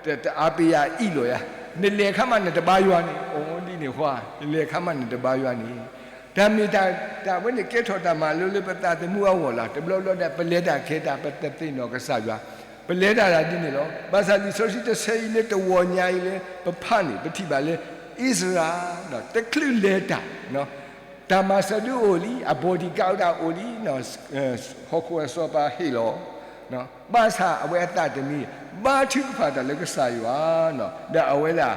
တအါပယၤအံၣ်လီၤယၤ, နလဲၤခါမးနတဘါယွၤန့ၣ်, အိၣ်ဒ်န့ၣ်ဃီ, နလဲၤခါမးနတဘါယွၤန့ၣ်, တၢ်မ့ၢ်တၢ် တၢ်ဝဲန့ၣ်ကဲထီၣ်တၢ်မၤလိလၢပသးသမူအဂီၢ်လီၤ. တဘျီဘျီဒီး ပလဲၤတၢ်ကဲတၢ် ပတသ့ၣ်နီၣ်ကစၢ်ယွၤ, ပလဲၤတၢ်ဒ်န့ၣ်လီၤ. ဘၣ်ဆၣ်လံာ်စီဆှံတဆၢအံၤလၢတဝီညါအံၤလၢ ပဖးန့ၣ် ပထံၣ်ဘၣ်လၢ အံၣ်စရ့လး တချုးလဲၤတၢ် တၢ်မၤစၢၤဒုးအိၣ်လံ, အ bodyguard အိၣ်လံ, ဟီၣ်ခိၣ်အစီၤပၤဟ့ၣ်လီၤ, ဘၣ်ဆၣ်အဝဲအသးတမံ, ဘါထုကဖၣ်တၢ်လၢကစၢ်ယွၤ, ဒီးအဝဲဒၣ်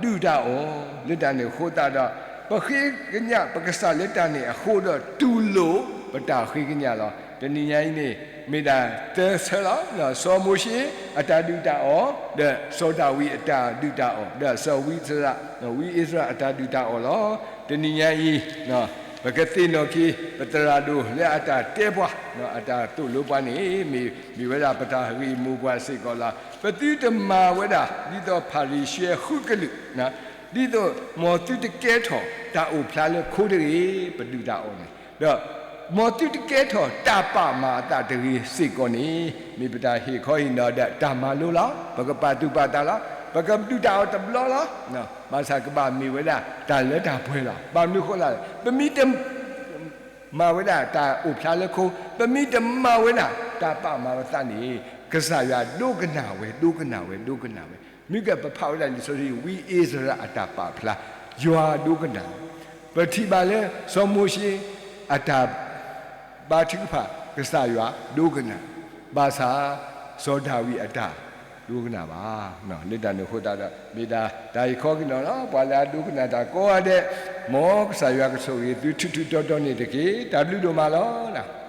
ဒုၣ်တၢ်အီၣ်, လၢတၢ်န့ၣ်အဃိသတးဒီး ပဃ့ကညးပကစၢ်လၢတၢ်န့ၣ်အဃိဒီး တူၢ်လိာ်ပတၢ်ဃ့ကညးလီၤ. တနံၤညါအံၤန့ၣ် မ့ၢ်ဒၣ်သၢဆၢလီၤ. စီၤမိၤၡ့အတၢ်ဒုးတၢ်အီၣ်, ဒီးစီၤဒၤဝံးအတၢ်ဒုးတၢ်အီၣ်, ဒီးစီၤဝံအံၣ်စရ့လး, ဝံအံၣ်စရ့လးအတၢ်ဒုးတၢ်အီၣ်လီၤ. တနံၤညါအံၤ ပကသ့ၣ်နီၣ်က့ၤ ပသရၣ်ဒိၣ်လၢအတၢ်တဲပှၤ, အတၢ်သိၣ်လိပှၤန့ၣ် မ့ၢ်မ့ၢ်ဝဲဒၣ်ပတၢ်ဂ့ၢ်မိၢ်ပှၢ်စ့ၢ်ကီးလီၤ. ပသုတမၤဝဲဒၣ်ဒ်သိးဖၤရံၤၡဲဃုကလုာ်, ဒ်သိးမ်သုတကဲထီၣ်တၢ်အိၣ်ဖျါလၢခိတဂ့ၤ, ပဒုၣ်တၢ်အီၣ်န့ၣ်, ဒီးမ်သုတကဲထီၣ်တၢ်ပာ်မၤအသးတဂ့ၤစ့ၢ်ကီးန့ၣ် မ့ၢ်ပတၢ်ဟ့ၣ်ခီဟ့ၣ်နီၤဒီးတၢ်မၤလိလီၤ. ပကပာ်သူၣ်ပာ်သးလီၤ. ပကဒုၣ်တၢ်အီၣ်တဘျီလီၤ. ဘၣ်ဆၣ်ကဘၣ်မ့ၢ်ဝဲဒၣ်တၢ်လၢတၢ်ပှဲၤလီၤ. ဘၣ်မနုၤဃိလဲၣ်, ပမ့ၢ်တ မၤဝဲဒၣ်တၢ်အိၣ်ဖျါလၢခိ, ပမ့ၢ်တမၤဝဲဒၣ်တၢ်ပာ်မၤပသးန့ၣ် ကစၢ်ယွၤဒိကနၣ်ဝဲ, ဒိကနၣ်ဝဲ, ဒိကနၣ်ဝဲ. မ့ၢ်ကပဖးဝဲဒၣ်လံာ်စီဆှံ ဝံအံၣ်စရ့လးအတၢ်ပာ်ဖျါ, ယွၤဒိကနၣ်, ပထံၣ်ဘၣ်လၢစီၤမိၤၡ့အတၢ်ဘါထုကဖၣ် ကစၢ်ယွၤဒိကနၣ်, ဘၣ်ဆၣ် စီၤဒၤဝံးအတၢ်ဒိကနၣ်ဘၣ်. လၢတၢ်န့ၣ်အဃိသတးဒီး မ့ၢ်ဒၣ်တၢ်ဟ့ၣ်ခီက့ၤနီၤလီၤ. ပှၤလၢအဒိကနၣ်တၢ်ကိးဂၤဒဲး, မ်ကစၢ်ယွၤကဆိၣ်ဂ့ၤသုထူးထူးတီတီန့ၣ်တက့ၢ်. တၢ်ဘျုးဒိၣ်မးလီၤ.